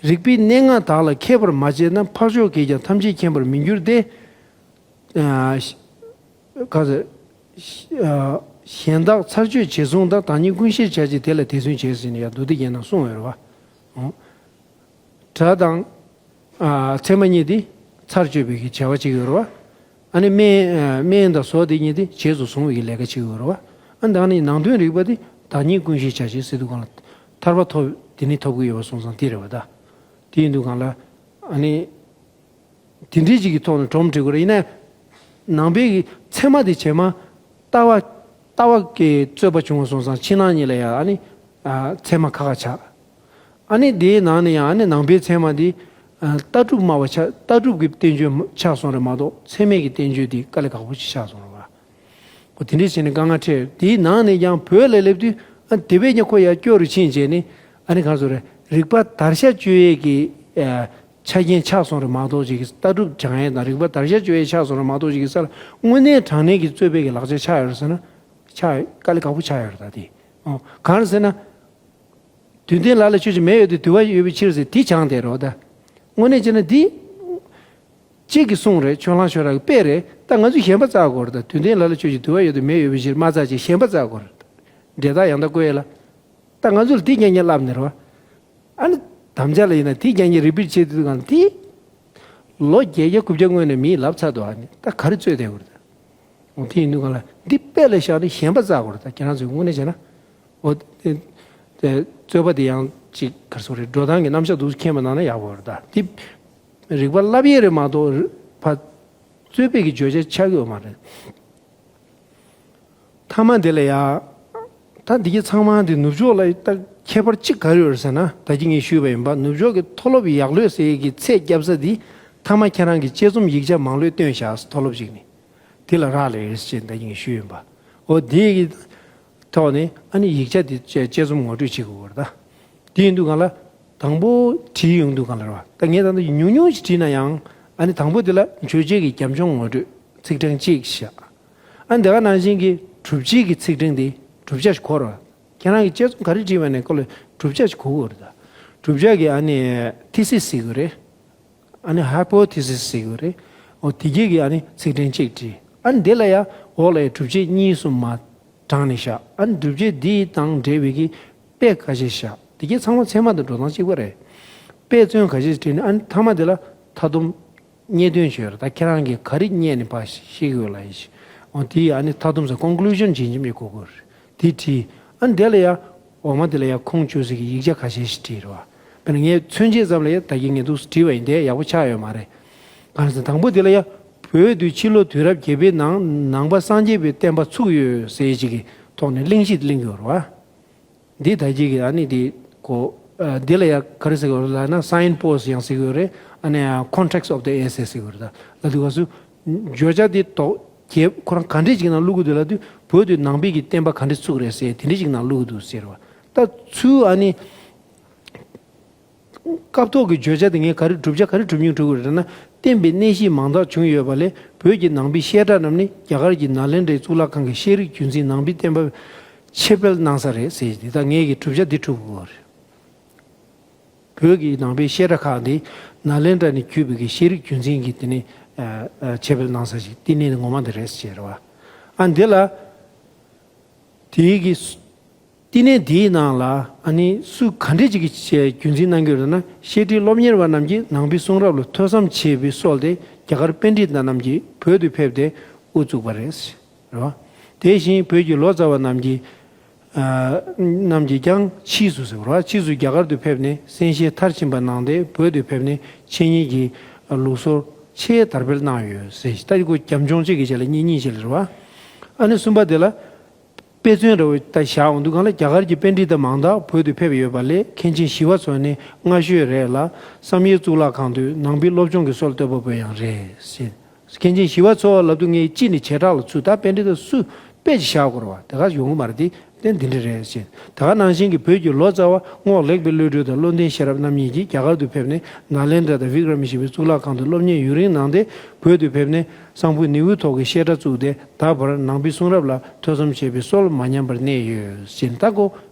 རིགས་པའི་གནས་ལྔ་དག་ལ་མཁས་པར་མ་དཔྱད་ན། འཕགས་མཆོག་གིས་ཀྱང་ཐམས་ཅད་མཁྱེན་པར་མི་འགྱུར་ཏེ། ཨ་ག་ཟེར། ཨ་གཞན་དག་ཚར་གཅོད་རྗེས་བཟུང་དང་། བདག་ཉིད་ཀུན་ཤེས་བྱ་ཕྱིར་དེ་ལ་དེ་བརྩོན་བྱེད་ཟེར་ནས་ཡང་མདོ་སྡེ་རྒྱན་ནང་གསུངས་ཡོད་རེད་བ། འོ། སྒྲ་དང་། ཨ་ཚད་མ་གཉིས་དེ་ཚར་གཅོད་པའི་གི་བྱ་བ་གཅིག་ཡོད་རེད་བ། ཨ་ནི་སྨན་ཨ་སྨན་དང་ཟོག་དེ་གཉིས་དེ་རྗེས་སུ་བཟུང་བའི་གི་ལས་ཀ་གཅིག་ཡོད་རེད་བ། ཨ་ནི་ད་ནི་ནང་དོན་རིག་པ་དེ་བདག་ཉིད་ཀུན་ཤེས་བྱ་ཕྱིར་ཟེར་དུས་སྒང་ལ་ཐར་པ་ཐོབ་དེ་ནི་ཐོབ་ཀྱི་ཡོད་པ་སོང་ཙང་དེ་རེད་བ་ད། དེ་ཡིན་དུས་སྒང་ལ་ཨ་ནི། དེ་འདྲའི་ཅིག་གི་ཐོག་ནས་སྒྲོམ་བྲིས་དགོས་རེད། ཡིན་ན་ནང་པའི་གི་ཚད་མ་དེ་བྱས་མ་ལྟ་བ་ལྟ་བ་གི་རྩོད་པ་བྱུང་བ་སོང་ཙང་ཕྱི་ནང་གཉིས་ལ་ཡང་ཨ་ནི་ཨ་ཚད་མ་ཁ་ཁ་ཆགས། ཨ་ནི་དེའི་ནང་ནས་ཡང་ཨ་ནི་ནང་པའི་ཚད་མ་དེ་ཨ་ལྟ་གྲུབ་སྨྲ་བ་ཆགས། ལྟ་གྲུབ་ཀྱི་བསྟན་བཅོས་ཆགས་སོང་རེད་མ་གཏོགས་ཚད་མའི་གི་བསྟན་བཅོས་དེ་དཀའ་ལས་ཁག་པོ་ཞིག་ཆགས་སོང་རེད་བ། ཁོ་དེ་འདྲས་བྱས་ནས་དཀའ་ངལ་འཕྲད། དེའི་ནང་ནས་ཀྱང་བོད་ལ་སླེབས་དུས་ཨ་དེ་བས་ཀྱང་ཁོ་ཡར་སྐྱོ་རུ་ཕྱིན་བྱས་ནས་ཨ་ནི་གང་ཟེར་རེད། རིག་པ་དར་ཤ་གཅོད་ཡས་ཀྱི་ཨ་ཆ་རྐྱེན་ཆགས་སོང་རེད་མ་གཏོགས་ཅིག་ལྟ་གྲུབ་སྦྱང་ཡས་དང་རིག་པ་དར་ཤ་གཅོད་ཡས་ཆགས་སོང་རེད་མ་གཏོགས་ཅིག་གི་སར་དངོས་གནས་དྲང་གནས་ཀྱི་རྩོད་པའི་གི་ལག་ཆ་ཆགས་ཡོད་རེད་ཟེར་ན་ཆགས་དཀའ་ལས་ཁག་པོ་ཆགས་ཡོད་རེད་ད་དེ། ཨོ་གང་རེད་ཟེར་ན། དུས་མཐའི་ལ་ལ་ཆོས་ཅིག་མེད་ཡོད་དུས་དུ་བ་ཡོད་པའི་ཕྱིར་ཟེར་དེ་སྦྱངས་བསྡད་རེད་བ་ད། དངོས་གནས་བྱས་ན་འདི། གཅིག་གིས་གསུངས་རེད། ཆོས་ལྷང་ཆོས་ར་གི་དཔེ་རེད། ད་ང་ཚོས་ཞེན་པ་བཙག་དགོས་རེད་ད། དུས་མཐའི་ལ་ལ་ཆོས་ཅིག་དུ་བ་ཡོད་དུས་མེད་ཡོད་པའི་ཕྱིར་མ་བཙག་ཅིག་ཞེན་པ་བཙག་དགོས་རེད། འབྲས་རྟགས་ཡང་དག་བཀོད་ཡས་ལ། ད་ང་ཚོ་ལ་འདི་རྐྱང་རྐྱང་ལབ་ནས་རེད་བ། ཨ་ནི། དམ་བཅའ་ལ་ཡིན་ན་དེ་རྐྱང་རྐྱང་རི་པིཊ་བྱེད་དུས་སྒང་དེ། ལོ་བརྒྱད་བརྒྱ་དགུ་བརྒྱ་སྔོན་ནས་མིས་ལབ་ཚར་འདུག་ཨ་ནི་ད་ག་རེ་རྩོད་བསྡད་དགོས་རེད་ད། འོ་དེ་ཡིན་དུས་སྒང་ལ་འདི་དཔེ་ལ་བཞག་ནས་ཞེན་པ་བཙག་དགོས་རེད་ད། ཁྱེད་རང་ཚོས་དངོས་གནས་བྱས་ན། འོ་དེ་དེ་རྩོད་པ་དེ་ཡང་ཅིག་ག་རེ་ཟེར་དགོས་རེད། འགྲོ་སྟངས་ཀྱི་རྣམ་གཞག་འདུག་མཁྱེན་པ་གནང་ན་ཡག་པོ་རེད་ད། འདི་རིག་པ་བསླབ་ཡས་རེད་མ་གཏོགས་ཕ་རྩོད་པའི་གི་བརྗོད་བྱ་ཆགས་ཀྱི་ཡོད་མ་རེད། མཐའ་མ་འདི་ལ་ཡ། ད་འདི་གྱི་ཚང་མ་འདི་ནུབ་ཕྱོགས་ལ་ད་ཁྱད་པར་གཅིག་ག་རེ་ཡོད་རེད་ཟེར་ན། ད་གིན་ངས་ཞུས་པ་ཡིན་པ། ནུབ་ཕྱོགས་ཀྱི་མཐོ་སློབ་ཡག་ལོས་ཟེར་གྱི་ཚད་བརྒྱབ་ས་འདི་མཐའ་མ་ཁྱེད་རང་གི་དཔྱད་རྩོམ་ཡིག་ཆ་མང་ལོས་བཏོན་བཞག་མཐོ་སློབ་ཅིག་ནས་དེ་ལ་རག་ལས་རེད་ཅེས་ད་གིན་ངས་ཞུས་ཡིན་པ། འོ་དེ་གི་ཐོག་ནས་ཨ་ནི་ཡིག་ཆ་འདི་དཔྱད་རྩོམ་ངོ་སྤྲོད་བྱེད་དགོས་པ་རེད་ད། དེ་ཡིན་དུས་སྒང་ལ་དང་པོ་བྲིས་ཡོང་དུས་སྒང་ལ་རེད་བ། ད་ངས་ད་ལྟ་ཉུང་ཉུང་ཞིག་བྲིས་ན་ཡང་ཨ་ནི་དང་པོ་དེ་ལ་བརྗོད་བྱེད་ཀྱི་རྒྱབ་ལྗོངས་ངོ་སྤྲོད་ཚིག་ཕྲེང་གཅིག་བཞག་ཨ་ནི་དེ་ག་ནང་བཞིན་གྱི་གྲུབ་བྱེད་ཀྱི་ཚིག་ཕྲེང་དེ་གྲུབ་ཆ་ཞིག་གོ་རེད་བ། ཁྱེད་རང་གིས་དཔྱད་རྩོམ་ག་རེ་བྲིས་པ་ནས་ཁོ་ལ་གྲུབ་ཆ་ཞིག་གོ་དགོས་རེད་ད། གྲུབ་ཆ་གི་ཨ་ནི་ཐི་སིས་ཟེར་གྱི་རེད། ཨ་ནི་ཧའི་པོ་ཐི་སིས་ཟེར་གྱི་རེད། འོ་དེ་གྱད་ཀྱི་ཨ་ནི་ཚིག་ཕྲེང་གཅིག་བྲིས། ཨ་ནི་དེ་ལ་ཡ་འོག་ལ་ཡ་གྲུབ་ཆ་གཉིས་གསུམ་མ་དྲངས་ནས་བཞག་ཨ་ནི་གྲུབ་ཆ་འདི་དང་འབྲེལ་བའི་གི་དཔེ་ཁ་ཤས་བཞག་དེ་གྱད་ཚང་མ་ཚད་མ་དང་འགྲོ་སྟངས་གཅིག་པ་རེད། དཔེ་མཚོན་ཁ་ཤས་བྲིས་ནས་ཨ་ནི་མཐའ་མ་དེ་ལ་མཐའ་སྡོམ་རྙེད་དོན་ཞུས་རེད། ད་ཁྱེད་རང་གིས་ག་རེ་རྙེད་ནས་ཕར་ཤེས་ཀྱི་ཡོད་ལ་ཡིན་ཞིག་འོ་དེ་ཡ་ཨ་ནི་མཐའ་སྡོམ་ཟེར་ཀོན་ཀུ་ལུ་ཤན་བྱེད་ཉིན་མི་གོ་དགོས་རེད། དེ་བྲིས། ཨ་ནི་དེ་ལ་ཡ། འོག་མ་དེ་ལ་ཡ་ཁུངས་བཅོལ་ས་གི་ཡིག་ཆ་ཁ་ཤས་ཤིག་བྲིས་རེད་བ། དཔེར་ན་ངས་མཚོན་བྱེད་ཙམ་ལ་ཡ་ད་གིན་ངས་འདུག་སེ་བྲིས་པ་ཡིན་དེ་ཡག་པོ་ཆགས་ཡོད་མ་རེད། གང་ཟེར་དང་པོ་དེ་ལ་ཡ། བོད་དུ་ཕྱི་ལོ་དུས་རབས་བརྒྱད་པའི་ནང་ནང་པ་སངས་རྒྱས་པའི་བསྟན་པ་ཚུགས་ཡོད་ཟེར་ཅིག་གི་ཐོག་ནས་གླེང་གཞི་གླེང་གི་ཡོད་རེད་བ། འདི་ད་ཅིག་གི་ཨ་ནི་འདི་གོ་ཨ་འདི་ལ་ཡ་ག་རེ་ཟེར་གི་ཡོད་རེད་ལབ་ན་སའིན་པོ་སི་ཡང་ཟེར་གི་ཡོད་རེད། ཨ་ནི་ཀོན་ཊེག་སི་ཨོཕ་ཛ་ཨེ་སེ་ཟེར་གི་ཡོད་རེད་ད། ལབ་དུས་སྐབས་སུ་བརྗོད་བྱ་འདི་དོག་རྒྱས་ཁོ་རང་ག་འདྲས་ཅིག་ནང་བླུག་གི་འདུག་ལབ་དུས་བོད་དུ་ནང་པའི་གི་བསྟན་པ་ག་འདྲས་ཚུགས་རེད་ཟེར་དེ་འདྲས་ཅིག་ནང་བླུག་གི་འདུག་ཟེར་བ། ད་ཚུར་ཨ་ནི་སྐབས་ཐོག་གི་བརྗོད་བྱ་དེ་ངས་ག་རེ་བསྒྲུབ་བྱ་ག་རེ་སྒྲུབ་སྙིང་བྲོ་གི་རེད་ན། བསྟན་པའི་གནས་གཞི་མང་དག་བྱུང་ཡོད་པ་ལས་བོད་ཀྱི་ནང་པའི་བཤད་གྲྭ་རྣམས་ནི་རྒྱ་གར་གྱི་ནཱ་ལེནྡྲའི་གཙུག་ལག་ཁང་གི་ཤེས་རིག་རྒྱུན་འཛིན་ནང་པའི་བསྟན་པ་ཆེད་སྤེལ་གནང་ས་རེད་ཟེར་ཏེ་ད་ངས་ཀྱི་བསྒྲུབ་བྱ་འདི་གྲུབ་དགོས་རེད། བོད་ཀྱི་ནང་པའི་བཤད་གྲྭ་ཁག་འདི་ནཱ་ལེནྡྲ་ནས་བརྒྱུད་པའི་གི་ཤེས་རིག་རྒྱུན་འཛིན་གྱི་དེ་ནས་ཨ་ཨ་ཆེད་སྤེལ་གནང་ས་ཞིག་བསྟི་གནས་ངོ་མ་འདི་རེད་ཟེར་བ། ཨ་འདི་ལ་དེའི་གི་བསྟི་གནས་འདིའི་ནང་ལ་ཨ་ནི་སུ་ག་འདྲས་ཅིག་གི་རྒྱུན་འཛིན་གནང་གི་ཡོད་རེད་ན། བཤད་ཁྲིད་སློབ་གཉེར་བ་རྣམས་ཀྱིས་ནང་པའི་གསུང་རབ་ལ་ཐོས་བསམ་བྱས་པའི་སྲོལ་དེ་རྒྱ་གར་པཎྜི་ཏ་རྣམས་ཀྱིས་བོད་དུ་ཕེབས་ཏེ་དབུ་བཙུགས་པ་རེད། རེད་བ། དེ་བཞིན་བོད་ཀྱི་ལོ་ཙཱ་བ་རྣམས་ཀྱིས་ཨ་རྣམས་ཀྱིས་ཀྱང་ཕྱིས་སུ་ཟེར་བ་རེད་བ། ཕྱིས་སུ་རྒྱ་གར་དུ་ཕེབས་ནས་གསན་བཤད་མཐར་ཕྱིན་པ་གནང་སྟེ་བོད་དུ་ཕེབས་ནས་འཆད་ཉན་གྱི་ལུགས་སྲོལ་ཆེས་དར་སྤེལ་གནང་ཡོད་ཟེར། ད་ཁོ་རྒྱབ་ལྗོངས་གཅིག་གི་ཆ་ལ་གཉིས་གཉིས་ཆ་ལ་རེད་བ། ཨ་ནི་གསུམ་པ་དེ་ལ། དཔེ་མཚོན་འདྲ་བོ་ད་བཞག་འོང་དུས་སྒང་ལ་རྒྱ་གར་གྱི་པཎྜི་ཏ་མང་དག་བོད་དུ་ཕེབས་ཡོད་པ་ལས་མཁན་ཆེན་ཞི་བ་འཚོ་ནི་སྔ་ཤོས་རེད་ལ། བསམ་ཡས་གཙུག་ལག་ཁང་དུ་ནང་པའི་སློབ་སྦྱོང་གི་སྲོལ་བཏོད་པ་བོ་ཡང་རེད་ཟེར། མཁན་ཆེན་ཞི་བ་འཚོ་ལབ་དུས་ངས་གཅིག་ནས་བྱེ་བྲག་ལ་ཚུད། ད་པཎྜི་ཏ་སུ་དཔེ་ཅིག་བཞག་དགོས་རེད་བ། དེ་ག་ཡོང་གི་མ་རེད་དེ། དེ་འདི་འདྲ་རེད་ཅེས། ད་ག་ནང་བཞིན་གྱི་བོད་ཀྱི་ལོ་ཙཱ་བ་རྔོག་ལེགས་པའི་བློ་གྲོས་དང་བློ་ལྡན་ཤེས་རབ་རྣམ་གཉིས་ཀྱིས་རྒྱ་གར་དུ་ཕེབས་ནས་ནཱ་ལེནྡྲ་དང་བི་ཀྲ་མི་ཞི་བའི་གཙུག་ལག་ཁང་དུ་སློབ་གཉེར་ཡུན་རིང་གནང་སྟེ། བོད་དུ་ཕེབས་ནས་གསང་ཕུ་ནེའུ་ཐོག་གི་བཤད་གྲྭ་བཙུགས་ཏེ། ད་བར་ནང་པའི་གསུང་རབ་ལ་ཐོས་བསམ་བྱེད་པའི་སྲོལ་མ་ཉམས་པར་གནས་ཡོད་ཅེས། ད་ཀོ་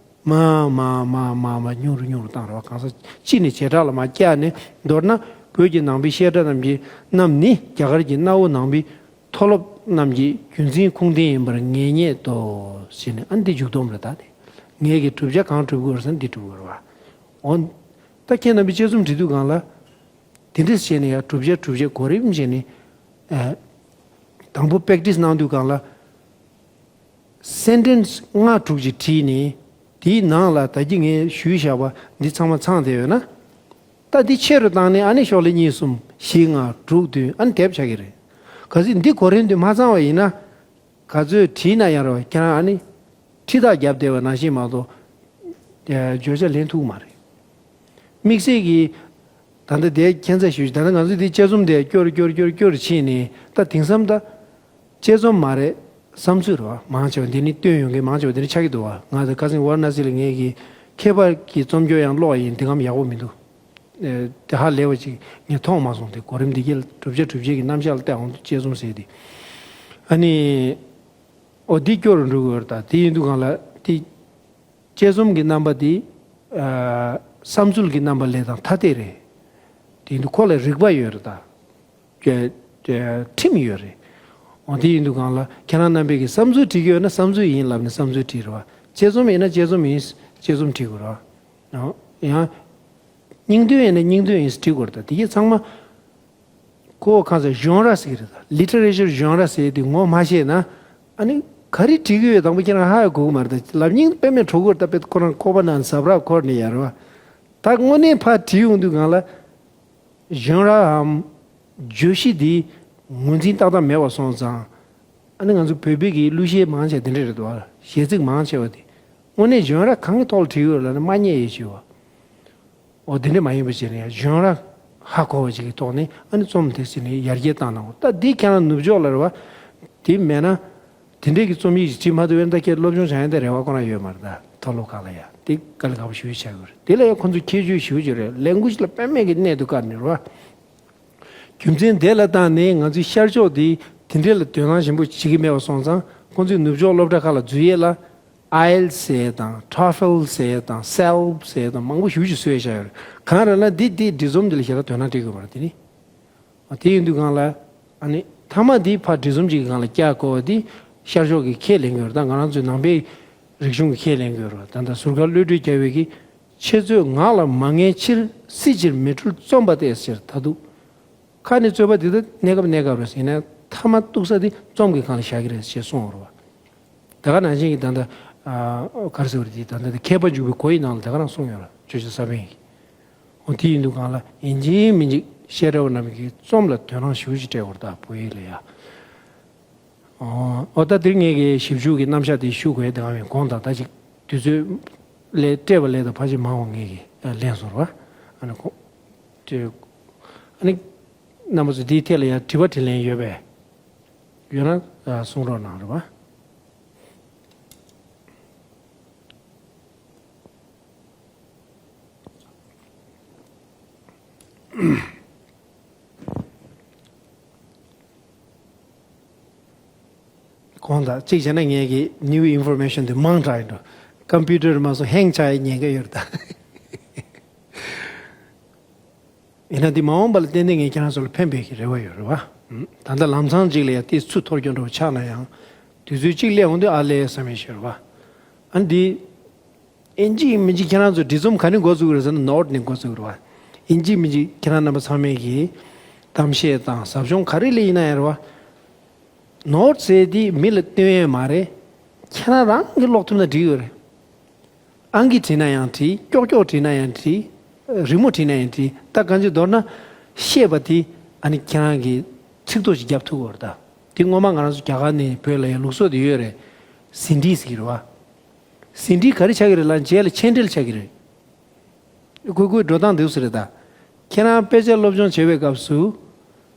མ་མ་མ་མ་མ་ཉུང་རུ་ཉུང་རུ་བཏང་རོགས། གང་ཟག་གཅིག་ནས་བྱེ་བྲག་ལ་མ་བཀྱག་ནས། མདོར་ན་བོད་ཀྱི་ནང་པའི་བཤད་གྲྭ་རྣམས་ཀྱི་རྣམས་ནི་རྒྱ་གར་གྱི་གནའ་བོ་ནང་པའི་མཐོ་སློབ་རྣམས་ཀྱི་རྒྱུན་འཛིན་ཁུངས་ལྡན་ཡིན་པར་ངེས་རྙེད་དོ་ཞེས་ནས། ཨ་ནི་འདི་མཇུག་སྡོམ་རེད། ད་དེ་ངེད་ཀྱིས་བསྒྲུབ་བྱ་གང་སྒྲུབ་དགོས་ཟེར་ན་འདི་སྒྲུབ་དགོས་རེད་བ། འོ། ད་ཁྱེད་རྣམ་པས་དཔྱད་རྩོམ་བྲིས་དུས་སྒང་ལ། དེ་འདྲས་བྱས་ནས་ཡང་བསྒྲུབ་བྱ་བསྒྲུབ་བྱའི་གོ་རིམ་བྱས་ནས། ཨ། དང་པོ་པེག་ཊི་སི་གནང་དུས་སྒང་ལ། སེན་ཊེན་སི་ལྔ་དྲུག་ཅིག་བྲིས་ནས། དེའི་ནང་ལ་ད་གིན་ངས་ཞུས་བཞག་པ་འདི་ཚང་མ་ཚང་བསྡད་ཡོད་ན། ད་འདི་ཆེ་རུ་བཏང་ནས། ཨ་ནི་ཤོག་ལྷེ་གཉིས་གསུམ་བཞི་ལྔ་དྲུག་བདུན། ཨ་ནི་དེབ་ཆགས་ཀྱི་རེད། གལ་སྲིད་འདི་གོ་རིམ་འདི་མ་ཚང་བ་ཡིན་ན། ག་ཚོད་བྲིས་ན་ཡང་རེད་བ། ཁྱེད་རང་ཨ་ནི་ཁྲིད་ཐག་བརྒྱབ་བསྡད་པ་ནང་བཞིན་མ་གཏོགས། ཨ། བརྗོད་བྱ་ལེན་ཐུབ་ཀྱི་མ་རེད། དམིགས་བསལ་གྱིས་ད་ལྟ་དེ་ཁྱད་མཚར་ཞུ། ད་ལྟ་ང་ཚོས་འདི་དཔྱད་རྩོམ་དེ་སྐྱོར་སྐྱོར་སྐྱོར་སྐྱོར་བྱས་ནས། ད་དེང་སང་ད་དཔྱད་རྩོམ་མ་རེད། བསམ་ཚུལ་རེད་བ། མང་ཆེ་བ་འདི་ནས་བཏོན་ཡོང་མཁན་མང་ཆེ་བ་འདི་ནས་ཆགས་ཀྱི་འདུག་བ། ང་ཚོ་ཁ་སང་ཝཱ་ར་ཎ་སི་ལ་ངེད་ཀྱི་ཁྱད་པར་གྱི་རྩོམ་སྐྱོར་ཡང་ཀློག་ཡིན། འདི་གམ་ཡག་པོ་མི་འདུག། ཨེ། དེ་ཧ་ལས་པ་ཅིག་ངས་མཐོང་མ་སོང་། དེ་གོ་རིམ་འདི་གའི་བསྒྲུབ་བྱ་བསྒྲུབ་བྱེད་ཀྱི་རྣམ་གཞག་ལ་བལྟས་འོང་དུས་དཔྱད་རྩོམ་ཟེར་དེ། ཨ་ནི། ཨོ། འདི་སྐྱོར་རུ་འགྲོ་དགོས་རེད། ད་དེ་ཡིན་དུས་སྒང་ལ་དེ། དཔྱད་རྩོམ་གྱི་རྣམ་པ་དེ། ཨ། བསམ་ཚུལ་གྱི་རྣམ་པ་ལས་དང་ཐ་དད་རེད། དེ་ཡིན་དུས་ཁོ་ལ་རིག་པ་ཡོད་རེད་ད། ཀྱ་ཀྱ་ཁྲིམས་ཡོད་རེད། འོ། དེ་ཡིན་དུས་སྒང་ལ་ཁྱེད་རང་རྣམ་པས་ཀྱི་བསམ་ཚུལ་བྲིས་ཀྱི་ཡོད་ན་བསམ་ཚུལ་ཡིན་ལབ་ནས་བསམ་ཚུལ་བྲིས་རེད་བ། དཔྱད་རྩོམ་ཡིན་ན་དཔྱད་རྩོམ་ཡིན། དཔྱད་རྩོམ་བྲིས་དགོས་རེད་བ། ཡང་སྙིང་དོན་ཡིན་ན་སྙིང་དོན་ཡིན་བྲིས་དགོས་རེད་ད། དེ་གའི་ཚང་མ། ཁོ་གང་ཟེར། ཞོན་ར་ཟེར་གྱི་རེད་ད། ལི་ཊི་རེ་ཅར་ཞོན་ར་ཟེར་དེ་ངོ་མ་ཤེས་ན། ཨ་ནི་ག་རེ་བྲིས་ཀྱི་ཡོད་དང་པོ་ཁྱེད་རང་ཧ་ཡང་གོ་གི་མ་རེད་ད། ལབ་སྙིང་དཔེ་མེད་འཁྲུག་གི་རེད་ད། དཔེ་ཁོ་རང་ཁོག་པ་ནང་ཟབ་ར་འཁོར་ནས་ཡར་བ། ད་དངོས་གནས་ཕར་བྲིས་ཡོང་དུས་སྒང་ལ། ཞོན་རའམ་བརྗོད་གཞི་འདི་ངོས་འཛིན་ཏག་ཏག་མེད་པ་སོང་ཙང་། ཨ་ནི་ང་ཚོ་བོད་པའི་གི་གླུ་གཞས་མང་ཆེ་བ་དེ་འདྲ་རེད་འདུག་བ། གཞས་ཚིག་མང་ཆེ་བ་དེ་དངོས་གནས་ཞོན་ར་གང་གི་ཐོག་ལ་བྲིས་ཡོད་ལབ་ན་མ་རྙེད་ཡོད་ཞུ་བ། འོ། དེ་འདྲ་མ་ཡིན་པ་ཞིག་ནས་ཞོན་ར་ཧ་གོ་བ་ཞིག་གི་ཐོག་ནས། ཨ་ནི་རྩོམ་དེ་ཟིན་ནས་ཡར་རྒྱས་བཏང་གནང་། ད་འདི་ཁྱེད་རང་ནུབ་ཕྱོགས་ལ་རེད་བ། དེ་མེད་ན། དེ་འདྲས་ཀྱི་རྩོམ་ཡིག་ཅིག་བྲིས་མ་ཐུབ་པས་ན། ད་ཁྱེད་སློབ་སྦྱོང་བྱ་ཡ་དེ་རེ་བ་ཁོ་རང་ཡོད་མ་རེད་ད། མཐོ་སློབ་ཁག་ལ་ཡ་དེ་དཀའ་ལས་ཁག་པོ་ཞེ་པོ་ཅིག་ཆགས་ཡོད་རེད། དེ་ལ་ཡ་ཁོ་ཚོས་ཁྱད་ཆོས་ཞེ་པོ་ཅིག་རེད། ལས་འགུལ་ཞིག་ལ་དཔེ་མེད་ཀྱི་གནད་དུ་བཀར་ནས་རེད་བ། རྒྱུ་མཚན་དེ་ལ་བརྟེན་ནས་ང་ཚོའི་ཤར་ཕྱོགས་དེ་དེ་འདྲས་ལ་དོ་སྣང་ཆེན་པོ་བྱེད་ཀྱི་མེད་པ་སོང་ཙང་། ཁོང་ཚོས་ནུབ་ཕྱོགས་སློབ་གྲྭ་ཁག་ལ་འཛུལ་ཡས་ལ། ཨའི་ཨེལ་ཟེར་དང་། ཊོ་ཧྥལ་ཟེར་དང་། སེལ་ཕི་ཟེར་དང་། མང་པོ་ཞེ་པོ་ཅིག་བཟོས་བཞག་ཡོད་རེད། གང་རེད་ན་འདི་འདི་འབྲི་རྩོམ་འདི་ལ་ཞེ་དྲག་དོ་སྣང་སྤྲད་དགོས་པ་རེད། དེ་ནི། དེ་ཡིན་དུས་སྒང་ལ། ཨ་ནི་མཐའ་མ་འདི་ཕར་འབྲི་རྩོམ་གྱི་སྒང་ལ་བཀྱག་དགོས་པ་འདི་ཤར་ཕྱོགས་ཀྱིས་ཁས་ལེན་གྱི་ཡོད་རེད། ད་ང་རང་ཚོའི་ནང་པའི་རིག་གཞུང་གིས་ཁས་ལེན་གྱི་ཡོད་རེད། ད་ལྟ་ཟུར་མཁར་བློ་གྲོས་རྒྱལ་བའི་གི། འཆད་རྩོད་ངག་ལ་མ་ངེས་ཕྱིར། སྲིད་ཕྱིར་མི་འཁྲུལ་རྩོམ་པ་སྟེ་ཟེར། ད་དུང་ཁ་ནས་རྩོད་པ་འདི་ད་གནས་སྐབས་གནས་སྐབས་རེད། ཡིན་ནའི་མཐའ་མ་གཏུགས་ས་འདི་རྩོམ་གྱི་སྒང་ལ་བཞག་གི་རེད་ཅེས་གསུངས་ཡོད་རེད་བ། ད་ག་ནང་བཞིན་གྱི་ད་ལྟ། ཨ། ག་རེ་ཟེར་བ་རེད། དེ་ད་ལྟ་དེ་མཁས་པ་འཇུག་པའི་སྒོ་ཡི་ནང་ལ་ད་ག་རང་གསུངས་ཡོད་རེད། བརྗོད་བྱ་གསར་པའི། འོ། དེ་ཡིན་དུས་སྒང་ལ་ཡིན་གཅིག་མིན་གཅིག་བཤད་གྲྭ་བ་རྣམས་ཀྱིས་རྩོམ་ལ་དོ་སྣང་ཞེ་པོ་ཅིག་སྤྲད་དགོས་རེད་ད། བོད་ཡིག་ལ་ཡ། འོ། འོ། ད་འདིར་ངས་ཀྱི་ཞིབ་འཇུག་གི་རྣམ་གཞག་དེ་ཞུ་དགོས་དེ་གང་ཡིན། གོང་དང་ད་ཅིག་དུས་ཚོད་ལས་སྤྲད་པ་ལས་དང་ཕལ་ཆེར་མང་བ་ངས་ཀྱི་ལན་སོང་རེད་བ། ཨ་ནི་ཁོ། དེ། ཨ་ནི་རྣམ་པ་ཚོས་འདིའི་ཐད་ལ་ཡང་དྲི་བ་དྲིས་ལན་ཡོད་པས། ཡོད་ན་གསུང་རོགས་གནང་རེད་བ། གོང་དང་གཅིག་བྱས་ན་ངས་ཀྱི་ནིའུ་ཨིན་ཕོར་མེ་ཤོན་དེ་མང་དྲགས་ཡིན་འགྲོ། ཀམ་པུ་ཊར་མ་སོང་ཧེང་ཆགས་ཡའི་ཉེན་ཁ་ཡོད་རེད་ད། ཡིན་ན་འདི་མ་འོངས་པ་ལ་ཏན་ཏན་ངས་ཁྱེད་རང་ཚོ་ལ་ཕན་པའི་གི་རེ་བ་ཡོད་རེད་བ། ད་ལྟ་ལམ་སང་ཅིག་ལ་ཡ་ཏོག་ཙམ་ཚུར་འཐོར་རྒྱུ་འདྲ་བོ་ཆགས་ན་ཡང་། དུས་ཚོད་ཅིག་སླེབས་འོང་དུས་ཨ་ལས་བསམ་ཡས་ཤིག་རེད་བ། ཨ་ནི་འདི། ཡིན་གཅིག་མིན་གཅིག་ཁྱེད་རང་ཚོ་འབྲི་རྩོམ་ག་ནས་འགོ་བཙུགས་རེད་ཟེར་ན་ནོཊ་ནས་འགོ་བཙུགས་རེད་བ། ཡིན་གཅིག་མིན་གཅིག་ཁྱེད་རང་རྣམ་པ་ཚང་མས་ཀྱི་གཏམ་བཤད་དང་ཟབ་སྦྱོང་ག་རེ་ལས་ཡིན་ན་ཡང་རེད་བ། ནོཊ་ཟེར་དེ་མི་ལ་སྟོན་ཡས་མ་རེད། ཁྱེད་རང་རང་གིས་ཀློག་ཐུབ་ན་འགྲིག་ཡོད་རེད། ཨང་ཀི་བྲིས་ན་ཡང་བྲིས། ཀྱོག་ཀྱོག་བྲིས་ན་ཡང་བྲིས། རི་མོ་བྲིས་ན་ཡང་བྲིས། ད་གང་ཅི་མདོར་ན་ཤེས་པ་དེ་ཨ་ནི་ཁྱེད་རང་གིས་ཚིག་ཐོ་ཞིག་རྒྱབ་ཐུབ་ཀྱི་ཡོད་རེད་ད། དེ་སྔོན་མ་ང་རང་ཚོ་རྒྱ་གར་ནས་བོད་ལ་ཡང་ལུགས་སྲོལ་དེ་ཡོད་རེད། ཟིན་བྲིས་ཟེར་གྱི་རེད་བ། ཟིན་བྲིས་ག་རེ་ཆགས་ཀྱི་རེད་ལབ་ན་རྗེས་ལ་མཆན་འགྲེལ་ཆགས་ཀྱི་རེད། ཁོའི་ཁོའི་འགྲོ་སྟངས་འདུག་ཟེར་རེད་ད། ཁྱེད་རང་དཔེ་ཆ་སློབ་སྦྱོང་བྱེད་པའི་སྐབས་སུ།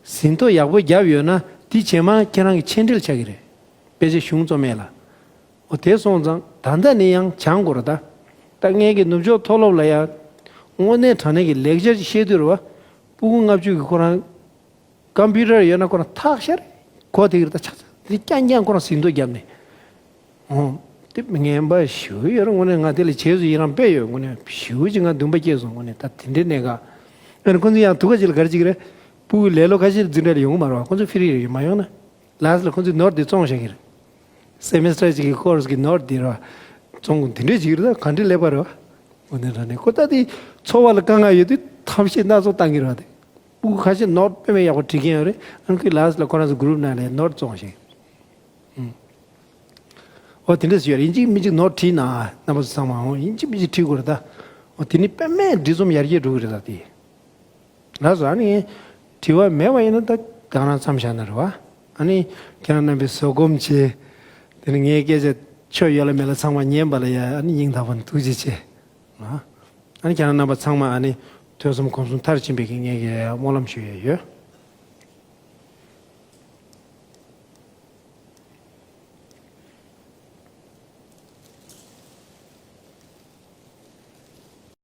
ཟིན་ཐོ་ཡག་པོ་བརྒྱབ་ཡོད་ན་དེ་རྗེས་མ་ཁྱེད་རང་གི་མཆན་འགྲེལ་ཆགས་ཀྱི་རེད། དཔེ་ཆ་གཞུང་རྩོམ་ཡས་ལ། འོ་དེ་སོང་ཙང་ད་ལྟ་ནས་ཡང་སྦྱང་དགོས་རེད་ད། ད་ངའི་གི་ནུབ་ཕྱོགས་མཐོ་སློབ་ལ་ཡང་དངོས་གནས་དྲང་གནས་ཀྱི་ལེགས་སྦྱར་ཅིག་བཤད་དུས་རེད་བ། སྤུ་གུ་ལྔ་བཅུ་གི་ཁོ་རང་ཀམ་པུ་ཊར་ཡོད་ན་ཁོ་རང་ཐག་ཤར་གོ་དེ་གི་རེད་ད། ཆག་ཆག་དེ་རྐྱང་རྐྱང་ཁོ་རང་ཟིན་ཐོ་བརྒྱབ་ནས། ཨོ། དེ་ངན་པ་ཞེ་པོ་ཡོད་རེད། དངོས་གནས་ང་དེ་ལ་རྗེས་སུ་ཡི་རང་དཔེ་ཡོད། དངོས་གནས་ཞེ་པོ་ཅིག་ང་འདུན་པ་སྐྱེས་སོང་། དངོས་གནས་ད་དེ་འདྲའི་གནད་འགག་ཨ་ནི་ཁོང་ཚོ་ཡང་དུ་ག་ཅིག་ལ་ག་རེ་བྱེད་ཀྱི་རེད། སྤུ་གུ་ལེ་ལོ་ཁ་ཤས་འཛིན་གྲྭ་ལ་ཡོང་གི་མ་རེད་བ། ཁོང་ཚོ་ཕི་རི་རེད། མ་ཡོང་ན་ལཱ་སི་ལ་ཁོང་ཚོས་ནོར་དེ་བཙོང་བཞག་གི་རེད། སེ་མེ་སི་ཊར་གཅིག་གི་ཀོར་སི་གི་ནོར་དེ་རེད་བ། བཙོང་གི་དེ་འདྲས་བྱེད་ཀྱི་རེད། ད་ག་འདྲས་ཀླད་པ་རེད་བ། འོ་དེ་འདྲ་ནས་ཁོ་ད་དེ་འཚོ་བ་ལ་དཀའ་ངལ་ཡོད་དུས་ཐབས་ཤེས་སྣ་ཚོགས་བཏང་གི་རེད་བ། དེ་སྤུ་གུ་ཁ་ཤས་ནོར་དཔེ་མེད་ཡག་པོ་བྲིས་མཁན་ཡོད་རེད། ཨ་ནི་ཁོས་ལཱ་སི་ལ་ཁོ་རང་ཚོ་གུ་རུབ་ནང་ལ་ནོར་བཙོང་བཞག་ཨུམ། འོ་དེ་འདྲས་ཡོད་རེད། ཡིན་གཅིག་མིན་གཅིག་ནོར་བྲིས་ན་རྣམ་པ་ཚོ་ཚང་མ་འོ་ཡིན་གཅིག་མིན་གཅིག་བྲིས་དགོས་རེད་ད། འོ་དེ་ནི་དཔེ་མེད་འབྲི་རྩོམ་ཡར་རྒྱས་འགྲོ་གི་རེད་ད་དེ། ལགས་སོ། ཨ་ནི་དྲི་བ་མེད་པ་ཡིན་ན་ད་གང་རང་མཚམས་བཞག་ན་རེད་བ། ཨ་ནི་ཁྱེད་རང་རྣམ་པས་བཟོད་སྒོམ་བྱེད། དེ་ནི་ངའི་སྐད་ཆ་ཆོ་ཡོད་ལ་མེད་ལ་ཚང་མ་ཉན་པ་ལ་ཡ་ཨ་ནི་སྙིང་ཐག་པ་ནས་ཐུགས་རྗེ་ཆེ། ཨ་ནི་ཁྱེད་རང་རྣམ་པ་ཚང་མ་ཨ་ནི་ཐོས་བསམ་སྒོམ་གསུམ་མཐར་ཕྱིན་པའི་གི་ངས་ཀྱི་སྨོན་ལམ་ཞུ་ཡས་ཡོད།